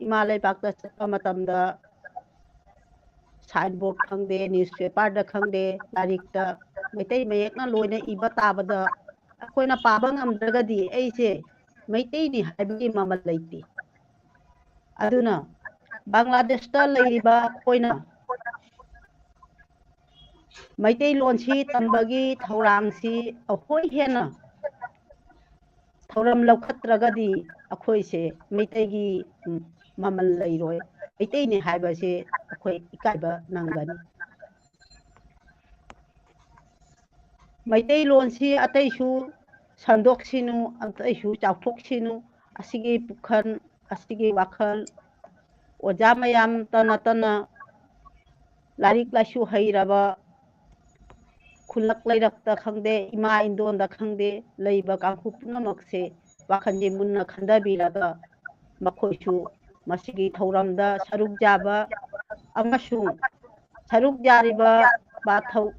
ꯏꯃꯥ ꯂꯩꯕꯥꯛꯇ ꯆꯠꯄ ꯃꯇꯝꯗ signboard ꯈꯪꯗꯦ, newspaperꯗ ꯈꯪꯗꯦ, ꯂꯥꯏꯔꯤꯛꯇ ꯃꯩꯇꯩ ꯃꯌꯦꯛꯅ ꯂꯣꯏꯅ ꯏꯕ ꯇꯥꯕꯗ ꯑꯩꯈꯣꯏꯅ ꯄꯥꯕ ꯉꯝꯗ꯭ꯔꯒꯗꯤ ꯑꯩꯁꯦ ꯃꯩꯇꯩꯅꯤ ꯍꯥꯏꯕꯒꯤ ꯃꯃꯜ ꯂꯩꯇꯦ꯫ ꯑꯗꯨꯅ ꯕꯪꯒ꯭ꯂꯥꯗꯦꯁꯇ ꯂꯩꯔꯤꯕ ꯑꯩꯈꯣꯏꯅ ꯃꯩꯇꯩꯂꯣꯟꯁꯤ ꯇꯝꯕꯒꯤ ꯊꯧꯔꯥꯡꯁꯤ ꯑꯩꯈꯣꯏ ꯍꯦꯟꯅ ꯊꯧꯔꯝ ꯂꯧꯈꯠꯇ꯭ꯔꯒꯗꯤ ꯑꯩꯈꯣꯏꯁꯦ ꯃꯩꯇꯩꯒꯤ, ꯎꯝ, ꯃꯃꯜ ꯂꯩꯔꯣꯏ꯫ ꯃꯩꯇꯩꯅꯤ ꯍꯥꯏꯕꯁꯦ ꯑꯩꯈꯣꯏ ꯏꯀꯥꯏꯕ ꯅꯪꯒꯅꯤ꯫ ꯃꯩꯇꯩꯂꯣꯟꯁꯤ ꯑꯇꯩꯁꯨ ꯁꯟꯗꯣꯛꯁꯤꯅꯨ, ꯑꯇꯩꯁꯨ ꯆꯥꯎꯊꯣꯛꯁꯤꯅꯨ, ꯑꯁꯤꯒꯤ ꯄꯨꯈꯜ, ꯑꯁꯤꯒꯤ ꯋꯥꯈꯜ, ꯑꯣꯖꯥ ꯃꯌꯥꯝꯇ ꯅꯠꯇꯅ ꯂꯥꯏꯔꯤꯛ ꯂꯥꯏꯁꯨ ꯍꯩꯔꯕ, ꯈꯨꯜꯂꯛ ꯂꯩꯔꯛꯇ ꯈꯪꯗꯦ, ꯏꯃꯥ ꯏꯟꯗꯣꯟꯗ ꯈꯪꯗꯦ, ꯂꯩꯕ ꯀꯥꯡꯕꯨ ꯄꯨꯝꯅꯃꯛꯁꯦ ꯋꯥꯈꯜꯁꯦ ꯃꯨꯟꯅ ꯈꯟꯊꯕꯤꯔꯒ ꯃꯈꯣꯏꯁꯨ ꯃꯁꯤꯒꯤ ꯊꯧꯔꯝꯗ ꯁꯔꯨꯛ ꯌꯥꯕ ꯑꯃꯁꯨꯡ ꯁꯔꯨꯛ ꯌꯥꯔꯤꯕ ꯕꯥ-, ꯊꯧ-,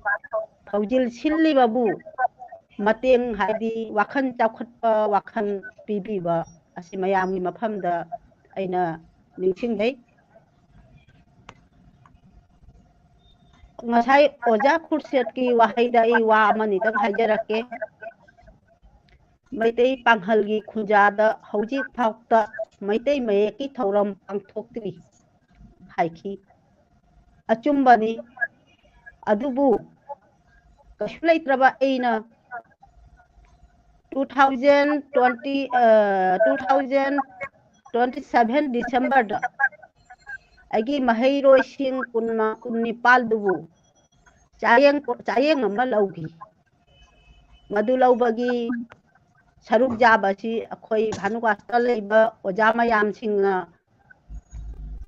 ꯊꯧꯖꯤꯜ ꯁꯤꯜꯂꯤꯕꯕꯨ ꯃꯇꯦꯡ, ꯍꯥꯏꯗꯤ ꯋꯥꯈꯜ ꯆꯥꯎꯈꯠꯄ ꯋꯥꯈꯜ ꯄꯤꯕꯤꯕ ꯑꯁꯤ ꯃꯌꯥꯝꯒꯤ ꯃꯐꯝꯗ ꯑꯩꯅ ꯅꯤꯡꯁꯤꯡꯖꯩ꯫ ꯉꯁꯥꯏ ꯑꯣꯖꯥ ꯈꯨꯔꯁꯦꯠꯀꯤ ꯋꯥꯍꯩꯗ ꯑꯩ ꯋꯥ ꯑꯃꯅꯤꯇꯪ ꯍꯥꯏꯖꯔꯛꯀꯦ꯫ ꯃꯩꯇꯩ ꯄꯥꯡꯒꯜꯒꯤ ꯈꯨꯟꯖꯥꯗ ꯍꯧꯖꯤꯛ ꯐꯥꯎꯇ ꯃꯩꯇꯩ ꯃꯌꯦꯛꯀꯤ ꯊꯧꯔꯝ ꯄꯥꯡꯊꯣꯛꯇ꯭ꯔꯤ ꯍꯥꯏꯈꯤ꯫ ꯑꯆꯨꯝꯕꯅꯤ꯫ ꯑꯗꯨꯕꯨ ꯀꯩꯁꯨ ꯂꯩꯇ꯭ꯔꯕ ꯑꯩꯅ two thousand twenty, ꯑ, two thousand twenty seven Decemberꯗ ꯑꯩꯒꯤ ꯃꯍꯩꯔꯣꯏꯁꯤꯡ ꯀꯨꯟꯃ-, ꯀꯨꯟꯅꯤꯄꯥꯜꯗꯨꯕꯨ ꯆꯥꯌꯦꯡ, ꯆꯥꯌꯦꯡ ꯑꯃ ꯂꯧꯈꯤ꯫ ꯃꯗꯨ ꯂꯧꯕꯒꯤ ꯁꯔꯨꯛ ꯌꯥꯕ ꯑꯁꯤ ꯑꯩꯈꯣꯏ ꯚꯥꯅꯨꯒꯥꯁꯇ ꯂꯩꯕ ꯑꯣꯖꯥ ꯃꯌꯥꯝꯁꯤꯡꯅ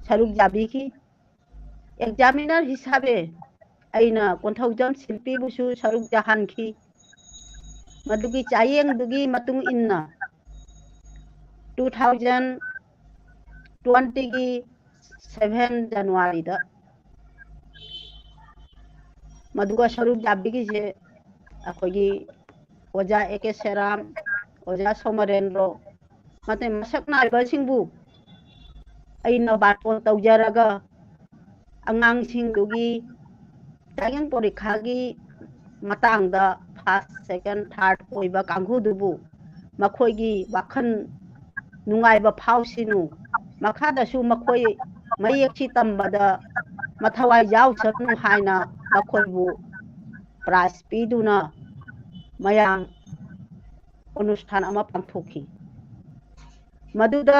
ꯁꯔꯨꯛ ꯌꯥꯕꯤꯈꯤ꯫ ꯑꯦꯛꯖꯥꯃꯤꯅꯔ ꯍꯤꯁꯥꯕꯦ ꯑꯩꯅ ꯀꯣꯟꯊꯧꯖꯝ ꯁꯤꯜꯄꯤꯕꯨꯁꯨ ꯁꯔꯨꯛ ꯌꯥꯍꯟꯈꯤ꯫ ꯃꯗꯨꯒꯤ ꯆꯥꯌꯦꯡꯗꯨꯒꯤ ꯃꯇꯨꯡ ꯏꯟꯅ two thousand twentyꯒꯤ seven Januaryꯗ ꯃꯗꯨꯒ ꯁꯔꯨꯛ ꯌꯥꯕꯤꯈꯤꯁꯦ ꯑꯩꯈꯣꯏꯒꯤ ꯑꯣꯖꯥ ꯑꯦ ꯀꯦ ꯁꯦꯔꯥꯝ, ꯑꯣꯖꯥ ꯁꯣꯃꯔꯦꯟꯗ꯭ꯔꯣ, ꯃꯇꯩ ꯃꯁꯛ ꯅꯥꯏꯕꯁꯤꯡꯕꯨ ꯑꯩꯅ ꯕꯥꯔꯇꯣꯟ ꯇꯧꯖꯔꯒ ꯑꯉꯥꯡꯁꯤꯡꯗꯨꯒꯤ ꯆꯥꯌꯦꯡ ꯄꯣꯔꯤꯈꯥꯒꯤ ꯃꯇꯥꯡꯗ first, second, third ꯑꯣꯏꯕ ꯀꯥꯡꯕꯨꯗꯨꯕꯨ ꯃꯈꯣꯏꯒꯤ ꯋꯥꯈꯜ ꯅꯨꯡꯉꯥꯏꯕ ꯐꯥꯎꯁꯤꯅꯨ, ꯃꯈꯥꯗꯁꯨ ꯃꯈꯣꯏ ꯃꯌꯦꯛꯁꯤ ꯇꯝꯕꯗ ꯃꯊꯋꯥꯏ ꯌꯥꯎꯁꯅꯨ ꯍꯥꯏꯅ ꯃꯈꯣꯏꯕꯨ prize ꯄꯤꯗꯨꯅ ꯃꯌꯥꯝ ꯑꯣꯅꯨꯁꯊꯥꯟ ꯑꯃ ꯄꯥꯡꯊꯣꯛꯈꯤ꯫ ꯃꯗꯨꯗ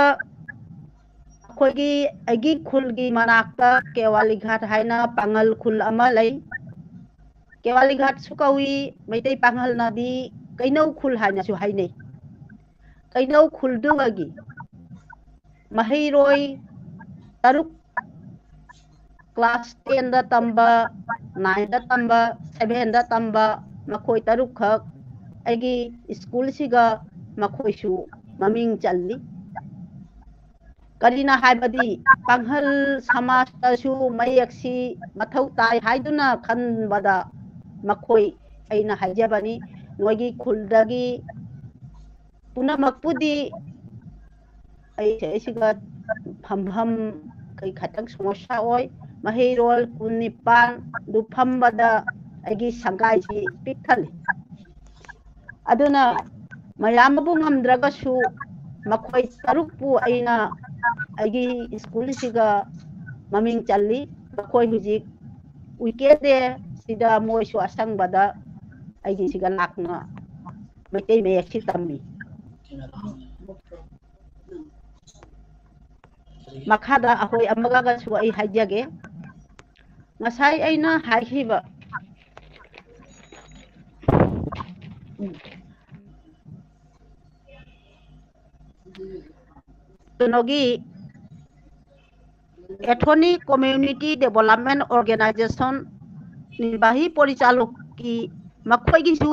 ꯑꯩꯈꯣꯏꯒꯤ, ꯑꯩꯒꯤ ꯈꯨꯜꯒꯤ ꯃꯅꯥꯛꯇ ꯀꯦꯋꯥꯂꯤꯘꯥꯠ ꯍꯥꯏꯅ ꯄꯥꯉꯜ ꯈꯨꯜ ꯑꯃ ꯂꯩ꯫ ꯀꯦꯋꯥꯂꯤꯘꯥꯠꯁꯨ ꯀꯧꯏ, ꯃꯩꯇꯩ ꯄꯥꯉꯜꯅꯗꯤ ꯀꯩꯅꯧ ꯈꯨꯜ ꯍꯥꯏꯅꯁꯨ ꯍꯥꯏꯅꯩ꯫ ꯀꯩꯅꯧ ꯈꯨꯜꯗꯨꯒꯤ ꯃꯍꯩꯔꯣꯏ ꯇꯔꯨꯛ, class ten ꯗ ꯇꯝꯕ, nine ꯗ ꯇꯝꯕ, seven ꯗ ꯇꯝꯕ ꯃꯈꯣꯏ ꯇꯔꯨꯛꯈꯛ ꯑꯩꯒꯤ school ꯁꯤꯒ ꯃꯈꯣꯏꯁꯨ ꯃꯃꯤꯡ ꯆꯜꯂꯤ꯫ ꯀꯔꯤꯅ ꯍꯥꯏꯕꯗꯤ ꯄꯥꯡꯒꯜ ꯁꯃꯥꯖꯇꯁꯨ ꯃꯌꯦꯛꯁꯤ ꯃꯊꯧ ꯇꯥꯏ ꯍꯥꯏꯗꯨꯅ ꯈꯟꯕꯗ ꯃꯈꯣꯏ ꯑꯩꯅ ꯍꯥꯏꯖꯕꯅꯤ, ꯅꯣꯏꯒꯤ ꯈꯨꯜꯗꯒꯤ ꯄꯨꯝꯅꯃꯛꯄꯨꯗꯤ ꯑꯩꯁꯦ, ꯑꯩꯁꯤꯒ ꯐꯝꯐꯝ ꯀꯩ ꯈꯇꯪ ꯁꯃꯁ꯭ꯌꯥ ꯑꯣꯏ꯫ ꯃꯍꯩꯔꯣꯏ ꯀꯨꯟꯅꯤꯄꯥꯟꯗꯨ ꯐꯝꯕꯗ ꯑꯩꯒꯤ ꯁꯪꯒꯥꯏꯁꯤ ꯄꯤꯛ ꯊꯜꯂꯤ꯫ ꯑꯗꯨꯅ ꯃꯌꯥꯝ ꯑꯃꯕꯨ ꯉꯝꯗ꯭ꯔꯒꯁꯨ ꯃꯈꯣꯏ ꯇꯔꯨꯛꯄꯨ ꯑꯩꯅ ꯑꯩꯒꯤ school ꯁꯤꯒ ꯃꯃꯤꯡ ꯆꯜꯂꯤ꯫ ꯃꯈꯣꯏ ꯍꯧꯖꯤꯛ weekend day ꯁꯤꯗ ꯃꯣꯏꯁꯨ ꯑꯁꯪꯕꯗ ꯑꯩꯒꯤ ꯁꯤꯒ ꯂꯥꯛꯅ ꯃꯩꯇꯩ ꯃꯌꯦꯛꯁꯤ ꯇꯝꯃꯤ꯫ ꯃꯈꯥꯗ ꯑꯩꯈꯣꯏ ꯑꯃꯒꯁꯨ ꯑꯩ ꯍꯥꯏꯖꯒꯦ꯫ ꯉꯁꯥꯏ ꯑꯩꯅ ꯍꯥꯏꯈꯤꯕ ꯀꯩꯅꯣꯒꯤ Ethnic Community Development Organization ꯅꯤꯔꯕꯥꯍꯤ ꯄꯣꯔꯤꯆꯥꯂꯣꯛꯀꯤ ꯃꯈꯣꯏꯒꯤꯁꯨ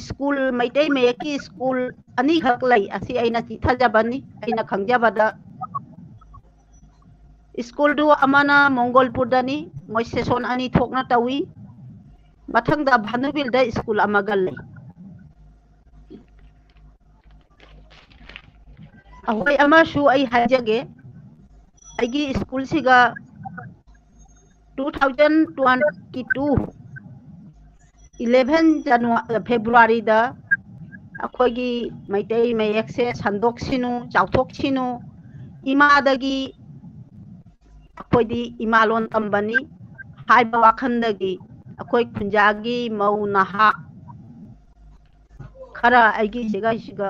school, ꯃꯩꯇꯩ ꯃꯌꯦꯛꯀꯤ school ꯑꯅꯤꯈꯛ ꯂꯩ꯫ ꯑꯁꯤ ꯑꯩꯅ ꯆꯤꯊꯖꯕꯅꯤ꯫ ꯑꯩꯅ ꯈꯪꯖꯕꯗ school ꯗꯨ ꯑꯃꯅ ꯃꯣꯡꯒꯣꯜꯄꯨꯔꯗꯅꯤ, ꯃꯣꯏ session ꯑꯅꯤ ꯊꯣꯛꯅ ꯇꯧꯏ꯫ ꯃꯊꯪꯗ ꯚꯥꯅꯨꯕꯤꯜꯗ school ꯑꯃꯒ ꯂꯩ꯫ ꯑꯩꯈꯣꯏ ꯑꯃꯁꯨ ꯑꯩ ꯍꯥꯏꯖꯒꯦ, ꯑꯩꯒꯤ school ꯁꯤꯒ two thousand twenty two eleven January, February ꯗ ꯑꯩꯈꯣꯏꯒꯤ ꯃꯩꯇꯩ ꯃꯌꯦꯛꯁꯦ ꯁꯟꯗꯣꯛꯁꯤꯅꯨ, ꯆꯥꯎꯊꯣꯛꯁꯤꯅꯨ, ꯏꯃꯥꯗꯒꯤ ꯑꯩꯈꯣꯏꯗꯤ ꯏꯃꯥ ꯂꯣꯟ ꯇꯝꯕꯅꯤ ꯍꯥꯏꯕ ꯋꯥꯈꯜꯗꯒꯤ ꯑꯩꯈꯣꯏ ꯈꯨꯟꯖꯥꯒꯤ ꯃꯧ ꯅꯍꯥ ꯈꯔ ꯑꯩꯒꯤ ꯁꯤꯒꯩꯁꯤꯒ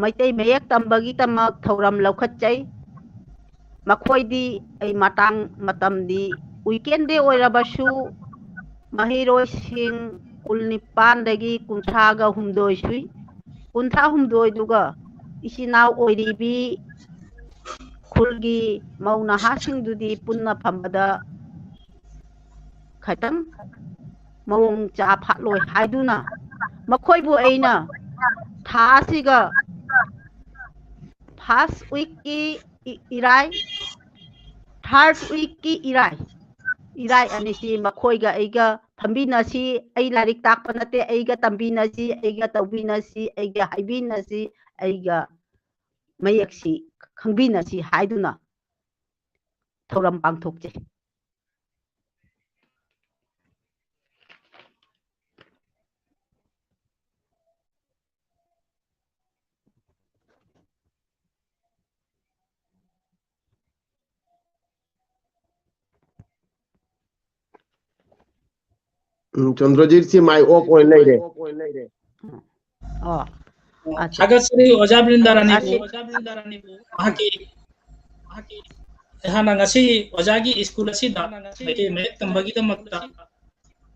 ꯃꯩꯇꯩ ꯃꯌꯦꯛ ꯇꯝꯕꯒꯤꯗꯃꯛ ꯊꯧꯔꯝ ꯂꯧꯈꯠꯆꯩ꯫ ꯃꯈꯣꯏꯗꯤ ꯑꯩ ꯃꯇꯥꯡ ꯃꯇꯝꯗꯤ weekend day ꯑꯣꯏꯔꯕꯁꯨ ꯃꯍꯩꯔꯣꯏꯁꯤꯡ ꯀꯨꯟꯅꯤꯄꯥꯟꯗꯒꯤ ꯀꯨꯟꯊ꯭ꯔꯥꯒ ꯍꯨꯝꯗꯣꯏ ꯁꯨꯏ꯫ ꯀꯨꯟꯊ꯭ꯔꯥ ꯍꯨꯝꯗꯣꯏꯗꯨꯒ ꯏꯆꯤꯟ ꯏꯅꯥꯎ ꯑꯣꯏꯔꯤꯕꯤ ꯈꯨꯜꯒꯤ ꯃꯧ ꯅꯍꯥꯁꯤꯡꯗꯨꯗꯤ ꯄꯨꯟꯅ ꯐꯝꯕꯗ ꯈꯤꯇꯪ ꯃꯑꯣꯡ ꯆꯥ ꯐꯥꯠꯂꯣꯏ ꯍꯥꯏꯗꯨꯅ ꯃꯈꯣꯏꯕꯨ ꯑꯩꯅ ꯊꯥ ꯑꯁꯤꯒ first weekꯀꯤ ꯏ-, ꯏꯔꯥꯏ, third weekꯀꯤ ꯏꯔꯥꯏ, ꯏꯔꯥꯏ ꯑꯅꯤꯁꯤ ꯃꯈꯣꯏꯒ ꯑꯩꯒ ꯐꯝꯕꯤꯅꯁꯤ, ꯑꯩ ꯂꯥꯏꯔꯤꯛ ꯇꯥꯛꯄ ꯅꯠꯇꯦ, ꯑꯩꯒ ꯇꯝꯕꯤꯅꯁꯤ, ꯑꯩꯒ ꯇꯧꯕꯤꯅꯁꯤ, ꯑꯩꯒ ꯍꯥꯏꯕꯤꯅꯁꯤ, ꯑꯩꯒ ꯃꯌꯦꯛꯁꯤ ꯈꯪꯕꯤꯅꯁꯤ ꯍꯥꯏꯗꯨꯅ ꯊꯧꯔꯝ ꯄꯥꯡꯊꯣꯛꯆꯩ꯫ ꯎꯝ, ꯆꯟꯗ꯭ꯔꯖꯤꯠꯁꯤ mic off ꯑꯣꯏꯅ ꯂꯩꯔꯦ꯫ ꯑꯣ, ꯑꯠꯆꯥ꯫ ꯊꯥꯒꯠꯆꯔꯤ ꯑꯣꯖꯥ ꯕ꯭ꯔꯤꯟꯗꯥ ꯔꯥꯅꯤꯕꯨ꯫ ꯑꯁꯤ ꯑꯣꯖꯥ ꯕ꯭ꯔꯤꯟꯗꯥ ꯔꯥꯅꯤꯕꯨ ꯃꯍꯥꯛꯀꯤ, ꯃꯍꯥꯛꯀꯤ, ꯑꯩꯍꯥꯛꯅ ꯉꯁꯤ ꯑꯣꯖꯥꯒꯤ ꯁ꯭ꯀꯨꯜ ꯑꯁꯤꯗ ꯃꯩꯇꯩ ꯃꯌꯦꯛ ꯇꯝꯕꯒꯤꯗꯃꯛꯇ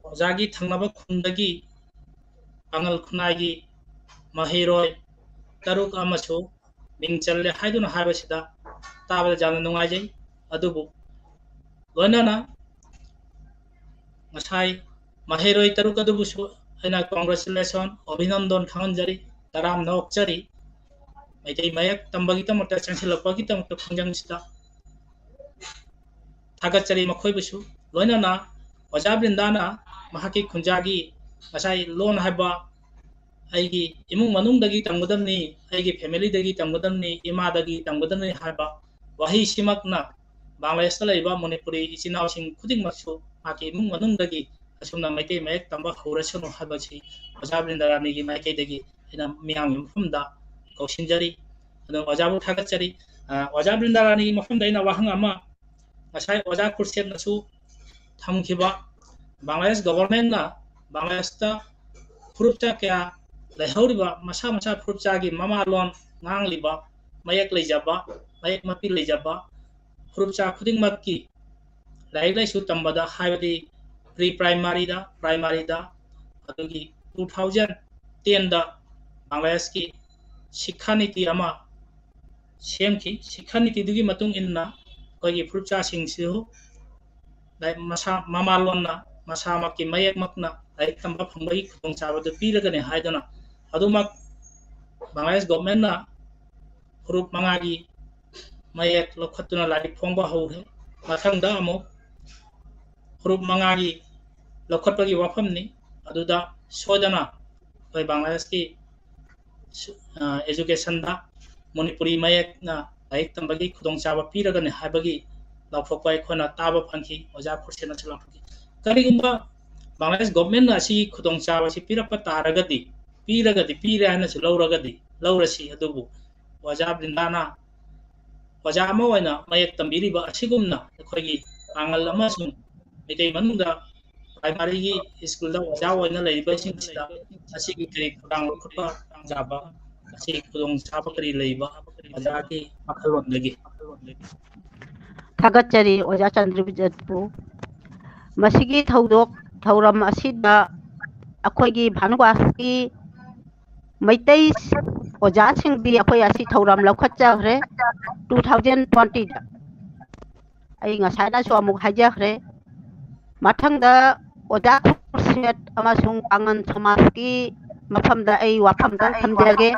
ꯑꯣꯖꯥꯒꯤ ꯊꯪꯅꯕ ꯈꯨꯟꯗꯒꯤ ꯄꯥꯉꯜ ꯈꯨꯟꯅꯥꯏꯒꯤ ꯃꯍꯩꯔꯣꯏ ꯇꯔꯨꯛ ꯑꯃꯁꯨ ꯃꯤꯡ ꯆꯜꯂꯦ ꯍꯥꯏꯗꯨꯅ ꯍꯥꯏꯕꯁꯤꯗ ꯇꯥꯕꯗ ꯌꯥꯝꯅ ꯅꯨꯡꯉꯥꯏꯖꯩ꯫ ꯑꯗꯨꯕꯨ ꯂꯣꯏꯅꯅ ꯉꯁꯥꯏ ꯃꯍꯩꯔꯣꯏ ꯇꯔꯨꯛ ꯑꯗꯨꯕꯨꯁꯨ ꯑꯩꯅ congratulation, ꯑꯚꯤꯅꯟꯗꯟ ꯈꯪꯍꯟꯖꯔꯤ, ꯇꯔꯥꯝꯅ ꯑꯣꯛꯆꯔꯤ꯫ ꯃꯩꯇꯩ ꯃꯌꯦꯛ ꯇꯝꯕꯒꯤꯗꯃꯛꯇ ꯆꯪꯁꯤꯜꯂꯛꯄꯒꯤꯗꯃꯛꯇ ꯈꯣꯡꯖꯪꯁꯤꯗ ꯊꯥꯒꯠꯆꯔꯤ ꯃꯈꯣꯏꯕꯨꯁꯨ꯫ ꯂꯣꯏꯅꯅ ꯑꯣꯖꯥ ꯕ꯭ꯔꯤꯟꯗꯥꯅ ꯃꯍꯥꯛꯀꯤ ꯈꯨꯟꯖꯥꯒꯤ ꯉꯁꯥꯏ ꯂꯣꯟ ꯍꯥꯏꯕ ꯑꯩꯒꯤ ꯏꯃꯨꯡ ꯃꯅꯨꯡꯗꯒꯤ ꯇꯝꯒꯗꯕꯅꯤ, ꯑꯩꯒꯤ familyꯗꯒꯤ ꯇꯝꯒꯗꯕꯅꯤ, ꯏꯃꯥꯗꯒꯤ ꯇꯝꯒꯗꯕꯅꯤ ꯍꯥꯏꯕ ꯋꯥꯍꯩꯁꯤꯃꯛꯅ ꯕꯪꯒ꯭ꯂꯥꯗꯦꯁꯇ ꯂꯩꯕ ꯃꯅꯤꯄꯨꯔꯤ ꯏꯆꯤꯟ ꯏꯅꯥꯎꯁꯤꯡ ꯈꯨꯗꯤꯡꯃꯛꯁꯨ ꯃꯍꯥꯛꯀꯤ ꯏꯃꯨꯡ ꯃꯅꯨꯡꯗꯒꯤ ꯑꯁꯨꯝꯅ ꯃꯩꯇꯩ ꯃꯌꯦꯛ ꯇꯝꯕ ꯍꯧꯔꯁꯅꯨ ꯍꯥꯏꯕꯁꯤ ꯑꯣꯖꯥ ꯕ꯭ꯔꯤꯟꯗꯥ ꯔꯥꯅꯤꯒꯤ ꯃꯥꯏꯀꯩꯗꯒꯤ ꯑꯩꯅ ꯃꯤꯌꯥꯝꯒꯤ ꯃꯐꯝꯗ ꯀꯧꯁꯤꯟꯖꯔꯤ꯫ ꯑꯗꯨꯅ ꯑꯣꯖꯥꯕꯨ ꯊꯥꯒꯠꯆꯔꯤ꯫ ꯑ, ꯑꯣꯖꯥ ꯕ꯭ꯔꯤꯟꯗꯥ ꯔꯥꯅꯤꯒꯤ ꯃꯐꯝꯗ ꯑꯩꯅ ꯋꯥꯍꯪ ꯑꯃ, ꯉꯁꯥꯏ ꯑꯣꯖꯥ ꯈꯨꯔꯁꯦꯞꯅꯁꯨ ꯊꯝꯈꯤꯕ, ꯕꯪꯒ꯭ꯂꯥꯗꯦꯁ governmentꯅ ꯕꯪꯒ꯭ꯂꯥꯗꯦꯁꯇ ꯐꯨꯔꯨꯞꯆꯥ ꯀꯌꯥ ꯂꯩꯍꯧꯔꯤꯕ ꯃꯁꯥ ꯃꯁꯥ ꯐꯨꯔꯨꯞꯆꯥꯒꯤ ꯃꯃꯥꯂꯣꯟ ꯉꯥꯡꯂꯤꯕ, ꯃꯌꯦꯛ ꯂꯩꯖꯕ, ꯃꯌꯦꯛ ꯃꯄꯤ ꯂꯩꯖꯕ ꯐꯨꯔꯨꯞꯆꯥ ꯈꯨꯗꯤꯡꯃꯛꯀꯤ ꯂꯥꯏꯔꯤꯛ ꯂꯥꯏꯁꯨ ꯇꯝꯕꯗ, ꯍꯥꯏꯕꯗꯤ pre primaryꯗ, primaryꯗ, ꯑꯗꯨꯒꯤ two thousand tenꯗ ꯕꯪꯒ꯭ꯂꯥꯗꯦꯁꯀꯤ ꯁꯤꯛꯈꯥ ꯅꯤꯇꯤ ꯑꯃ ꯁꯦꯝꯈꯤ꯫ ꯁꯤꯈꯥ ꯅꯤꯇꯤꯗꯨꯒꯤ ꯃꯇꯨꯡ ꯏꯟꯅ ꯑꯩꯈꯣꯏꯒꯤ ꯐꯨꯔꯨꯞꯆꯥꯁꯤꯡꯁꯤꯁꯨ ꯂꯥꯏꯔꯤꯛ ꯃꯁꯥ ꯃꯃꯥꯂꯣꯟꯅ ꯃꯁꯥꯃꯛꯀꯤ ꯃꯌꯦꯛꯃꯛꯅ ꯂꯥꯏꯔꯤꯛ ꯇꯝꯕ ꯐꯪꯕꯒꯤ ꯈꯨꯗꯣꯡꯆꯥꯕꯗꯨ ꯄꯤꯔꯒꯅꯤ ꯍꯥꯏꯗꯨꯅ ꯑꯗꯨꯃꯛ ꯕꯪꯒ꯭ꯂꯥꯗꯦꯁ ꯒꯣꯚꯔꯟꯃꯦꯟꯠꯅ ꯐꯨꯔꯨꯞ ꯃꯉꯥꯒꯤ ꯃꯌꯦꯛ ꯂꯧꯈꯠꯇꯨꯅ ꯂꯥꯏꯔꯤꯛ ꯐꯣꯡꯕ ꯍꯧꯔꯦ꯫ ꯃꯊꯪꯗ ꯑꯃꯨꯛ ꯐꯨꯔꯨꯞ ꯃꯉꯥꯒꯤ ꯂꯧꯈꯠꯄꯒꯤ ꯋꯥꯐꯝꯅꯤ꯫ ꯑꯗꯨꯗ ꯁꯣꯏꯗꯅ ꯑꯩꯈꯣꯏ ꯕꯪꯒ꯭ꯂꯥꯗꯦꯁꯀꯤ ꯁꯨ-, ꯑ, educationꯗ ꯃꯅꯤꯄꯨꯔꯤ ꯃꯌꯦꯛꯅ ꯂꯥꯏꯔꯤꯛ ꯇꯝꯕꯒꯤ ꯈꯨꯗꯣꯡꯆꯥꯕ ꯄꯤꯔꯒꯅꯤ ꯍꯥꯏꯕꯒꯤ ꯂꯥꯎꯊꯣꯛꯄ ꯑꯩꯈꯣꯏꯅ ꯇꯥꯕ ꯐꯪꯈꯤ꯫ ꯑꯣꯖꯥ ꯈꯨꯔꯁꯦꯅꯁꯨ ꯂꯥꯎꯊꯣꯛꯈꯤ꯫ ꯀꯔꯤꯒꯨꯝꯕ ꯕꯪꯒ꯭ꯂꯥꯗꯦꯁ ꯒꯣꯚꯔꯟꯃꯦꯟꯠꯅ ꯑꯁꯤꯒꯤ ꯈꯨꯗꯣꯡꯆꯥꯕ ꯑꯁꯤ ꯄꯤꯔꯛꯄ ꯇꯥꯔꯒꯗꯤ, ꯄꯤꯔꯒꯗꯤ, ꯄꯤꯔꯦ ꯍꯥꯏꯅꯁꯨ ꯂꯧꯔꯒꯗꯤ, ꯂꯧꯔꯁꯤ, ꯑꯗꯨꯕꯨ ꯑꯣꯖꯥ ꯕ꯭ꯔꯤꯟꯗꯥꯅ ꯑꯣꯖꯥ ꯑꯃ ꯑꯣꯏꯅ ꯃꯌꯦꯛ ꯇꯝꯕꯤꯔꯤꯕ ꯑꯁꯤꯒꯨꯝꯅ ꯑꯩꯈꯣꯏꯒꯤ ꯄꯥꯡꯒꯜ ꯑꯃꯁꯨꯡ ꯃꯩꯇꯩ ꯃꯅꯨꯡꯗ primaryꯒꯤ ꯁ꯭ꯀꯨꯜꯗ ꯑꯣꯖꯥ ꯑꯣꯏꯅ ꯂꯩꯔꯤꯕꯁꯤꯡꯁꯤꯗ ꯑꯁꯤꯒꯤ ꯀꯔꯤ ꯊꯧꯗꯥꯡ ꯂꯧꯈꯠꯄ ꯌꯥꯕ, ꯑꯁꯤꯒꯤ ꯈꯨꯗꯣꯡꯆꯥꯕ ꯀꯔꯤ ꯂꯩꯕ, ꯑꯣꯖꯥꯒꯤ ꯋꯥꯈꯜꯂꯣꯟꯗꯒꯤ? ꯊꯥꯒꯠꯆꯔꯤ ꯑꯣꯖꯥ ꯆꯟꯗ꯭ꯔꯕꯤꯖꯠꯄꯨ꯫ ꯃꯁꯤꯒꯤ ꯊꯧꯗꯣꯛ ꯊꯧꯔꯝ ꯑꯁꯤꯗ ꯑꯩꯈꯣꯏꯒꯤ ꯚꯥꯅꯨꯋꯥꯁꯀꯤ ꯃꯩꯇꯩ ꯑꯣꯖꯥꯁꯤꯡꯗꯤ ꯑꯩꯈꯣꯏ ꯑꯁꯤ ꯊꯧꯔꯝ ꯂꯧꯈꯠꯆꯈ꯭ꯔꯦ two thousand twentyꯗ꯫ ꯑꯩ ꯉꯁꯥꯏꯅꯁꯨ ꯑꯃꯨꯛ ꯍꯥꯏꯖꯈ꯭ꯔꯦ꯫ ꯃꯊꯪꯗ ꯑꯣꯖꯥ ꯈꯨꯔꯁꯦꯠ ꯑꯃꯁꯨꯡ ꯄꯥꯉꯟ ꯁꯃꯥꯖꯀꯤ ꯃꯐꯝꯗ ꯑꯩ ꯋꯥꯐꯝꯇꯪ ꯊꯝꯖꯒꯦ꯫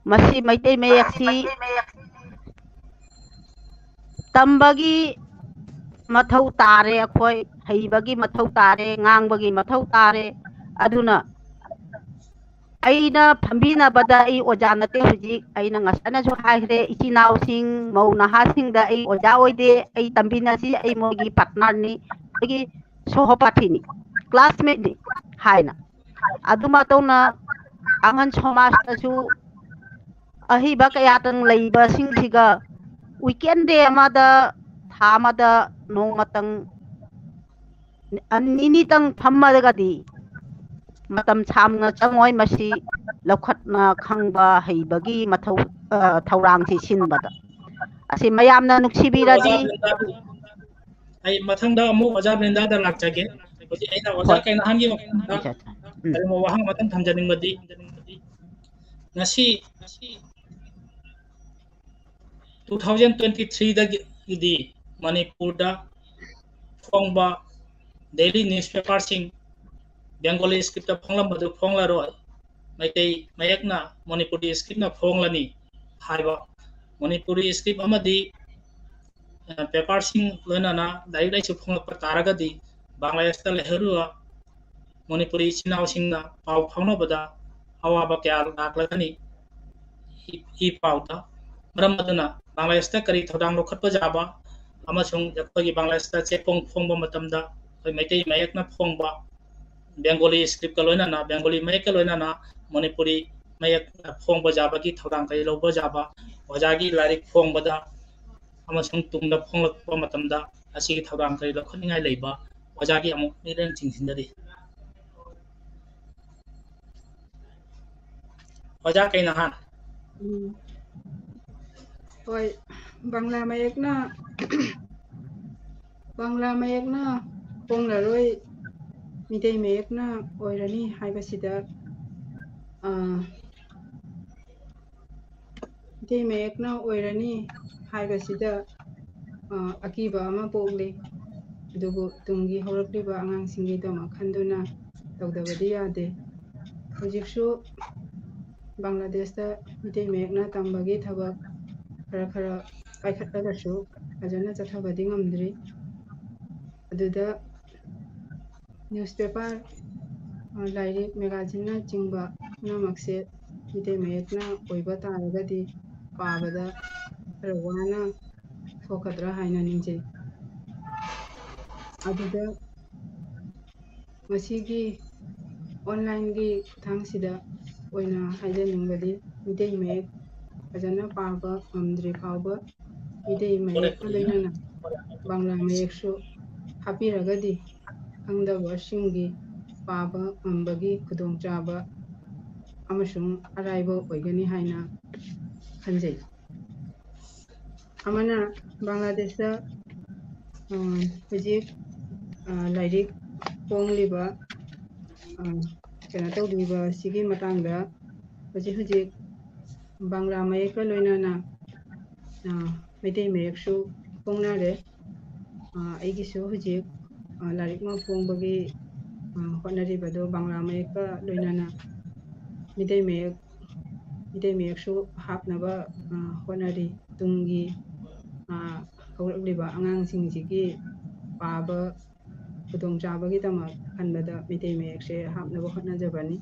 ꯃꯁꯤ ꯃꯩꯇꯩ ꯃꯌꯦꯛꯁꯤ ꯇꯝꯕꯒꯤ ꯃꯊꯧ ꯇꯥꯔꯦ, ꯑꯩꯈꯣꯏ ꯍꯩꯕꯒꯤ ꯃꯊꯧ ꯇꯥꯔꯦ, ꯉꯥꯡꯕꯒꯤ ꯃꯊꯧ ꯇꯥꯔꯦ꯫ ꯑꯗꯨꯅ ꯑꯩꯅ ꯐꯝꯕꯤꯅꯕꯗ ꯑꯩ ꯑꯣꯖꯥ ꯅꯠꯇꯦ꯫ ꯍꯧꯖꯤꯛ ꯑꯩꯅ ꯉꯁꯥꯏꯅꯁꯨ ꯍꯥꯏꯈ꯭ꯔꯦ, ꯏꯆꯤꯟ ꯏꯅꯥꯎꯁꯤꯡ, ꯃꯧ ꯅꯍꯥꯁꯤꯡꯗ ꯑꯩ ꯑꯣꯖꯥ ꯑꯣꯏꯗꯦ, ꯑꯩ ꯇꯝꯕꯤꯅꯁꯤ, ꯑꯩ ꯃꯣꯏꯒꯤ partnerꯅꯤ, ꯃꯣꯏꯒꯤ ꯁꯍꯣꯄꯥꯊꯤꯅꯤ, classmateꯅꯤ ꯍꯥꯏꯅ꯫ ꯑꯗꯨꯃ ꯇꯧꯅ ꯑꯉꯟ ꯁꯃꯥꯖꯇꯁꯨ ꯑꯍꯩꯕ ꯀꯌꯥꯇꯪ ꯂꯩꯕꯁꯤꯡꯁꯤꯒ weekend day ꯑꯃꯗ, ꯊꯥ ꯑꯃꯗ ꯅꯣꯡꯃꯇꯪ, ꯅꯤꯅꯤꯇꯪ ꯐꯝꯃꯒꯗꯤ ꯃꯇꯝ ꯁꯥꯡꯅ ꯆꯪꯉꯣꯏ꯫ ꯃꯁꯤ ꯂꯧꯈꯠꯅ ꯈꯪꯕ ꯍꯩꯕꯒꯤ ꯃꯊꯧ, ꯑ, ꯊꯧꯔꯥꯡꯁꯤ ꯁꯤꯟꯕꯗ꯫ ꯑꯁꯤ ꯃꯌꯥꯝꯅ ꯅꯨꯡꯁꯤꯕꯤꯔꯗꯤ꯫ ꯑꯣꯖꯥ ꯕ꯭ꯔꯤꯟꯗꯥ, ꯑꯩ ꯃꯊꯪꯗ ꯑꯃꯨꯛ ꯑꯣꯖꯥ ꯕ꯭ꯔꯤꯟꯗꯥꯗ ꯂꯥꯛꯆꯒꯦ꯫ ꯍꯧꯖꯤꯛ ꯑꯩꯅ ꯑꯣꯖꯥ ꯍꯣꯏ꯫ ꯀꯩꯅꯥꯍꯟꯒꯤ ꯃꯐꯝꯗ ꯑꯠꯆꯥ, ꯑꯠꯆꯥ꯫ ꯎꯝ꯫ ꯀꯔꯤꯒꯨꯝꯕ ꯋꯥꯍꯪ ꯑꯃꯇꯪ ꯊꯝꯖꯅꯤꯡꯕꯗꯤ, ꯉꯁꯤ ꯇꯨ ꯊꯥꯎꯖꯟ ꯇ꯭ꯋꯦꯟꯇꯤ ꯊ꯭ꯔꯤꯗꯒꯤꯗꯤ ꯃꯅꯤꯄꯨꯔꯗ ꯐꯣꯡꯕ ꯗꯦꯂꯤ ꯅ꯭ꯌꯨꯁꯄꯦꯄꯔꯁꯤꯡ ꯕꯦꯡꯒꯣꯂꯤ ꯁ꯭ꯀ꯭ꯔꯤꯞꯇ ꯐꯣꯡꯂꯝꯕꯗꯨ ꯐꯣꯡꯂꯔꯣꯏ, ꯃꯩꯇꯩ ꯃꯌꯦꯛꯅ ꯃꯅꯤꯄꯨꯔꯤ ꯁ꯭ꯀ꯭ꯔꯤꯞꯅ ꯐꯣꯡꯂꯅꯤ ꯍꯥꯏꯕ, ꯃꯅꯤꯄꯨꯔꯤ ꯁ꯭ꯀ꯭ꯔꯤꯞ ꯑꯃꯗꯤ ꯄꯦꯄꯔꯁꯤꯡ ꯂꯣꯏꯅꯅ ꯂꯥꯏꯔꯤꯛ ꯂꯥꯏꯁꯨ ꯐꯣꯡꯂꯛꯄ ꯇꯥꯔꯒꯗꯤ ꯕꯪꯒ꯭ꯂꯥꯗꯦꯁꯇ ꯂꯩꯍꯧꯔꯤꯕ ꯃꯅꯤꯄꯨꯔꯤ ꯏꯆꯤꯟ ꯏꯅꯥꯎꯁꯤꯡꯅ ꯄꯥꯎ ꯐꯥꯎꯅꯕꯗ ꯑꯋꯥꯕ ꯀꯌꯥ ꯂꯥꯛꯂꯒꯅꯤ꯫ ꯏ ꯄꯥꯎꯗ ꯃꯔꯝ ꯑꯗꯨꯅ ꯕꯪꯒ꯭ꯂꯥꯗꯦꯁꯇ ꯀꯔꯤ ꯊꯧꯗꯥꯡ ꯂꯧꯈꯠꯄ ꯌꯥꯕ ꯑꯃꯁꯨꯡ ꯑꯩꯈꯣꯏꯒꯤ ꯕꯪꯒ꯭ꯂꯥꯗꯦꯁꯇ ꯆꯦꯐꯣꯡ ꯐꯣꯡꯕ ꯃꯇꯝꯗ ꯑꯩꯈꯣꯏ ꯃꯩꯇꯩ ꯃꯌꯦꯛꯅ ꯐꯣꯡꯕ ꯕꯦꯡꯒꯣꯂꯤ ꯁ꯭ꯀ꯭ꯔꯤꯞꯀ ꯂꯣꯏꯅꯅ, ꯕꯦꯡꯒꯣꯂꯤ ꯃꯌꯦꯛꯀ ꯂꯣꯏꯅꯅ ꯃꯅꯤꯄꯨꯔꯤ ꯃꯌꯦꯛ ꯐꯣꯡꯕ ꯌꯥꯕꯒꯤ ꯊꯧꯗꯥꯡ ꯀꯔꯤ ꯂꯧꯕ ꯌꯥꯕ, ꯑꯣꯖꯥꯒꯤ ꯂꯥꯏꯔꯤꯛ ꯐꯣꯡꯕꯗ ꯑꯃꯁꯨꯡ ꯇꯨꯡꯗ ꯐꯣꯡꯂꯛꯄ ꯃꯇꯝꯗ ꯑꯁꯤꯒꯤ ꯊꯧꯗꯥꯡ ꯀꯔꯤ ꯂꯧꯈꯠꯅꯤꯡꯉꯥꯏ ꯂꯩꯕ, ꯑꯣꯖꯥꯒꯤ ꯑꯃꯨꯛ ꯃꯤꯠꯌꯦꯡ ꯆꯤꯡꯁꯤꯟꯖꯔꯤ꯫ ꯑꯣꯖꯥ ꯀꯩꯅꯍꯥꯟ꯫ ꯎꯝ꯫ ꯍꯣꯏ, ꯕꯪꯒ꯭ꯂꯥ ꯃꯌꯦꯛꯅ, ꯕꯪꯒ꯭ꯂꯥ ꯃꯌꯦꯛꯅ ꯐꯣꯡꯂꯔꯣꯏ, ꯃꯤꯇꯩ ꯃꯌꯦꯛꯅ ꯑꯣꯏꯔꯅꯤ ꯍꯥꯏꯕꯁꯤꯗ, ꯑ, ꯃꯤꯇꯩ ꯃꯌꯦꯛꯅ ꯑꯣꯏꯔꯅꯤ ꯍꯥꯏꯕꯁꯤꯗ, ꯑ, ꯑꯀꯤꯕ ꯑꯃ ꯄꯣꯛꯂꯤ꯫ ꯑꯗꯨꯕꯨ ꯇꯨꯡꯒꯤ ꯍꯧꯔꯛꯂꯤꯕ ꯑꯉꯥꯡꯁꯤꯡꯒꯤꯗꯃꯛ ꯈꯟꯗꯨꯅ ꯇꯧꯗꯕꯗꯤ ꯌꯥꯗꯦ꯫ ꯍꯧꯖꯤꯛꯁꯨ ꯕꯪꯒ꯭ꯂꯥꯗꯦꯁꯇ ꯃꯤꯇꯩ ꯃꯌꯦꯛꯅ ꯇꯝꯕꯒꯤ ꯊꯕꯛ ꯈꯔ ꯈꯔ ꯄꯥꯏꯈꯠꯂꯒꯁꯨ ꯐꯖꯅ ꯆꯠꯊꯕꯗꯤ ꯉꯝꯗ꯭ꯔꯤ꯫ ꯑꯗꯨꯗ ꯅ꯭ꯌꯨꯁꯄꯦꯄꯔ, ꯑ, ꯂꯥꯏꯔꯤꯛ, ꯃꯦꯒꯥꯖꯤꯟꯅꯆꯤꯡꯕ ꯄꯨꯝꯅꯃꯛꯁꯦ ꯃꯤꯇꯩ ꯃꯌꯦꯛꯅ ꯑꯣꯏꯕ ꯇꯥꯔꯒꯗꯤ ꯄꯥꯕꯗ ꯈꯔ ꯋꯥꯅ ꯊꯣꯛꯀꯗ꯭ꯔꯥ ꯍꯥꯏꯅ ꯅꯤꯡꯖꯩ꯫ ꯑꯗꯨꯗ ꯃꯁꯤꯒꯤ online-ꯒꯤ ꯈꯨꯠꯊꯥꯡꯁꯤꯗ ꯑꯣꯏꯅ ꯍꯥꯏꯖꯅꯤꯡꯕꯗꯤ, ꯃꯤꯇꯩ ꯃꯌꯦꯛ ꯐꯖꯅ ꯄꯥꯕ ꯉꯝꯗ꯭ꯔꯤ ꯐꯥꯎꯕ ꯃꯤꯇꯩ ꯃꯌꯦꯛꯀ ꯂꯣꯏꯅꯅ ꯕꯪꯒ꯭ꯂꯥ ꯃꯌꯦꯛꯁꯨ ꯍꯥꯞꯄꯤꯔꯒꯗꯤ ꯈꯪꯗꯕꯁꯤꯡꯒꯤ ꯄꯥꯕ ꯉꯝꯕꯒꯤ ꯈꯨꯗꯣꯡꯆꯥꯕ ꯑꯃꯁꯨꯡ ꯑꯔꯥꯏꯕ ꯑꯣꯏꯒꯅꯤ ꯍꯥꯏꯅ ꯈꯟꯖꯩ꯫ ꯑꯃꯅ ꯕꯪꯒ꯭ꯂꯥꯗꯦꯁꯇ, ꯑ, ꯍꯧꯖꯤꯛ, ꯑ, ꯂꯥꯏꯔꯤꯛ ꯐꯣꯡꯂꯤꯕ, ꯑ, ꯀꯩꯅꯣ ꯇꯧꯕꯤꯕ ꯑꯁꯤꯒꯤ ꯃꯇꯥꯡꯗ ꯍꯧꯖꯤꯛ ꯍꯧꯖꯤꯛ ꯕꯪꯂꯥ ꯃꯌꯦꯛꯀ ꯂꯣꯏꯅꯅ, ꯑ, ꯃꯩꯇꯩ ꯃꯌꯦꯛꯁꯨ ꯐꯣꯡꯅꯔꯦ꯫ ꯑ, ꯑꯩꯒꯤꯁꯨ ꯍꯧꯖꯤꯛ, ꯑ, ꯂꯥꯏꯔꯤꯛ ꯑꯃ ꯐꯣꯡꯕꯒꯤ, ꯑ, ꯍꯣꯠꯅꯔꯤꯕꯗꯨ ꯕꯪꯂꯥ ꯃꯌꯦꯛꯀ ꯂꯣꯏꯅꯅ ꯃꯩꯇꯩ ꯃꯌꯦꯛ, ꯃꯩꯇꯩ ꯃꯌꯦꯛꯁꯨ ꯍꯥꯞꯅꯕ, ꯑ, ꯍꯣꯠꯅꯔꯤ꯫ ꯇꯨꯡꯒꯤ, ꯑ, ꯍꯧꯔꯛꯂꯤꯕ ꯑꯉꯥꯡꯁꯤꯡꯁꯤꯒꯤ ꯄꯥꯕ ꯈꯨꯗꯣꯡꯆꯥꯕꯒꯤꯗꯃꯛ ꯈꯟꯕꯗ ꯃꯩꯇꯩ ꯃꯌꯦꯛꯁꯦ ꯍꯥꯞꯅꯕ ꯍꯣꯠꯅꯖꯕꯅꯤ꯫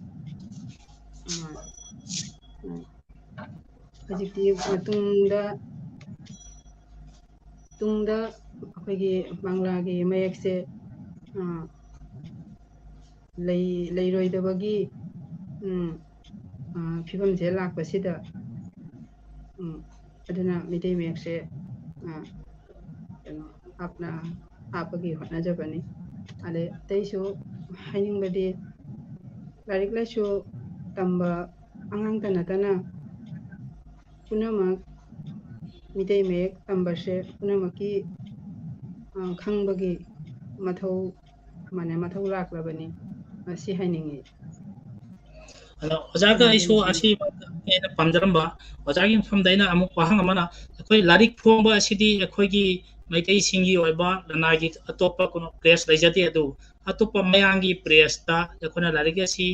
ꯑ, ꯎꯝ, ꯍꯧꯖꯤꯛꯇꯤ ꯃꯇꯨꯡꯗ, ꯇꯨꯡꯗ ꯑꯩꯈꯣꯏꯒꯤ ꯕꯪꯂꯥꯒꯤ ꯃꯌꯦꯛꯁꯦ, ꯑ, ꯂꯩ-, ꯂꯩꯔꯣꯏꯗꯕꯒꯤ, ꯎꯝ, ꯑ, ꯐꯤꯕꯝꯁꯦ ꯂꯥꯛꯄꯁꯤꯗ, ꯎꯝ, ꯑꯗꯨꯅ ꯃꯩꯇꯩ ꯃꯌꯦꯛꯁꯦ, ꯑ, ꯀꯩꯅꯣ, ꯍꯥꯞꯅ-, ꯍꯥꯞꯄꯒꯤ ꯍꯣꯠꯅꯖꯕꯅꯤ꯫ ꯑꯗꯩ ꯑꯇꯩꯁꯨ ꯍꯥꯏꯅꯤꯡꯕꯗꯤ, ꯂꯥꯏꯔꯤꯛ ꯂꯥꯏꯁꯨ ꯇꯝꯕ ꯑꯉꯥꯡꯇ ꯅꯠꯇꯅ ꯄꯨꯝꯅꯃꯛ ꯃꯤꯇꯩ ꯃꯌꯦꯛ ꯇꯝꯕꯁꯦ ꯄꯨꯝꯅꯃꯛꯀꯤ, ꯑ, ꯈꯪꯕꯒꯤ ꯃꯊꯧ, ꯃꯥꯅꯦ, ꯃꯊꯧ ꯂꯥꯛꯂꯕꯅꯤ, ꯑ, ꯁꯤ ꯍꯥꯏꯅꯤꯡꯉꯤ꯫ ꯑꯗꯣ ꯑꯣꯖꯥꯒ ꯑꯩꯁꯨ ꯑꯁꯤ ꯑꯩꯅ ꯄꯥꯝꯖꯔꯝꯕ, ꯑꯣꯖꯥꯒꯤ ꯃꯐꯝꯗ ꯑꯩꯅ ꯑꯃꯨꯛ ꯋꯥꯍꯪ ꯑꯃꯅ, ꯑꯩꯈꯣꯏ ꯂꯥꯏꯔꯤꯛ ꯐꯣꯡꯕ ꯑꯁꯤꯗꯤ ꯑꯩꯈꯣꯏꯒꯤ ꯃꯩꯇꯩꯁꯤꯡꯒꯤ ꯑꯣꯏꯕ ꯂꯅꯥꯏꯒꯤ ꯑꯇꯣꯞꯄ ꯀꯩꯅꯣ ꯄ꯭ꯔꯦꯁ ꯂꯩꯖꯗꯦ, ꯑꯗꯨ ꯑꯇꯣꯞꯄ ꯃꯌꯥꯝꯒꯤ ꯄ꯭ꯔꯦꯁꯇ ꯑꯩꯈꯣꯏꯅ ꯂꯥꯏꯔꯤꯛ ꯑꯁꯤ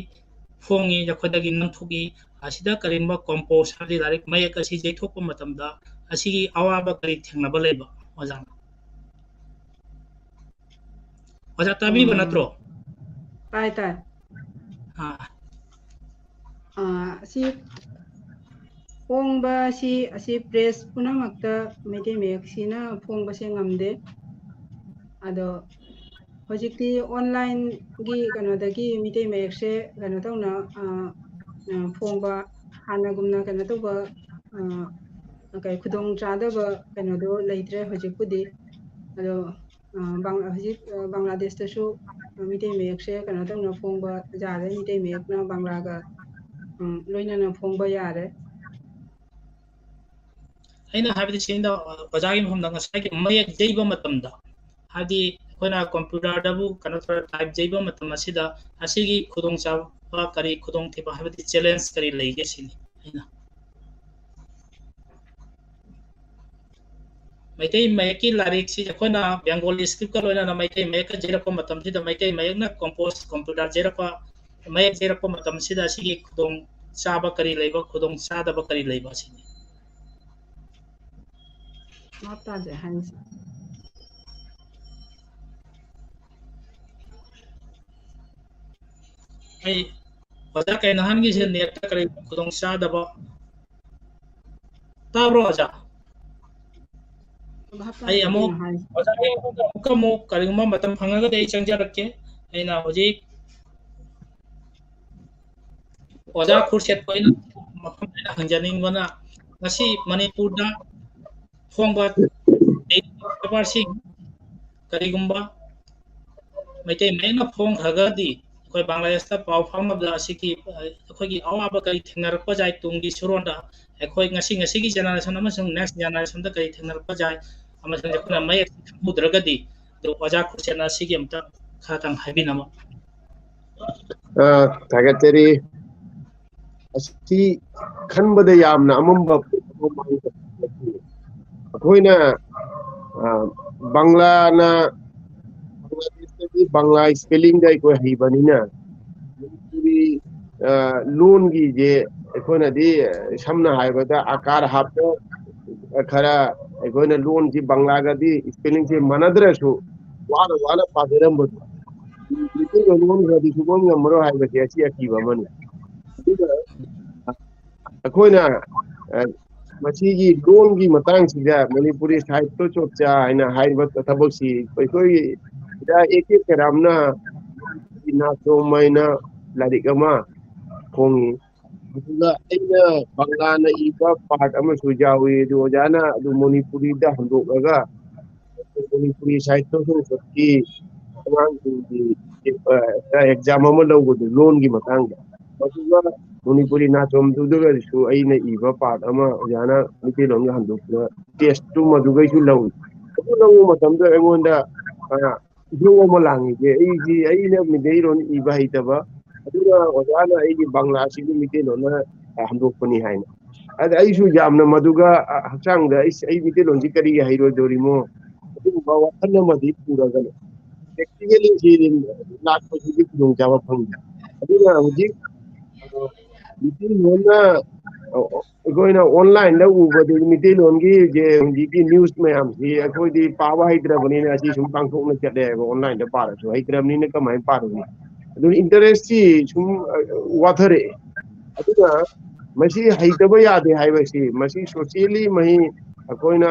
ꯐꯣꯡꯉꯤ, ꯑꯩꯈꯣꯏꯗꯒꯤ ꯅꯝꯊꯣꯛꯏ꯫ ꯑꯁꯤꯗ ꯀꯔꯤꯒꯨꯝꯕ ꯀꯣꯝꯄꯣꯁ ꯍꯥꯏꯕꯗꯤ ꯂꯥꯏꯔꯤꯛ ꯃꯌꯦꯛ ꯑꯁꯤ ꯌꯩꯊꯣꯛꯄ ꯃꯇꯝꯗ ꯑꯁꯤꯒꯤ ꯑꯋꯥꯕ ꯀꯔꯤ ꯊꯦꯡꯅꯕ ꯂꯩꯕ, ꯑꯣꯖꯥꯅ? ꯑꯣꯖꯥ ꯇꯥꯕꯤꯕ ꯎꯝ꯫ ꯅꯠꯇ꯭ꯔꯣ? ꯇꯥꯏ, ꯇꯥꯏ꯫ ꯑꯥ꯫ ꯑꯥ, ꯑꯁꯤ ꯐꯣꯡꯕ ꯑꯁꯤ, ꯑꯁꯤ ꯄ꯭ꯔꯦꯁ ꯄꯨꯝꯅꯃꯛꯇ ꯃꯩꯇꯩ ꯃꯌꯦꯛꯁꯤꯅ ꯐꯣꯡꯕꯁꯦ ꯉꯝꯗꯦ꯫ ꯑꯗꯣ ꯍꯧꯖꯤꯛꯇꯤ ꯑꯣꯟꯂꯥꯏꯟꯒꯤ ꯀꯩꯅꯣꯗꯒꯤ ꯃꯩꯇꯩ ꯃꯌꯦꯛꯁꯦ ꯀꯩꯅꯣ ꯇꯧꯅ, ꯑꯥ, ꯑꯥ, ꯐꯣꯡꯕ ꯍꯥꯟꯅꯒꯨꯝꯅ ꯀꯩꯅꯣ ꯇꯧꯕ, ꯑꯥ, ꯀꯩ, ꯈꯨꯗꯣꯡ ꯆꯥꯗꯕ ꯀꯩꯅꯣꯗꯣ ꯂꯩꯇ꯭ꯔꯦ ꯍꯧꯖꯤꯛꯄꯨꯗꯤ꯫ ꯑꯗꯣ, ꯑꯥ, ꯕꯪ-, ꯍꯧꯖꯤꯛ, ꯑꯥ, ꯕꯪꯒ꯭ꯂꯥꯗꯦꯁꯇꯁꯨ, ꯑꯥ, ꯃꯩꯇꯩ ꯃꯌꯦꯛꯁꯦ ꯀꯩꯅꯣ ꯇꯧꯅ ꯐꯣꯡꯕ ꯌꯥꯔꯦ, ꯃꯩꯇꯩ ꯃꯌꯦꯛꯅ ꯕꯪꯒ꯭ꯂꯥꯒ, ꯎꯝ, ꯂꯣꯏꯅꯅ ꯐꯣꯡꯕ ꯌꯥꯔꯦ꯫ ꯑꯩꯅ ꯍꯥꯏꯕꯗꯤ ꯁꯤꯗ ꯑꯣꯖꯥꯒꯤ ꯃꯐꯝꯗ ꯉꯁꯥꯏꯒꯤ ꯃꯌꯦꯛ ꯌꯩꯕ ꯃꯇꯝꯗ, ꯍꯥꯏꯕꯗꯤ ꯑꯩꯈꯣꯏꯅ ꯀꯝꯄ꯭ꯌꯨꯇꯔꯗꯕꯨ ꯀꯩꯅꯣ ꯇꯧꯔ ꯇꯥꯏꯞ ꯌꯩꯕ ꯃꯇꯝ ꯑꯁꯤꯗ ꯑꯁꯤꯒꯤ ꯈꯨꯗꯣꯡꯆꯥꯕ ꯀꯔꯤ, ꯈꯨꯗꯣꯡꯊꯤꯕ ꯍꯥꯏꯕꯗꯤ ꯆꯦꯂꯦꯟꯖ ꯀꯔꯤ ꯂꯩꯒꯦ ꯁꯤꯅꯤ ꯑꯩꯅ꯫ ꯃꯩꯇꯩ ꯃꯌꯦꯛꯀꯤ ꯂꯥꯏꯔꯤꯛꯁꯤ ꯑꯩꯈꯣꯏꯅ ꯕꯦꯡꯒꯣꯂꯤ ꯁ꯭ꯀ꯭ꯔꯤꯞꯀ ꯂꯣꯏꯅꯅ ꯃꯩꯇꯩ ꯃꯌꯦꯛꯀ ꯌꯩꯔꯛꯄ ꯃꯇꯝꯁꯤꯗ ꯃꯩꯇꯩ ꯃꯌꯦꯛꯅ ꯀꯝꯄꯣꯁ, ꯀꯝꯄ꯭ꯌꯨꯇꯔ ꯌꯩꯔꯛꯄ, ꯃꯌꯦꯛ ꯌꯩꯔꯛꯄ ꯃꯇꯝꯁꯤꯗ ꯑꯁꯤꯒꯤ ꯈꯨꯗꯣꯡ ꯆꯥꯕ ꯀꯔꯤ ꯂꯩꯕ, ꯈꯨꯗꯣꯡ ꯆꯥꯗꯕ ꯀꯔꯤ ꯂꯩꯕ ꯑꯁꯤꯅꯤ꯫ ꯚꯥꯞ ꯇꯥꯗꯦ ꯍꯥꯏꯁꯦ꯫ ꯑꯩ ꯑꯣꯖꯥ ꯀꯩ ꯅꯍꯥꯟꯒꯤꯁꯦ ꯅꯦꯠꯇ ꯀꯔꯤ ꯈꯨꯗꯣꯡ ꯆꯥꯗꯕ ꯇꯥꯕ꯭ꯔꯣ ꯑꯣꯖꯥ? ꯚꯥꯞ ꯑꯩ ꯇꯥꯗꯦ ꯑꯃꯨꯛ ꯀꯩꯅꯣ ꯍꯥꯏꯁꯦ꯫ ꯑꯣꯖꯥ ꯑꯩ ꯑꯃꯨꯛꯀ ꯑꯃꯨꯛ ꯀꯔꯤꯒꯨꯝꯕ ꯃꯇꯝ ꯐꯪꯉꯒꯗꯤ ꯑꯩ ꯆꯪꯖꯔꯛꯀꯦ꯫ ꯑꯩꯅ ꯍꯧꯖꯤꯛ ꯑꯣꯖꯥ ꯈꯨꯔꯁꯦꯠꯄ ꯑꯩꯅ ꯃꯐꯝ ꯑꯩꯅ ꯍꯪꯖꯅꯤꯡꯕꯅ ꯉꯁꯤ ꯃꯅꯤꯄꯨꯔꯗ ꯐꯣꯡꯕ ꯄꯦꯄꯔꯁꯤꯡ ꯀꯔꯤꯒꯨꯝꯕ ꯃꯩꯇꯩ ꯃꯌꯦꯛꯅ ꯐꯣꯡꯈ꯭ꯔꯒꯗꯤ ꯑꯩꯈꯣꯏ ꯕꯪꯒ꯭ꯂꯥꯗꯦꯁꯇ ꯄꯥꯎ ꯐꯥꯎꯅꯕꯗ ꯑꯁꯤꯒꯤ, ꯑ, ꯑꯩꯈꯣꯏꯒꯤ ꯑꯋꯥꯕ ꯀꯔꯤ ꯊꯦꯡꯅꯔꯛꯄ ꯌꯥꯏ ꯇꯨꯡꯒꯤ ꯁꯨꯔꯣꯟꯗ ꯑꯩꯈꯣꯏ ꯉꯁꯤ, ꯉꯁꯤꯒꯤ ꯖꯦꯅꯦꯔꯦꯁꯟ ꯑꯃꯁꯨꯡ ꯅꯦꯛꯁ ꯖꯦꯅꯦꯔꯦꯁꯟꯗ ꯀꯔꯤ ꯊꯦꯡꯅꯔꯛꯄ ꯌꯥꯏ ꯑꯃꯁꯨꯡ ꯑꯩꯈꯣꯏꯅ ꯃꯌꯦꯛ ꯈꯪꯍꯧꯗ꯭ꯔꯒꯗꯤ꯫ ꯑꯗꯨ ꯑꯣꯖꯥ ꯈꯨꯔꯁꯦꯠꯅ ꯑꯁꯤꯒꯤ ꯑꯝꯇ ꯈꯔꯇꯪ ꯍꯥꯏꯕꯤꯅꯕ꯫ ꯑ, ꯊꯥꯒꯠꯆꯔꯤ꯫ ꯑꯁꯤ ꯈꯟꯕꯗ ꯌꯥꯝꯅ ꯑꯃꯝꯕ ꯑꯩꯈꯣꯏꯅ, ꯑ, ꯕꯪꯂꯥꯅ, ꯕꯪꯒ꯭ꯂꯥꯗꯦꯁꯇꯗꯤ ꯕꯪꯂꯥ ꯏꯁꯄꯦꯂꯤꯡꯗ ꯑꯩꯈꯣꯏ ꯍꯩꯕꯅꯤꯅ ꯃꯅꯤꯄꯨꯔꯤ, ꯑ, ꯂꯣꯟꯒꯤꯁꯦ ꯑꯩꯈꯣꯏꯅꯗꯤ ꯁꯝꯅ ꯍꯥꯏꯔꯕꯗ ꯑꯀꯥꯔ ꯍꯥꯞꯄ ꯈꯔ ꯑꯩꯈꯣꯏꯅ ꯂꯣꯟꯁꯤ ꯕꯪꯂꯥꯒꯗꯤ ꯏꯁꯄꯦꯂꯤꯡꯁꯦ ꯃꯥꯟꯅꯗ꯭ꯔꯁꯨ ꯋꯥꯅ ꯋꯥꯅ ꯄꯥꯖꯔꯝꯕꯗꯣ ꯃꯩꯇꯩꯂꯣꯟ ꯂꯣꯟꯈ꯭ꯔꯗꯤ ꯁꯨꯡꯉꯝ ꯉꯝꯃꯔꯣꯏ ꯍꯥꯏꯕꯁꯦ ꯑꯁꯤ ꯑꯀꯤꯕ ꯑꯃꯅꯤ꯫ ꯑꯗꯨꯒ ꯑꯩꯈꯣꯏꯅ, ꯑ, ꯃꯁꯤꯒꯤ ꯂꯣꯟꯒꯤ ꯃꯇꯥꯡꯁꯤꯗ ꯃꯅꯤꯄꯨꯔꯤ ꯁꯥꯍꯤꯇ꯭ꯌ ꯆꯣꯔꯆꯥ ꯍꯥꯏꯅ ꯍꯥꯏꯔꯤꯕ ꯊꯕꯛꯁꯤ ꯑꯩꯈꯣꯏ ꯁꯤꯗ ꯑꯦ ꯀꯦ ꯀꯦꯔꯥꯝꯅ ꯅꯥꯆꯣꯝ ꯍꯥꯏꯅ ꯂꯥꯏꯔꯤꯛ ꯑꯃ ꯐꯣꯡꯉꯤ꯫ ꯑꯗꯨꯒ ꯑꯩꯅ ꯕꯪꯂꯥꯅ ꯏꯕ ꯄꯥꯔꯠ ꯑꯃꯁꯨ ꯌꯥꯎꯏ꯫ ꯑꯗꯨ ꯑꯣꯖꯥꯅ ꯑꯗꯨ ꯃꯅꯤꯄꯨꯔꯤꯗ ꯍꯟꯗꯣꯛꯂꯒ ꯃꯅꯤꯄꯨꯔꯤ ꯁꯥꯍꯤꯇ꯭ꯌ ꯁꯪꯁꯠꯀꯤ ꯑꯉꯥꯡꯁꯤꯡꯒꯤ, ꯑ, ꯑꯦꯛꯖꯥꯝ ꯑꯃ ꯂꯧꯕꯗꯨ ꯂꯣꯟꯒꯤ ꯃꯇꯥꯡꯗ꯫ ꯑꯗꯨꯒ ꯃꯅꯤꯄꯨꯔꯤ ꯅꯥꯆꯣꯝꯗꯨꯗꯒꯁꯨ ꯑꯩꯅ ꯏꯕ ꯄꯥꯔꯠ ꯑꯃ ꯑꯣꯖꯥꯅ ꯃꯩꯇꯩꯂꯣꯟꯒ ꯍꯟꯗꯣꯛꯇꯨꯅ ꯇꯦꯁꯇꯨ ꯃꯗꯨꯒꯩꯁꯨ ꯂꯧꯏ꯫ ꯑꯗꯨ ꯂꯧꯕ ꯃꯇꯝꯗ ꯑꯩꯉꯣꯟꯗ, ꯑ, ꯏꯁꯧ ꯑꯃ ꯂꯥꯡꯉꯤꯁꯦ ꯑꯩꯁꯤ, ꯑꯩꯅ ꯃꯩꯇꯩꯂꯣꯟ ꯏꯕ ꯍꯩꯇꯕ, ꯑꯗꯨꯒ ꯑꯣꯖꯥꯅ ꯑꯩꯒꯤ ꯕꯪꯂꯥꯁꯤꯕꯨ ꯃꯩꯇꯩꯂꯣꯟꯅ ꯍꯟꯗꯣꯛꯄꯅꯤ ꯍꯥꯏꯅ꯫ ꯑꯗ ꯑꯩꯁꯨ ꯌꯥꯝꯅ ꯃꯗꯨꯒ, ꯑ, ꯍꯛꯆꯥꯡꯗ ꯑꯩꯁ, ꯑꯩ ꯃꯩꯇꯩꯂꯣꯟꯁꯤ ꯀꯔꯤꯒꯤ ꯍꯩꯔꯣꯏꯗꯣꯔꯤꯃꯣ, ꯑꯗꯨꯒꯨꯝꯕ ꯋꯥꯈꯜ ꯑꯃꯗꯤ ꯄꯨꯔꯒꯅꯦ꯫ Practically ꯁꯤ ꯂꯥꯛꯄꯁꯤꯒꯤ ꯈꯨꯗꯣꯡꯆꯥꯕ ꯐꯪꯉꯤ꯫ ꯑꯗꯨꯅ ꯍꯧꯖꯤꯛ, ꯑ, ꯃꯩꯇꯩꯂꯣꯟꯅ, ꯑ, ꯑꯩꯈꯣꯏꯅ online ꯗ ꯎꯕꯗꯤ ꯃꯩꯇꯩꯂꯣꯟꯒꯤ ꯍꯧꯖꯤꯛ, ꯍꯧꯖꯤꯛꯀꯤ news ꯃꯌꯥꯝꯁꯤ ꯑꯩꯈꯣꯏꯗꯤ ꯄꯥꯕ ꯍꯩꯇ꯭ꯔꯕꯅꯤꯅ ꯑꯁꯤ ꯁꯨꯝ ꯄꯥꯡꯊꯣꯛꯅ ꯆꯠꯂꯦ ꯍꯥꯏꯕ, online ꯗ ꯄꯥꯔꯁꯨ ꯍꯩꯇ꯭ꯔꯕꯅꯤꯅ ꯀꯃꯥꯏꯅ ꯄꯥꯔꯨꯅꯤ? ꯑꯗꯨꯅ interest ꯁꯤ ꯁꯨꯝ, ꯑ, ꯋꯥꯊꯔꯛꯑꯦ꯫ ꯑꯗꯨꯅ ꯃꯁꯤ ꯍꯩꯇꯕ ꯌꯥꯗꯦ ꯍꯥꯏꯕꯁꯤ, ꯃꯁꯤ socially ꯃꯍꯩ ꯑꯩꯈꯣꯏꯅ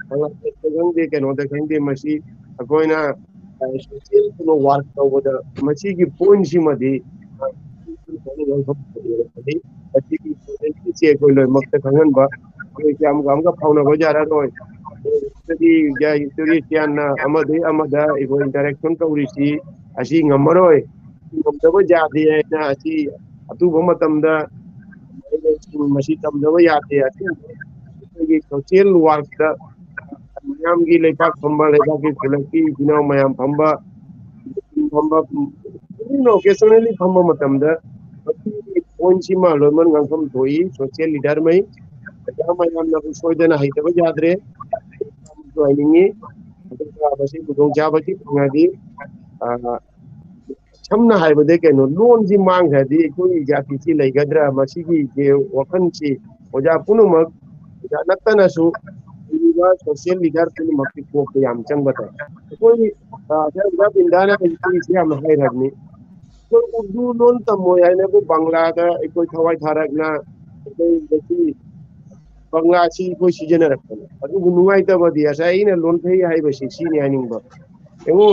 ꯈꯪꯗꯦ, ꯀꯩꯅꯣꯗ ꯈꯪꯗꯦ, ꯃꯁꯤ ꯑꯩꯈꯣꯏꯅ, ꯑ, social ꯀꯩꯅꯣ work ꯇꯧꯕꯗ ꯃꯁꯤꯒꯤ point ꯁꯤꯃꯗꯤ, ꯑ, ꯃꯁꯤꯒꯤ ꯁꯦ ꯑꯩꯈꯣꯏ ꯂꯣꯏꯅꯃꯛꯇ ꯈꯪꯍꯟꯕ, ꯑꯩꯈꯣꯏ ꯀꯌꯥꯝ ꯀꯌꯥꯝꯒ ꯐꯥꯎꯅꯕ ꯌꯥꯔꯔꯣꯏ꯫ ꯑꯗꯒꯤ ꯌꯥꯏ, ꯇꯨꯔꯤꯁ ꯌꯥꯝꯅ ꯑꯃꯗꯒꯤ ꯑꯃꯗ ꯑꯩꯈꯣꯏ interaction ꯇꯧꯔꯤꯁꯤ ꯑꯁꯤ ꯉꯝꯃꯔꯣꯏ꯫ ꯉꯝꯗꯕ ꯌꯥꯗꯦ ꯍꯥꯏꯅ ꯑꯁꯤ ꯑꯊꯨꯕ ꯃꯇꯝꯗ ꯃꯁꯤ ꯇꯝꯗꯕ ꯌꯥꯗꯦ꯫ ꯑꯁꯤ ꯑꯩꯈꯣꯏꯒꯤ social work ꯇ ꯃꯌꯥꯝꯒꯤ ꯂꯩꯄꯥꯛ ꯐꯝꯕ, ꯂꯩꯕꯥꯛꯀꯤ ꯈꯨꯜꯂꯛꯀꯤ ꯏꯆꯤꯟ ꯏꯅꯥꯎ ꯃꯌꯥꯝ ꯐꯝꯕ, ꯐꯝꯕ, occasionally ꯐꯝꯕ ꯃꯇꯝꯗ ꯃꯁꯤꯒꯤ point ꯁꯤꯃ ꯂꯣꯏꯅꯃꯛ ꯉꯥꯡꯐꯝ ꯊꯣꯛꯏ꯫ Social leader ꯃꯩ ꯑꯣꯖꯥ ꯃꯌꯥꯝꯅ ꯁꯣꯏꯗꯅ ꯍꯩꯇꯕ ꯌꯥꯗ꯭ꯔꯦ ꯍꯥꯏꯅꯤꯡꯉꯤ꯫ ꯑꯗꯨꯒ ꯃꯁꯤ ꯈꯨꯗꯣꯡꯆꯥꯕꯁꯤ ꯐꯪꯉꯗꯤ, ꯑ, ꯁꯝꯅ ꯍꯥꯏꯔꯕꯗ ꯀꯩꯅꯣ, ꯂꯣꯟꯁꯤ ꯃꯥꯡꯈ꯭ꯔꯗꯤ ꯑꯩꯈꯣꯏꯒꯤ ꯖꯥꯇꯤꯁꯤ ꯂꯩꯒꯗ꯭ꯔꯥ? ꯃꯁꯤꯒꯤ ꯋꯥꯈꯜꯁꯤ ꯑꯣꯖꯥ ꯄꯨꯝꯅꯃꯛ, ꯑꯣꯖꯥ ꯅꯠꯇꯅꯁꯨ ꯂꯩꯔꯤꯕ social leader ꯄꯨꯝꯅꯃꯛꯀꯤ ꯀꯣꯛꯇ ꯌꯥꯝ ꯆꯪꯕ ꯇꯥꯏ꯫ ꯑꯩꯈꯣꯏ, ꯑ, ꯑꯣꯖꯥ ꯕꯤꯟꯗꯥꯅ ꯍꯧꯖꯤꯛ ꯌꯥꯝꯅ ꯍꯥꯏꯔꯕꯅꯤ꯫ ꯑꯩꯈꯣꯏ ꯎꯔꯗꯨ ꯂꯣꯟ ꯇꯝꯃꯣꯏ ꯍꯥꯏꯅꯕꯨ ꯕꯪꯂꯥꯗ ꯑꯩꯈꯣꯏ ꯊꯋꯥꯏ ꯊꯥꯔꯛꯅ ꯑꯩꯈꯣꯏ ꯉꯁꯤ ꯕꯪꯂꯥꯁꯤ ꯑꯩꯈꯣꯏ ꯁꯤꯖꯤꯟꯅꯔꯛꯄꯅꯤ꯫ ꯑꯗꯨꯕꯨ ꯅꯨꯡꯉꯥꯏꯇꯕꯗꯤ ꯉꯁꯥꯏ ꯑꯩꯅ ꯂꯣꯟꯊꯩ ꯍꯥꯏꯕꯁꯤ ꯁꯤꯅꯤ ꯍꯥꯏꯅꯤꯡꯕ꯫ ꯌꯦꯡꯉꯨ,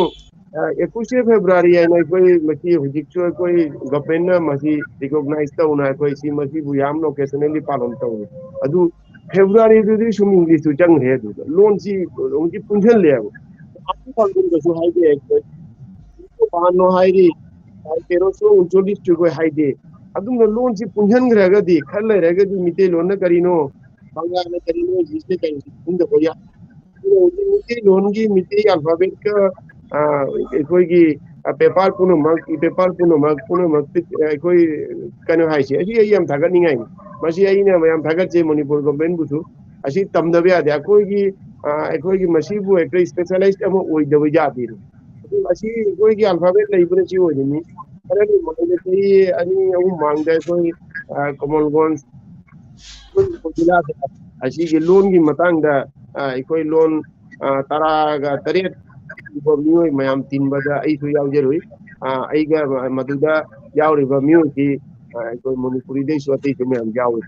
ꯑ, ꯏꯀꯨꯏꯁ ꯐꯦꯕ꯭ꯔꯨꯋꯥꯔꯤ ꯍꯥꯏꯅ ꯑꯩꯈꯣꯏ ꯃꯁꯤ ꯍꯧꯖꯤꯛꯁꯨ ꯑꯩꯈꯣꯏ government ꯅ ꯃꯁꯤ recognize ꯇꯧꯅ ꯑꯩꯈꯣꯏ ꯁꯤ ꯃꯁꯤꯕꯨ ꯌꯥꯝꯅ occasionally ꯄꯥꯂꯟ ꯇꯧꯏ꯫ ꯑꯗꯨ ꯐꯦꯕ꯭ꯔꯨꯋꯥꯔꯤꯗꯨꯗꯤ ꯁꯨꯝ English ꯇꯨ ꯆꯪꯈ꯭ꯔꯦ, ꯑꯗꯨꯗ ꯂꯣꯟꯁꯤ ꯍꯧꯖꯤꯛ ꯄꯨꯟꯁꯤꯜꯂꯦꯕ꯫ ꯄꯥꯟꯒꯨꯝꯗꯁꯨ ꯍꯥꯏꯗꯦ ꯑꯩꯈꯣꯏ꯫ ꯀꯩꯅꯣꯁꯨ ꯎꯟꯆꯣꯂꯤꯁꯁꯨ ꯑꯩꯈꯣꯏ ꯍꯥꯏꯗꯦ꯫ ꯑꯗꯨꯝꯅ ꯂꯣꯟꯁꯤ ꯄꯨꯟꯁꯤꯟꯈ꯭ꯔꯒꯗꯤ, ꯈꯔ ꯂꯩꯔꯒꯗꯤ ꯃꯤꯇꯩꯂꯣꯟꯅ ꯀꯔꯤꯅꯣ, ꯕꯪꯂꯥꯅ ꯀꯔꯤꯅꯣ, ꯏꯪꯂꯤꯁꯅ ꯀꯔꯤꯅꯣ ꯈꯪꯗꯕ ꯌꯥꯏ꯫ ꯑꯗꯨꯅ ꯍꯧꯖꯤꯛ ꯃꯤꯇꯩꯂꯣꯟꯒꯤ, ꯃꯤꯇꯩ alphabet ꯀ, ꯑꯩꯈꯣꯏꯒꯤ ꯄꯦꯄꯔ ꯄꯨꯝꯅꯃꯛ, ꯄꯦꯄꯔ ꯄꯨꯝꯅꯃꯛ ꯄꯨꯝꯅꯃꯛ ꯑꯩꯈꯣꯏ ꯀꯩꯅꯣ ꯍꯥꯏꯁꯦ, ꯑꯁꯤ ꯑꯩ ꯌꯥꯝ ꯊꯥꯒꯠꯅꯤꯡꯉꯥꯏꯅꯤ꯫ ꯃꯁꯤ ꯑꯩꯅ ꯌꯥꯝ ꯊꯥꯒꯠꯆꯩ ꯃꯅꯤꯄꯨꯔ ꯒꯣꯔꯃꯦꯟꯕꯨꯁꯨ꯫ ꯑꯁꯤ ꯇꯝꯗꯕ ꯌꯥꯗꯦ꯫ ꯑꯩꯈꯣꯏꯒꯤ ꯑꯩꯈꯣꯏꯒꯤ ꯃꯁꯤꯕꯨ ꯍꯦꯛꯇ ꯏꯁꯄꯦꯁꯦꯂꯥꯏꯁ ꯑꯃ ꯑꯣꯏꯗꯕ ꯌꯥꯗꯦ꯫ ꯑꯁꯤ ꯑꯩꯈꯣꯏꯒꯤ ꯑꯜꯐꯥꯕꯦꯠ ꯂꯩꯕꯅ ꯁꯤ ꯑꯣꯏꯔꯤꯅꯤ꯫ ꯈꯔꯗꯤ ꯃꯈꯣꯏꯅ ꯆꯍꯤ ꯑꯅꯤ ꯑꯍꯨꯝ ꯃꯥꯡꯗ ꯑꯩꯈꯣꯏ ꯀꯣꯃꯟ ꯒꯣꯟ ꯑꯁꯤꯒꯤ ꯂꯣꯟꯒꯤ ꯃꯇꯥꯡꯗ ꯑꯩꯈꯣꯏ ꯂꯣꯟ ꯇꯔꯥꯒ ꯇꯔꯦꯠ ꯁꯨꯕ ꯃꯤꯑꯣꯏ ꯃꯌꯥꯝ ꯇꯤꯟꯕꯗ ꯑꯩꯁꯨ ꯌꯥꯎꯖꯔꯨꯏ꯫ ꯑꯩꯒ ꯃꯗꯨꯗ ꯌꯥꯎꯔꯤꯕ ꯃꯤꯑꯣꯏꯁꯤ ꯑꯩꯈꯣꯏ ꯃꯅꯤꯄꯨꯔꯤꯗꯩꯁꯨ ꯑꯇꯩꯁꯨ ꯃꯌꯥꯝ ꯌꯥꯎꯏ꯫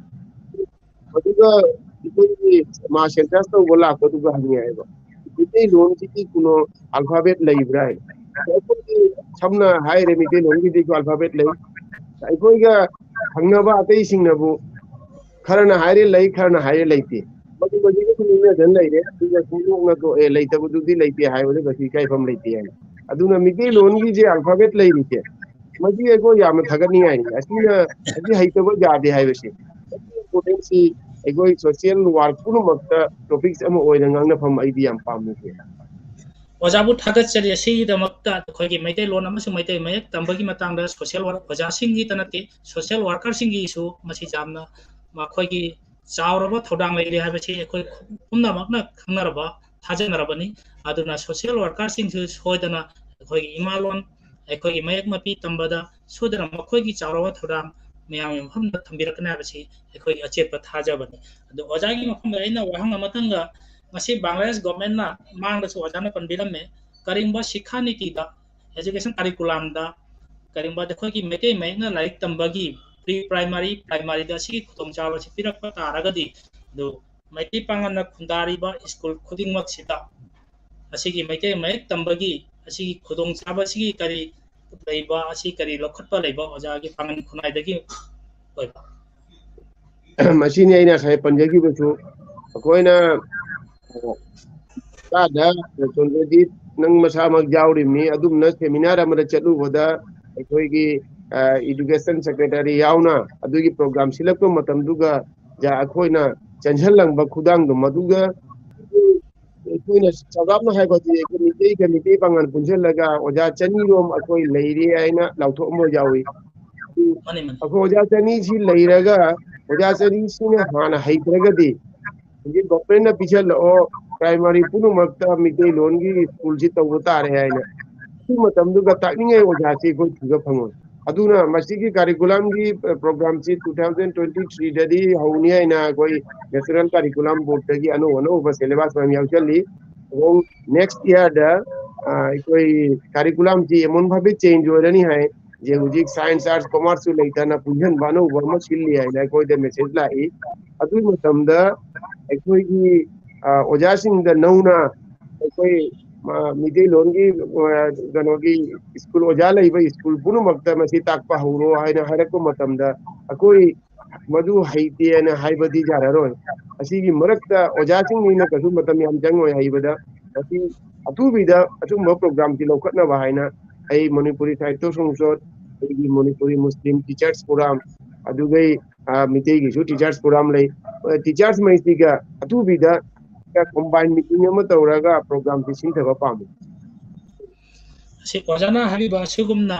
ꯑꯗꯨꯒ ꯑꯩꯈꯣꯏꯒꯤ ꯃꯥ ꯁꯦꯟꯁꯁ ꯇꯧꯕ ꯂꯥꯛꯄꯗꯨꯒ ꯍꯪꯉꯦ ꯍꯥꯏꯕ, ꯃꯩꯇꯩꯂꯣꯟꯁꯤꯗꯤ ꯀꯩꯅꯣ ꯑꯜꯐꯥꯕꯦꯠ ꯂꯩꯕ꯭ꯔꯥ ꯍꯥꯏꯅ꯫ ꯑꯩꯈꯣꯏꯒꯤ ꯁꯝꯅ ꯍꯥꯏꯔꯦ, ꯃꯩꯇꯩꯂꯣꯟꯒꯤꯗꯤꯁꯨ ꯑꯜꯐꯥꯕꯦꯠ ꯂꯩ꯫ ꯑꯩꯈꯣꯏꯒ ꯈꯪꯅꯕ ꯑꯇꯩꯁꯤꯡꯅꯕꯨ ꯈꯔꯅ ꯍꯥꯏꯔꯦ ꯂꯩ, ꯈꯔꯅ ꯍꯥꯏꯔꯦ ꯂꯩꯇꯦ꯫ ꯃꯗꯨ ꯃꯁꯤꯒ ꯁꯨꯝ ꯏꯟꯅꯗꯅ ꯂꯩꯔꯦ꯫ ꯑꯗꯨꯒ ꯁꯨꯝ ꯅꯣꯛꯅ ꯇꯣꯛꯑꯦ, ꯂꯩꯇꯕꯗꯨꯗꯤ ꯂꯩꯇꯦ ꯍꯥꯏꯕꯗ ꯀꯩꯁꯨ ꯏꯀꯥꯏꯐꯝ ꯂꯩꯇꯦ ꯍꯥꯏꯅ꯫ ꯑꯗꯨꯅ ꯃꯩꯇꯩꯂꯣꯟꯒꯤꯁꯦ ꯑꯜꯐꯥꯕꯦꯠ ꯂꯩꯔꯤꯁꯦ, ꯃꯁꯤ ꯑꯩꯈꯣꯏ ꯌꯥꯝꯅ ꯊꯥꯒꯠꯅꯤꯡꯉꯥꯏꯅꯤ꯫ ꯑꯁꯤꯅ, ꯑꯁꯤ ꯍꯩꯇꯕ ꯌꯥꯗꯦ ꯍꯥꯏꯕꯁꯦ꯫ ꯃꯁꯤꯒꯤ ꯏꯝꯄꯣꯔꯇꯦꯟꯁꯁꯤ ꯑꯩꯈꯣꯏ ꯁꯣꯁꯤꯌꯦꯜ ꯋꯥꯔꯛ ꯄꯨꯝꯅꯃꯛꯇ ꯇꯣꯄꯤꯛꯁ ꯑꯃ ꯑꯣꯏꯅ ꯉꯥꯡꯅꯐꯝ ꯑꯩꯗꯤ ꯌꯥꯝ ꯄꯥꯝꯃꯤ꯫ ꯑꯣꯖꯥꯕꯨ ꯊꯥꯒꯠꯆꯔꯤ꯫ ꯑꯁꯤꯒꯤꯗꯃꯛꯇ ꯑꯩꯈꯣꯏꯒꯤ ꯃꯩꯇꯩꯂꯣꯟ ꯑꯃꯁꯨꯡ ꯃꯩꯇꯩ ꯃꯌꯦꯛ ꯇꯝꯕꯒꯤ ꯃꯇꯥꯡꯗ ꯁꯣꯁꯤꯌꯦꯜ ꯋꯥꯔꯛ ꯑꯣꯖꯥꯁꯤꯡꯒꯤꯇ ꯅꯠꯇꯦ, ꯁꯣꯁꯤꯌꯦꯜ ꯋꯥꯔꯀꯔꯁꯤꯡꯒꯤꯁꯨ ꯃꯁꯤ ꯌꯥꯝꯅ ꯃꯈꯣꯏꯒꯤ ꯆꯥꯎꯔꯕ ꯊꯧꯗꯥꯡ ꯂꯩꯔꯤ ꯍꯥꯏꯕꯁꯤ ꯑꯩꯈꯣꯏ ꯄꯨꯝꯅꯃꯛꯅ ꯈꯪꯅꯔꯕ, ꯊꯥꯖꯅꯔꯕꯅꯤ꯫ ꯑꯗꯨꯅ ꯁꯣꯁꯤꯌꯦꯜ ꯋꯥꯔꯀꯔꯁꯤꯡꯁꯨ ꯁꯣꯏꯗꯅ ꯑꯩꯈꯣꯏꯒꯤ ꯏꯃꯥ ꯂꯣꯟ, ꯑꯩꯈꯣꯏꯒꯤ ꯃꯌꯦꯛ ꯃꯄꯤ ꯇꯝꯕꯗ ꯁꯣꯏꯗꯅ ꯃꯈꯣꯏꯒꯤ ꯆꯥꯎꯔꯕ ꯊꯧꯗꯥꯡ ꯃꯌꯥꯝꯒꯤ ꯃꯐꯝꯗ ꯊꯝꯕꯤꯔꯛꯀꯅꯤ ꯍꯥꯏꯕꯁꯤ ꯑꯩꯈꯣꯏꯒꯤ ꯑꯆꯦꯠꯄ ꯊꯥꯖꯕꯅꯤ꯫ ꯑꯗꯣ ꯑꯣꯖꯥꯒꯤ ꯃꯐꯝꯗ ꯑꯩꯅ ꯋꯥꯍꯪ ꯑꯃꯇꯪꯒ, ꯉꯁꯤ ꯕꯪꯒ꯭ꯂꯥꯗꯦꯁ ꯒꯣꯔꯃꯦꯟꯅ ꯃꯥꯡꯗꯁꯨ ꯑꯣꯖꯥꯅ ꯄꯟꯕꯤꯔꯝꯃꯦ, ꯀꯔꯤꯒꯨꯝꯕ ꯁꯤꯈꯥ ꯅꯤꯇꯤꯗ, ꯑꯦꯖꯨꯀꯦꯁꯟ ꯀꯥꯔꯤꯀꯨꯂꯝꯗ ꯀꯔꯤꯒꯨꯝꯕ ꯑꯩꯈꯣꯏꯒꯤ ꯃꯩꯇꯩ ꯃꯌꯦꯛꯅ ꯂꯥꯏꯔꯤꯛ ꯇꯝꯕꯒꯤ ꯄ꯭ꯔꯤ ꯄ꯭ꯔꯥꯏꯃꯥꯔꯤ, ꯄ꯭ꯔꯥꯏꯃꯥꯔꯤꯗ ꯑꯁꯤꯒꯤ ꯈꯨꯗꯣꯡꯆꯥꯕ ꯑꯁꯤ ꯄꯤꯔꯛꯄ ꯇꯥꯔꯒꯗꯤ, ꯑꯗꯨ ꯃꯩꯇꯩ ꯄꯥꯉꯜꯅ ꯈꯨꯟꯗꯥꯔꯤꯕ ꯁ꯭ꯀꯨꯜ ꯈꯨꯗꯤꯡꯃꯛꯁꯤꯗ ꯑꯁꯤꯒꯤ ꯃꯩꯇꯩ ꯃꯌꯦꯛ ꯇꯝꯕꯒꯤ ꯑꯁꯤꯒꯤ ꯈꯨꯗꯣꯡꯆꯥꯕ ꯑꯁꯤꯒꯤ ꯀꯔꯤ ꯂꯩꯕ, ꯑꯁꯤ ꯀꯔꯤ ꯂꯧꯈꯠꯄ ꯂꯩꯕ ꯑꯣꯖꯥꯒꯤ ꯄꯥꯉꯜ ꯈꯨꯟꯅꯥꯏꯗꯒꯤ ꯑꯣꯏꯕ? ꯃꯁꯤꯅꯤ ꯑꯩꯅ ꯉꯁꯥꯏ ꯄꯟꯖꯈꯤꯕꯁꯨ, ꯑꯩꯈꯣꯏꯅ ꯆꯥꯗ ꯆꯟꯗ꯭ꯔꯖꯤꯠ, ꯅꯪ ꯃꯁꯥꯃꯛ ꯌꯥꯎꯔꯤꯕꯅꯤ꯫ ꯑꯗꯨꯝꯅ ꯁꯦꯃꯤꯅꯥꯔ ꯑꯃꯗ ꯆꯠꯂꯨꯕꯗ ꯑꯩꯈꯣꯏꯒꯤ ꯏꯗꯨꯀꯦꯁꯟ ꯁꯦꯀ꯭ꯔꯦꯇꯔꯤ ꯌꯥꯎꯅ ꯑꯗꯨꯒꯤ ꯄ꯭ꯔꯣꯒ꯭ꯔꯥꯝ ꯁꯤꯜꯂꯛꯄ ꯃꯇꯝꯗꯨꯒ ꯑꯩꯈꯣꯏꯅ ꯆꯦꯟꯁꯤꯜꯂꯝꯕ ꯈꯨꯗꯥꯡꯗꯣ ꯃꯗꯨꯒ ꯑꯩꯈꯣꯏꯅ ꯆꯥꯎꯔꯥꯛꯅ ꯍꯥꯏꯕꯗꯤ ꯑꯩꯈꯣꯏ ꯃꯤꯇꯩꯒ ꯃꯤꯇꯩ ꯄꯥꯉꯜ ꯄꯨꯟꯁꯤꯜꯂꯒ ꯑꯣꯖꯥ ꯆꯅꯤꯔꯣꯝ ꯑꯩꯈꯣꯏ ꯂꯩꯔꯦ ꯍꯥꯏꯅ ꯂꯥꯎꯊꯣꯛꯑꯝꯕ ꯌꯥꯎꯏ꯫ ꯃꯥꯅꯤ, ꯃꯥꯅꯤ꯫ ꯑꯩꯈꯣꯏ ꯑꯣꯖꯥ ꯆꯅꯤꯁꯤ ꯂꯩꯔꯒ ꯑꯣꯖꯥ ꯆꯅꯤꯁꯤꯅ ꯍꯥꯟꯅ ꯍꯩꯇ꯭ꯔꯒꯗꯤ ꯍꯧꯖꯤꯛ ꯒꯣꯔꯃꯦꯟꯅ ꯄꯤꯁꯜꯂꯛꯑꯣ, ꯄ꯭ꯔꯥꯏꯃꯥꯔꯤ ꯄꯨꯝꯅꯃꯛꯇ ꯃꯤꯇꯩꯂꯣꯟꯒꯤ ꯁ꯭ꯀꯨꯜꯁꯤ ꯇꯧꯕ ꯇꯥꯔꯦ ꯍꯥꯏꯅ꯫ ꯑꯗꯨ ꯃꯇꯝꯗꯨꯒ ꯇꯥꯛꯅꯤꯡꯉꯥꯏ ꯑꯣꯖꯥꯁꯤ ꯑꯩꯈꯣꯏ ꯊꯤꯕ ꯐꯪꯉꯣꯏ꯫ ꯑꯗꯨꯅ ꯃꯁꯤꯒꯤ ꯀꯥꯔꯤꯀꯨꯂꯝꯒꯤ ꯄ꯭ꯔꯣꯒ꯭ꯔꯥꯝꯁꯤ ꯇꯨ ꯊꯥꯎꯖꯟ ꯇ꯭ꯋꯦꯟꯇꯤ ꯊ꯭ꯔꯤꯗꯗꯤ ꯍꯧꯅꯤ ꯍꯥꯏꯅ ꯑꯩꯈꯣꯏ ꯅꯦꯁꯅꯦꯜ ꯀꯥꯔꯤꯀꯨꯂꯝ ꯕꯣꯔꯗꯇꯒꯤ ꯑꯅꯧ ꯑꯅꯧꯕ ꯁꯦꯂꯦꯕꯁ ꯃꯌꯥꯝ ꯌꯥꯎꯁꯜꯂꯤ꯫ ꯑꯗꯨꯝ ꯅꯦꯛꯁ ꯏꯌꯥꯔꯗ ꯑꯩꯈꯣꯏ ꯀꯥꯔꯤꯀꯨꯂꯝꯁꯤ ꯑꯃꯨꯟ ꯐꯥꯕꯤ ꯆꯦꯟꯖ ꯑꯣꯏꯔꯅꯤ ꯍꯥꯏ꯫ ꯍꯧꯖꯤꯛ ꯁꯥꯏꯟꯁ, ꯑꯥꯔꯠꯁ, ꯀꯣꯃꯔꯁꯁꯨ ꯂꯩꯇꯅ ꯄꯨꯟꯁꯤꯟꯕ ꯑꯅꯧꯕ ꯑꯃ ꯁꯤꯜꯂꯤ ꯍꯥꯏꯅ ꯑꯩꯈꯣꯏꯗ ꯃꯦꯁꯦꯖ ꯂꯥꯛꯏ꯫ ꯑꯗꯨꯒꯤ ꯃꯇꯝꯗ ꯑꯩꯈꯣꯏꯒꯤ ꯑꯣꯖꯥꯁꯤꯡꯗ ꯅꯧꯅ ꯑꯩꯈꯣꯏ ꯃꯤꯇꯩꯂꯣꯟꯒꯤ ꯀꯩꯅꯣꯒꯤ ꯁ꯭ꯀꯨꯜ ꯑꯣꯖꯥ ꯂꯩꯕ ꯁ꯭ꯀꯨꯜ ꯄꯨꯝꯅꯃꯛꯇ ꯃꯁꯤ ꯇꯥꯛꯄ ꯍꯧꯔꯣ ꯍꯥꯏꯅ ꯍꯥꯏꯔꯛꯄ ꯃꯇꯝꯗ ꯑꯩꯈꯣꯏ ꯃꯗꯨ ꯍꯩꯇꯦꯅ ꯍꯥꯏꯕꯗꯤ ꯌꯥꯔꯔꯣꯏ꯫ ꯑꯁꯤꯒꯤ ꯃꯔꯛꯇ ꯑꯣꯖꯥꯁꯤꯡꯅꯤꯅ ꯀꯩꯁꯨ ꯃꯇꯝ ꯌꯥꯝ ꯆꯪꯉꯣꯏ ꯍꯩꯕꯗ꯫ ꯃꯁꯤ ꯑꯊꯨꯕꯤꯗ ꯑꯆꯨꯝꯕ ꯄ꯭ꯔꯣꯒ꯭ꯔꯥꯝꯁꯤ ꯂꯧꯈꯠꯅꯕ ꯍꯥꯏꯅ ꯑꯩ ꯃꯅꯤꯄꯨꯔꯤ ꯁꯥꯍꯤꯇ꯭ꯌ ꯁꯪꯁꯣꯠ, ꯑꯩꯒꯤ ꯃꯅꯤꯄꯨꯔꯤ ꯃꯨꯁꯂꯤꯝ ꯇꯤꯆꯔꯁ ꯐꯣꯔꯝ, ꯑꯗꯨꯒꯩ ꯃꯤꯇꯩꯒꯤꯁꯨ ꯇꯤꯆꯔꯁ ꯐꯣꯔꯝ ꯂꯩ꯫ ꯇꯤꯆꯔꯁ ꯃꯩꯁꯤꯒ ꯑꯊꯨꯕꯤꯗ ꯀꯝꯕꯥꯏꯟ ꯃꯤꯇꯤꯡ ꯑꯃ ꯇꯧꯔꯒ ꯄ꯭ꯔꯣꯒ꯭ꯔꯥꯝꯁꯤ ꯁꯤꯟꯊꯕ ꯄꯥꯝꯃꯤ꯫ ꯑꯁꯤ ꯑꯣꯖꯥꯅ ꯍꯥꯏꯕꯤꯕ ꯑꯁꯤꯒꯨꯝꯅ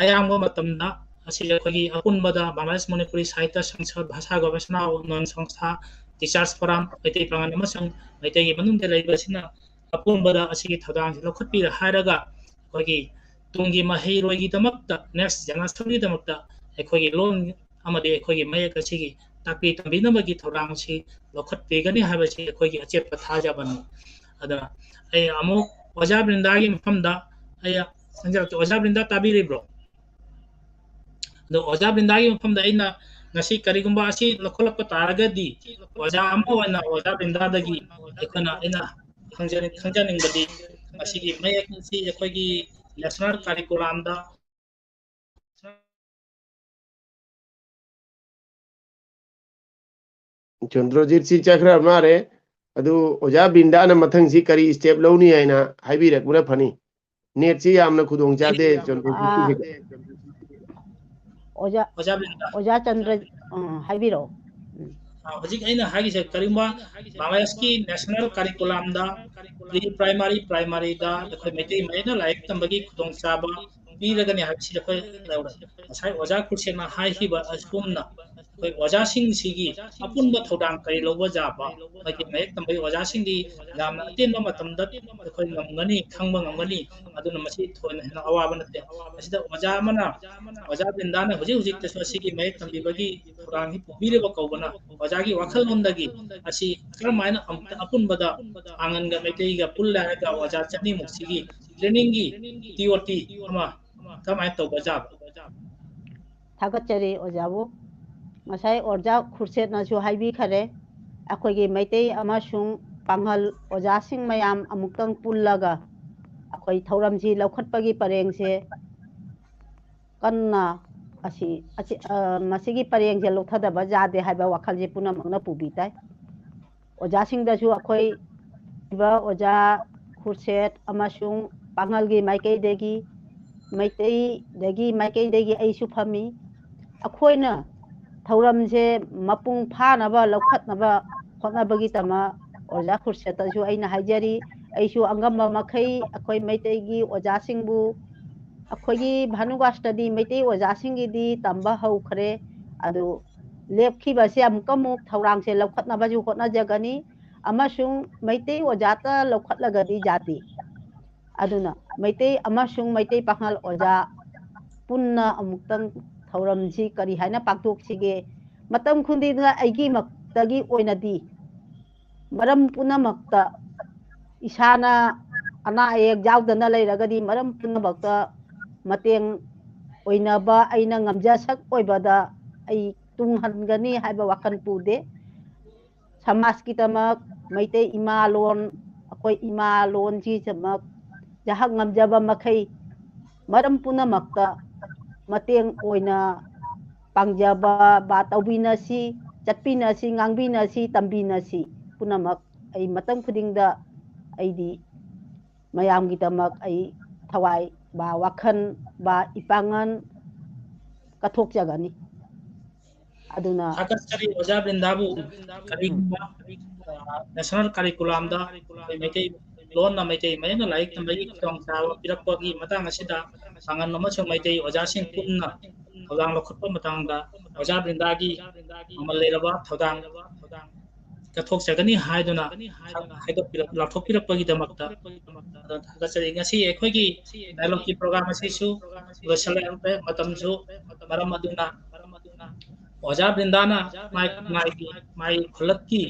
ꯑꯌꯥꯝꯕ ꯃꯇꯝꯗ ꯑꯁꯤ ꯑꯩꯈꯣꯏꯒꯤ ꯑꯄꯨꯟꯕꯗ ꯕꯪꯒ꯭ꯂꯥꯗꯦꯁ ꯃꯅꯤꯄꯨꯔꯤ ꯁꯥꯍꯤꯇ꯭ꯌ ꯁꯪꯁꯠ, ꯚꯥꯁꯥ ꯒꯕꯦꯁꯅꯥ ꯎꯟꯅꯌꯟ ꯁꯪꯁꯊꯥ, ꯇꯤꯆꯔꯁ ꯐꯣꯔꯝ, ꯃꯩꯇꯩ ꯄꯥꯉꯜ ꯑꯃꯁꯨꯡ ꯃꯩꯇꯩꯒꯤ ꯃꯅꯨꯡꯗ ꯂꯩꯕꯁꯤꯅ ꯑꯄꯨꯟꯕꯗ ꯑꯁꯤꯒꯤ ꯊꯧꯗꯥꯡꯁꯤ ꯂꯧꯈꯠꯄꯤꯔꯦ ꯍꯥꯏꯔꯒ ꯑꯩꯈꯣꯏꯒꯤ ꯇꯨꯡꯒꯤ ꯃꯍꯩꯔꯣꯏꯒꯤꯗꯃꯛꯇ, ꯅꯦꯛꯁ ꯖꯦꯅꯦꯔꯦꯁꯟꯒꯤꯗꯃꯛꯇ ꯑꯩꯈꯣꯏꯒꯤ ꯂꯣꯟ ꯑꯃꯗꯤ ꯑꯩꯈꯣꯏꯒꯤ ꯃꯌꯦꯛ ꯑꯁꯤꯒꯤ ꯇꯥꯛꯄꯤ ꯇꯝꯕꯤꯅꯕꯒꯤ ꯊꯧꯔꯥꯡ ꯑꯁꯤ ꯂꯧꯈꯠꯄꯤꯒꯅꯤ ꯍꯥꯏꯕꯁꯤ ꯑꯩꯈꯣꯏꯒꯤ ꯑꯆꯦꯠꯄ ꯊꯥꯖꯕꯅꯤ꯫ ꯑꯗꯨꯅ ꯑꯩ ꯑꯃꯨꯛ ꯑꯣꯖꯥ ꯕ꯭ꯔꯤꯟꯗꯥꯒꯤ ꯃꯐꯝꯗ ꯑꯩ ꯍꯪꯖꯔꯛꯀꯦ꯫ ꯑꯣꯖꯥ ꯕ꯭ꯔꯤꯟꯗꯥ ꯇꯥꯕꯤꯔꯤꯕ꯭ꯔꯣ? ꯑꯗꯣ ꯑꯣꯖꯥ ꯕ꯭ꯔꯤꯟꯗꯥꯒꯤ ꯃꯐꯝꯗ ꯑꯩꯅ ꯉꯁꯤ ꯀꯔꯤꯒꯨꯝꯕ ꯑꯁꯤ ꯂꯧꯈꯠꯂꯛꯄ ꯇꯥꯔꯒꯗꯤ ꯑꯣꯖꯥ ꯑꯃ ꯑꯣꯏꯅ ꯑꯣꯖꯥ ꯕ꯭ꯔꯤꯟꯗꯥꯗꯒꯤ ꯑꯩꯈꯣꯏꯅ, ꯑꯩꯅ ꯈꯪꯖꯅꯤꯡ-, ꯈꯪꯖꯅꯤꯡꯕꯗꯤ ꯃꯁꯤꯒꯤ ꯃꯌꯦꯛ ꯑꯁꯤ ꯑꯩꯈꯣꯏꯒꯤ ꯅꯦꯁꯅꯦꯜ ꯀꯥꯔꯤꯀꯨꯂꯝꯗ ꯆꯟꯗ꯭ꯔꯖꯤꯠꯁꯤ ꯆꯠꯈ꯭ꯔ ꯃꯥꯜꯂꯦ꯫ ꯑꯗꯨ ꯑꯣꯖꯥ ꯕ꯭ꯔꯤꯟꯗꯥꯅ ꯃꯊꯪꯁꯤ ꯀꯔꯤ ꯁ꯭ꯇꯦꯞ ꯂꯧꯅꯤ ꯍꯥꯏꯅ ꯍꯥꯏꯕꯤꯔꯛꯄꯅ ꯐꯅꯤ꯫ ꯅꯦꯠꯁꯤ ꯌꯥꯝꯅ ꯈꯨꯗꯣꯡ ꯆꯥꯗꯦ ꯆꯟꯗ꯭ꯔꯖꯤꯠꯀꯤꯁꯤꯗ꯫ ꯑꯣꯖꯥ, ꯑꯣꯖꯥ ꯆꯟꯗ꯭ꯔ, ꯑ, ꯍꯥꯏꯕꯤꯔꯛꯑꯣ꯫ ꯎꯝ꯫ ꯑ, ꯍꯧꯖꯤꯛ ꯑꯩꯅ ꯍꯥꯏꯔꯤꯁꯦ ꯀꯔꯤꯒꯨꯝꯕ ꯕꯪꯒ꯭ꯂꯥꯗꯦꯁꯀꯤ ꯅꯦꯁꯅꯦꯜ ꯀꯔꯤꯀꯨꯂꯝꯗ ꯄ꯭ꯔꯤ ꯄ꯭ꯔꯥꯏꯃꯔꯤ, ꯄ꯭ꯔꯥꯏꯃꯔꯤꯗ ꯑꯩꯈꯣꯏ ꯃꯩꯇꯩ ꯃꯌꯦꯛꯅ ꯂꯥꯏꯔꯤꯛ ꯇꯝꯕꯒꯤ ꯈꯨꯗꯣꯡꯆꯥꯕ ꯄꯤꯔꯒꯅꯤ ꯍꯥꯏꯕꯁꯤ ꯑꯩꯈꯣꯏ ꯂꯧꯔꯦ꯫ ꯉꯁꯥꯏ ꯑꯣꯖꯥ ꯈꯨꯔꯁꯦꯠꯅ ꯍꯥꯏꯈꯤꯕ ꯑꯁꯨꯝꯅ ꯑꯩꯈꯣꯏ ꯑꯣꯖꯥꯁꯤꯡꯁꯤꯒꯤ ꯑꯄꯨꯟꯕ ꯊꯧꯗꯥꯡ ꯀꯔꯤ ꯂꯧꯕ ꯌꯥꯕ, ꯃꯩꯇꯩ ꯃꯌꯦꯛ ꯇꯝꯕꯒꯤ ꯑꯣꯖꯥꯁꯤꯡꯒꯤ ꯌꯥꯝꯅ ꯑꯇꯦꯟꯕ ꯃꯇꯝꯗ ꯑꯩꯈꯣꯏ ꯉꯝꯒꯅꯤ, ꯈꯪꯕ ꯉꯝꯒꯅꯤ꯫ ꯑꯗꯨꯅ ꯃꯁꯤ ꯊꯣꯏꯅ ꯍꯦꯟꯅ ꯑꯋꯥꯕ ꯅꯠꯇꯦ꯫ ꯃꯁꯤꯗ ꯑꯣꯖꯥ ꯑꯃꯅ, ꯑꯣꯖꯥ ꯕ꯭ꯔꯤꯟꯗꯥꯅ ꯍꯧꯖꯤꯛ ꯍꯧꯖꯤꯛꯇꯁꯨ ꯑꯁꯤꯒꯤ ꯃꯌꯦꯛ ꯇꯝꯕꯤꯕꯒꯤ ꯊꯧꯔꯥꯡꯁꯤ ꯄꯨꯕꯤꯔꯤꯕ ꯀꯧꯕꯅ ꯑꯣꯖꯥꯒꯤ ꯋꯥꯈꯜꯂꯣꯟꯗꯒꯤ ꯑꯁꯤ ꯀꯔꯝꯍꯥꯏꯅ ꯑꯃꯨꯛꯇ ꯑꯄꯨꯟꯕꯗ ꯄꯥꯡꯒꯟꯒ ꯃꯩꯇꯩꯒ ꯄꯨꯜꯂꯦ ꯍꯥꯏꯔꯒ ꯑꯣꯖꯥ ꯆꯅꯤꯃꯨꯛꯁꯤꯒꯤ ꯇ꯭ꯔꯦꯅꯤꯡꯒꯤ ꯇꯤ ꯑꯣ ꯇꯤ ꯑꯃ ꯀꯃꯥꯏꯅ ꯇꯧꯕ ꯖꯥꯠꯅꯣ? ꯊꯥꯒꯠꯆꯔꯤ ꯑꯣꯖꯥꯕꯨ꯫ ꯉꯁꯥꯏ ꯑꯣꯖꯥ ꯈꯨꯔꯁꯦꯠꯅꯁꯨ ꯍꯥꯏꯕꯤꯈꯔꯦ, ꯑꯩꯈꯣꯏꯒꯤ ꯃꯩꯇꯩ ꯑꯃꯁꯨꯡ ꯄꯥꯡꯒꯜ ꯑꯣꯖꯥꯁꯤꯡ ꯃꯌꯥꯝ ꯑꯃꯨꯛꯇꯪ ꯄꯨꯜꯂꯒ ꯑꯩꯈꯣꯏ ꯊꯧꯔꯝꯁꯤ ꯂꯧꯈꯠꯄꯒꯤ ꯄꯔꯦꯡꯁꯦ ꯀꯟꯅ ꯑꯁꯤ, ꯑꯁꯤ, ꯑ, ꯃꯁꯤꯒꯤ ꯄꯔꯦꯡꯁꯦ ꯂꯧꯊꯗꯕ ꯌꯥꯗꯦ ꯍꯥꯏꯕ ꯋꯥꯈꯜꯁꯦ ꯄꯨꯝꯅꯃꯛꯅ ꯄꯨꯕꯤ ꯇꯥꯏ꯫ ꯑꯣꯖꯥꯁꯤꯡꯗꯁꯨ ꯑꯩꯈꯣꯏ ꯑꯣꯖꯥ ꯈꯨꯔꯁꯦꯠ ꯑꯃꯁꯨꯡ ꯄꯥꯡꯒꯜꯒꯤ ꯃꯥꯏꯀꯩꯗꯒꯤ, ꯃꯩꯇꯩꯗꯒꯤ, ꯃꯥꯏꯀꯩꯗꯒꯤ ꯑꯩꯁꯨ ꯐꯝꯃꯤ꯫ ꯑꯩꯈꯣꯏꯅ ꯊꯧꯔꯝꯁꯦ ꯃꯄꯨꯡ ꯐꯥꯅꯕ ꯂꯧꯈꯠꯅꯕ ꯍꯣꯠꯅꯕꯒꯤꯗꯃꯛ ꯑꯣꯖꯥ ꯈꯨꯔꯁꯦꯠꯇꯁꯨ ꯑꯩꯅ ꯍꯥꯏꯖꯔꯤ꯫ ꯑꯩꯁꯨ ꯑꯉꯝꯕ ꯃꯈꯩ ꯑꯩꯈꯣꯏ ꯃꯩꯇꯩꯒꯤ ꯑꯣꯖꯥꯁꯤꯡꯕꯨ, ꯑꯩꯈꯣꯏꯒꯤ ꯚꯥꯅꯨꯒꯥꯁꯇꯗꯤ ꯃꯩꯇꯩ ꯑꯣꯖꯥꯁꯤꯡꯒꯤꯗꯤ ꯇꯝꯕ ꯍꯧꯈ꯭ꯔꯦ꯫ ꯑꯗꯨ ꯂꯦꯞꯈꯤꯕꯁꯦ ꯑꯃꯨꯛꯀ ꯑꯃꯨꯛ ꯊꯧꯔꯥꯡꯁꯦ ꯂꯧꯈꯠꯅꯕꯁꯨ ꯍꯣꯠꯅꯖꯒꯅꯤ꯫ ꯑꯃꯁꯨꯡ ꯃꯩꯇꯩ ꯑꯣꯖꯥꯇ ꯂꯧꯈꯠꯂꯒꯗꯤ ꯌꯥꯗꯦ꯫ ꯑꯗꯨꯅ ꯃꯩꯇꯩ ꯑꯃꯁꯨꯡ ꯃꯩꯇꯩ ꯄꯥꯉꯜ ꯑꯣꯖꯥ ꯄꯨꯟꯅ ꯑꯃꯨꯛꯇꯪ ꯊꯧꯔꯝꯁꯤ ꯀꯔꯤ ꯍꯥꯏꯅ ꯄꯥꯡꯊꯣꯛꯁꯤꯒꯦ? ꯃꯇꯝ ꯈꯨꯗꯤꯡꯗ ꯑꯩꯒꯤꯃꯛꯇꯒꯤ ꯑꯣꯏꯅꯗꯤ ꯃꯔꯝ ꯄꯨꯝꯅꯃꯛꯇ ꯏꯁꯥꯅ ꯑꯅꯥ ꯑꯌꯦꯛ ꯌꯥꯎꯗꯅ ꯂꯩꯔꯒꯗꯤ ꯃꯔꯝ ꯄꯨꯝꯅꯃꯛꯇ ꯃꯇꯦꯡ ꯑꯣꯏꯅꯕ ꯑꯩꯅ ꯉꯝꯖꯁꯛ ꯑꯣꯏꯕꯗ ꯑꯩ ꯇꯨꯡꯍꯟꯒꯅꯤ ꯍꯥꯏꯕ ꯋꯥꯈꯜ ꯄꯨꯗꯦ꯫ ꯁꯃꯥꯖꯀꯤꯗꯃꯛ, ꯃꯩꯇꯩ ꯏꯃꯥ ꯂꯣꯟ, ꯑꯩꯈꯣꯏ ꯏꯃꯥ ꯂꯣꯟꯁꯤꯗꯃꯛ ꯖꯍꯛ ꯉꯝꯖꯕ ꯃꯈꯩ ꯃꯔꯝ ꯄꯨꯝꯅꯃꯛꯇ ꯃꯇꯦꯡ ꯑꯣꯏꯅ ꯄꯥꯡꯖꯕ ꯕꯥ ꯇꯧꯕꯤꯅꯁꯤ, ꯆꯠꯄꯤꯅꯁꯤ, ꯉꯥꯡꯕꯤꯅꯁꯤ, ꯇꯝꯕꯤꯅꯁꯤ꯫ ꯄꯨꯝꯅꯃꯛ ꯑꯩ ꯃꯇꯝ ꯈꯨꯗꯤꯡꯗ ꯑꯩꯗꯤ ꯃꯌꯥꯝꯒꯤꯗꯃꯛ ꯑꯩ ꯊꯋꯥꯏ ꯕꯥ ꯋꯥꯈꯜ ꯕꯥ ꯏꯄꯥꯡꯒꯜ ꯀꯠꯊꯣꯛꯆꯒꯅꯤ꯫ ꯑꯗꯨꯅ ꯊꯥꯒꯠꯆꯔꯤ ꯑꯣꯖꯥ ꯕ꯭ꯔꯤꯟꯗꯥꯕꯨ꯫ ꯀꯔꯤꯒꯨꯝꯕ, ꯑ, ꯅꯦꯁꯅꯦꯜ ꯀꯔꯤꯀꯨꯂꯝꯗ ꯑꯩꯈꯣꯏ ꯃꯩꯇꯩ ꯂꯣꯟꯅ ꯃꯩꯇꯩ ꯃꯌꯦꯛꯅ ꯂꯥꯏꯔꯤꯛ ꯇꯝꯕꯒꯤ ꯈꯨꯗꯣꯡꯆꯥꯕ ꯄꯤꯔꯛꯄꯒꯤ ꯃꯇꯥꯡ ꯑꯁꯤꯗ ꯄꯥꯡꯒꯜ ꯑꯃꯁꯨꯡ ꯃꯩꯇꯩ ꯑꯣꯖꯥꯁꯤꯡ ꯄꯨꯟꯅ ꯊꯧꯗꯥꯡ ꯂꯧꯈꯠꯄ ꯃꯇꯥꯡꯗ ꯑꯣꯖꯥ ꯕ꯭ꯔꯤꯟꯗꯥꯒꯤ ꯃꯃꯜ ꯂꯩꯔꯕ ꯊꯧꯗꯥꯡ ꯀꯠꯊꯣꯛꯆꯒꯅꯤ ꯍꯥꯏꯗꯨꯅ ꯍꯥꯏꯗꯣꯛꯄꯤꯔꯛ-, ꯂꯥꯎꯊꯣꯛꯄꯤꯔꯛꯄꯒꯤꯗꯃꯛꯇ ꯑꯗꯣ ꯊꯥꯒꯠꯆꯔꯤ꯫ ꯉꯁꯤ ꯑꯩꯈꯣꯏꯒꯤ ꯗꯥꯏꯂꯣꯒꯀꯤ ꯄ꯭ꯔꯣꯒ꯭ꯔꯥꯝ ꯑꯁꯤꯁꯨ ꯂꯣꯏꯁꯤꯜꯂꯛꯂꯦ, ꯃꯇꯝꯁꯨ꯫ ꯃꯔꯝ ꯑꯗꯨꯅ ꯑꯣꯖꯥ ꯕ꯭ꯔꯤꯟꯗꯥꯅ ꯃꯥꯏ ꯈꯨꯟꯅꯥꯏꯒꯤ, ꯃꯥꯏ ꯈꯨꯜꯂꯛꯀꯤ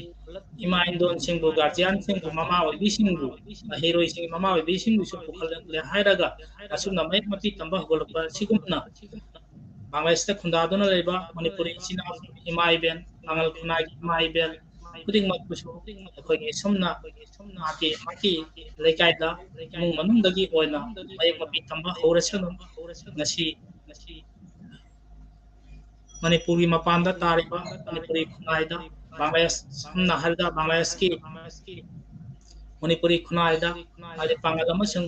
ꯏꯃꯥ ꯏꯟꯗꯣꯟꯁꯤꯡꯕꯨ, ꯒꯥꯔꯖꯤꯌꯥꯟꯁꯤꯡꯕꯨ, ꯃꯃꯥ ꯑꯣꯏꯕꯤꯁꯤꯡꯕꯨ, ꯃꯍꯩꯔꯣꯏꯁꯤꯡꯒꯤ ꯃꯃꯥ ꯑꯣꯏꯕꯤꯁꯤꯡꯕꯨꯁꯨ ꯄꯨꯈꯠꯂꯛꯂꯦ ꯍꯥꯏꯔꯒ ꯑꯁꯨꯝꯅ ꯃꯌꯦꯛ ꯃꯄꯤ ꯇꯝꯕ ꯍꯧꯒꯠꯂꯛꯄ ꯑꯁꯤꯒꯨꯝꯅ ꯕꯪꯒ꯭ꯂꯥꯗꯦꯁꯇ ꯈꯨꯟꯗꯥꯗꯨꯅ ꯂꯩꯕ ꯃꯅꯤꯄꯨꯔꯤ ꯏꯆꯤꯟ ꯏꯅꯥꯎ ꯏꯃꯥ ꯏꯕꯦꯜ, ꯄꯥꯡꯒꯜ ꯈꯨꯟꯅꯥꯏꯒꯤ ꯏꯃꯥ ꯏꯕꯦꯜ ꯈꯨꯗꯤꯡꯃꯛꯄꯨꯁꯨ ꯑꯩꯈꯣꯏꯒꯤ ꯁꯨꯝꯅ ꯃꯍꯥꯛꯀꯤ, ꯃꯍꯥꯛꯀꯤ ꯂꯩꯀꯥꯏꯗ ꯏꯃꯨꯡ ꯃꯅꯨꯡꯗꯒꯤ ꯑꯣꯏꯅ ꯃꯌꯦꯛ ꯃꯄꯤ ꯇꯝꯕ ꯍꯧꯔꯁꯅꯨ꯫ ꯉꯁꯤ ꯃꯅꯤꯄꯨꯔꯒꯤ ꯃꯄꯥꯟꯗ ꯇꯥꯔꯤꯕ ꯃꯅꯤꯄꯨꯔꯤ ꯈꯨꯟꯅꯥꯏꯗ, ꯕꯪꯒ꯭ꯂꯥꯗꯦꯁ, ꯁꯝꯅ ꯍꯥꯏꯔꯕꯗ ꯕꯪꯒ꯭ꯂꯥꯗꯦꯁꯀꯤ ꯃꯅꯤꯄꯨꯔꯤ ꯈꯨꯟꯅꯥꯏꯗ ꯍꯥꯏꯗꯤ ꯄꯥꯡꯒꯜ ꯑꯃꯁꯨꯡ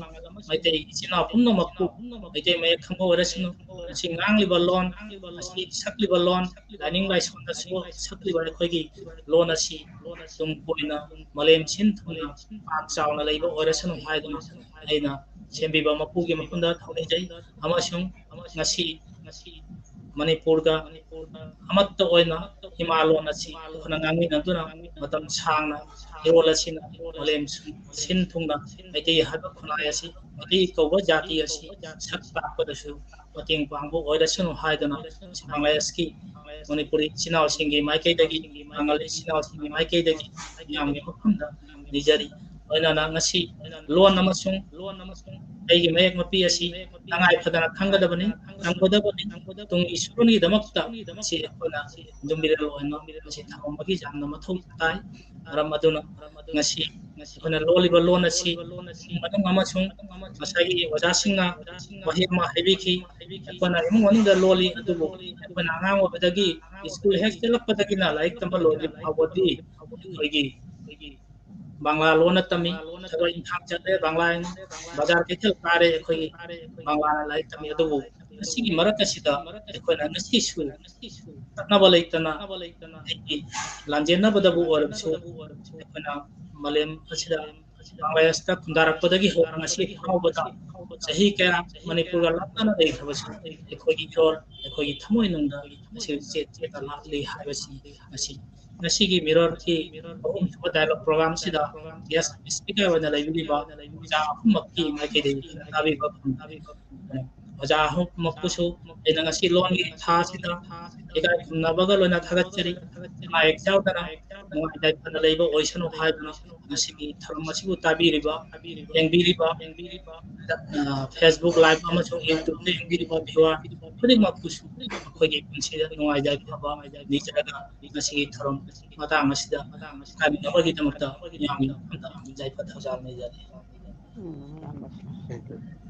ꯃꯩꯇꯩ ꯏꯆꯤꯟ ꯏꯅꯥꯎ ꯄꯨꯝꯅꯃꯛꯄꯨ ꯃꯩꯇꯩ ꯃꯌꯦꯛ ꯈꯪꯕ ꯑꯣꯏꯔꯁꯅꯨ, ꯃꯁꯤ ꯉꯥꯡꯂꯤꯕ ꯂꯣꯟ, ꯃꯁꯤ ꯁꯛꯂꯤꯕ ꯂꯣꯟ, ꯂꯥꯏꯅꯤꯡ ꯂꯥꯏꯁꯣꯟꯗꯁꯨ ꯁꯛꯂꯤꯕ ꯑꯩꯈꯣꯏꯒꯤ ꯂꯣꯟ ꯑꯁꯤ ꯇꯨꯡ ꯀꯣꯏꯅ ꯃꯥꯂꯦꯝ ꯁꯤꯟ ꯊꯨꯡꯅ ꯄꯥꯛ ꯆꯥꯎꯅ ꯂꯩꯕ ꯑꯣꯏꯔꯁꯅꯨ ꯍꯥꯏꯗꯨꯅ ꯑꯩꯅ ꯁꯦꯝꯕꯤꯕ ꯃꯄꯨꯒꯤ ꯃꯐꯝꯗ ꯊꯧꯅꯤꯖꯩ꯫ ꯑꯃꯁꯨꯡ ꯉꯁꯤ ꯃꯅꯤꯄꯨꯔꯗ ꯑꯃꯠꯇ ꯑꯣꯏꯅ ꯏꯃꯥ ꯂꯣꯟ ꯑꯁꯤ ꯑꯩꯈꯣꯏꯅ ꯉꯥꯡꯃꯤꯟꯅꯗꯨꯅ ꯃꯇꯝ ꯁꯥꯡꯅ ꯏꯔꯣꯜ ꯑꯁꯤꯅ ꯃꯥꯂꯦꯝ ꯁꯤꯟ ꯊꯨꯡꯅ ꯃꯩꯇꯩ ꯍꯥꯏꯕ ꯈꯨꯟꯅꯥꯏ ꯑꯁꯤ, ꯃꯩꯇꯩ ꯀꯧꯕ ꯖꯥꯇꯤ ꯑꯁꯤ ꯁꯛ ꯇꯥꯛꯄꯗꯁꯨ ꯃꯇꯦꯡ ꯄꯥꯡꯕ ꯑꯣꯏꯔꯁꯅꯨ ꯍꯥꯏꯗꯨꯅ ꯕꯪꯒ꯭ꯂꯥꯗꯦꯁꯀꯤ ꯃꯅꯤꯄꯨꯔꯤ ꯏꯆꯤꯟ ꯏꯅꯥꯎꯁꯤꯡꯒꯤ ꯃꯥꯏꯀꯩꯗꯒꯤ, ꯄꯥꯡꯒꯜ ꯏꯆꯤꯟ ꯏꯅꯥꯎꯁꯤꯡꯒꯤ ꯃꯥꯏꯀꯩꯗꯒꯤ ꯃꯤꯌꯥꯝꯒꯤ ꯃꯐꯝꯗ ꯅꯤꯖꯔꯤ꯫ ꯂꯣꯏꯅꯅ ꯉꯁꯤ ꯂꯣꯟ ꯑꯃꯁꯨꯡ ꯑꯩꯒꯤ ꯃꯌꯦꯛ ꯃꯄꯤ ꯑꯁꯤ ꯇꯉꯥꯏ ꯐꯗꯅ ꯈꯪꯒꯗꯕꯅꯤ, ꯇꯝꯒꯗꯕꯅꯤ꯫ ꯇꯨꯡꯒꯤ ꯁꯨꯔꯣꯟꯒꯤꯗꯃꯛꯇ ꯃꯁꯤ ꯑꯩꯈꯣꯏꯅ ꯌꯨꯝꯕꯤꯔꯦꯜ ꯑꯣꯏꯅ ꯃꯁꯤ ꯊꯝꯃꯝꯕꯒꯤ ꯌꯥꯝꯅ ꯃꯊꯧ ꯇꯥꯏ꯫ ꯃꯔꯝ ꯑꯗꯨꯅ ꯉꯁꯤ ꯑꯩꯈꯣꯏꯅ ꯂꯣꯜꯂꯤꯕ ꯂꯣꯟ ꯑꯁꯤ ꯏꯃꯨꯡ ꯃꯅꯨꯡ ꯑꯃꯁꯨꯡ ꯉꯁꯥꯏꯒꯤ ꯑꯣꯖꯥꯁꯤꯡꯅ ꯋꯥꯍꯩ ꯑꯃ ꯍꯥꯏꯕꯤꯈꯤ, ꯑꯩꯈꯣꯏꯅ ꯏꯃꯨꯡ ꯃꯅꯨꯡꯗ ꯂꯣꯜꯂꯤ, ꯑꯗꯨꯕꯨ ꯑꯩꯈꯣꯏꯅ ꯑꯉꯥꯡ ꯑꯣꯏꯕꯗꯒꯤ ꯁ꯭ꯀꯨꯜ ꯍꯦꯛ ꯆꯠꯂꯛꯄꯗꯒꯤꯅ ꯂꯥꯏꯔꯤꯛ ꯇꯝꯕ ꯂꯣꯏꯗ꯭ꯔꯤ ꯐꯥꯎꯕꯗꯤ ꯑꯩꯈꯣꯏꯒꯤ ꯕꯪꯒ꯭ꯂꯥ ꯂꯣꯟꯅ ꯇꯝꯃꯤ꯫ ꯊꯕꯛ ꯏꯪꯈꯥꯡ ꯆꯠꯂꯦ, ꯕꯪꯒ꯭ꯂꯥ, ꯕꯖꯥꯔ ꯀꯩꯊꯦꯜ ꯀꯥꯔꯦ, ꯑꯩꯈꯣꯏꯒꯤ ꯕꯪꯒ꯭ꯂꯥꯅ ꯂꯥꯏꯔꯤꯛ ꯇꯝꯃꯤ꯫ ꯑꯗꯨꯕꯨ ꯃꯁꯤꯒꯤ ꯃꯔꯛ ꯑꯁꯤꯗ ꯑꯩꯈꯣꯏꯅ ꯉꯁꯤꯁꯨ ꯆꯠꯅꯕ ꯂꯩꯇꯅ, ꯑꯩꯒꯤ ꯂꯥꯟꯖꯦꯟꯅꯕꯗꯕꯨ ꯑꯣꯏꯔꯕꯁꯨ, ꯑꯩꯈꯣꯏꯅ ꯃꯥꯂꯦꯝ ꯑꯁꯤꯗ ꯕꯪꯒ꯭ꯂꯥꯗꯦꯁꯇ ꯈꯨꯟꯗꯥꯔꯛꯄꯗꯒꯤ ꯍꯧꯅ ꯉꯁꯤ ꯐꯥꯎꯕꯗ ꯆꯍꯤ ꯀꯌꯥ ꯃꯅꯤꯄꯨꯔꯒ ꯂꯥꯞꯅꯅ ꯂꯩꯈ꯭ꯔꯕꯁꯨ, ꯑꯩꯈꯣꯏꯒꯤ ꯏꯔꯣꯜ, ꯑꯩꯈꯣꯏꯒꯤ ꯊꯃꯣꯏꯅꯨꯡꯗ ꯑꯁꯤ ꯆꯦꯠ ꯆꯦꯠꯅ ꯂꯥꯠꯂꯤ ꯍꯥꯏꯕꯁꯤ ꯉꯁꯤ, ꯉꯁꯤꯒꯤ ꯃꯤꯔꯣꯜꯒꯤ ꯑꯍꯨꯝꯁꯨꯕ dialogue program ꯁꯤꯗ guest speaker ꯑꯣꯏꯅ ꯂꯩꯕꯤꯔꯤꯕ ꯑꯣꯖꯥ ꯑꯍꯨꯝꯃꯛꯀꯤ ꯃꯥꯏꯀꯩꯗꯒꯤ ꯇꯥꯕꯤꯕ ꯐꯪꯕꯤꯔꯦ꯫ ꯑꯣꯖꯥ ꯑꯍꯨꯝꯃꯛꯄꯨꯁꯨ ꯑꯩꯅ ꯉꯁꯤ ꯂꯣꯟꯒꯤ ꯊꯥꯁꯤꯗ ꯏꯀꯥꯏ ꯈꯨꯝꯅꯕꯒ ꯂꯣꯏꯅ ꯊꯥꯒꯠꯆꯔꯤ꯫ ꯑꯅꯥ ꯑꯌꯦꯛ ꯌꯥꯎꯗꯅ ꯅꯨꯡꯉꯥꯏ ꯌꯥꯏꯐꯅ ꯂꯩꯕ ꯑꯣꯏꯁꯅꯨ ꯍꯥꯏꯗꯨꯅ ꯉꯁꯤꯒꯤ ꯊꯧꯔꯝ ꯑꯁꯤꯕꯨ ꯇꯥꯕꯤꯔꯤꯕ, ꯌꯦꯡꯕꯤꯔꯤꯕ, ꯑ, Facebook Live ꯑꯃꯁꯨꯡ YouTube ꯇ ꯌꯦꯡꯕꯤꯔꯤꯕ viewer ꯈꯨꯗꯤꯡꯃꯛꯄꯨꯁꯨ ꯑꯩꯈꯣꯏꯒꯤ ꯄꯨꯟꯁꯤꯗ ꯅꯨꯡꯉꯥꯏ ꯌꯥꯏꯐꯕ ꯅꯤꯖꯔꯒ ꯉꯁꯤꯒꯤ ꯊꯧꯔꯝ ꯃꯇꯥꯡ ꯑꯁꯤꯗ ꯀꯥꯏꯃꯤꯟꯅꯕꯒꯤꯗꯃꯛꯇ ꯃꯌꯥꯝꯒꯤ ꯃꯐꯝꯗ ꯌꯥꯏꯐ ꯊꯧꯖꯥꯜ ꯅꯤꯖꯔꯤ꯫ ꯎꯝ, ꯌꯥꯝ ꯅꯨꯡꯁꯤ꯫ Thank you.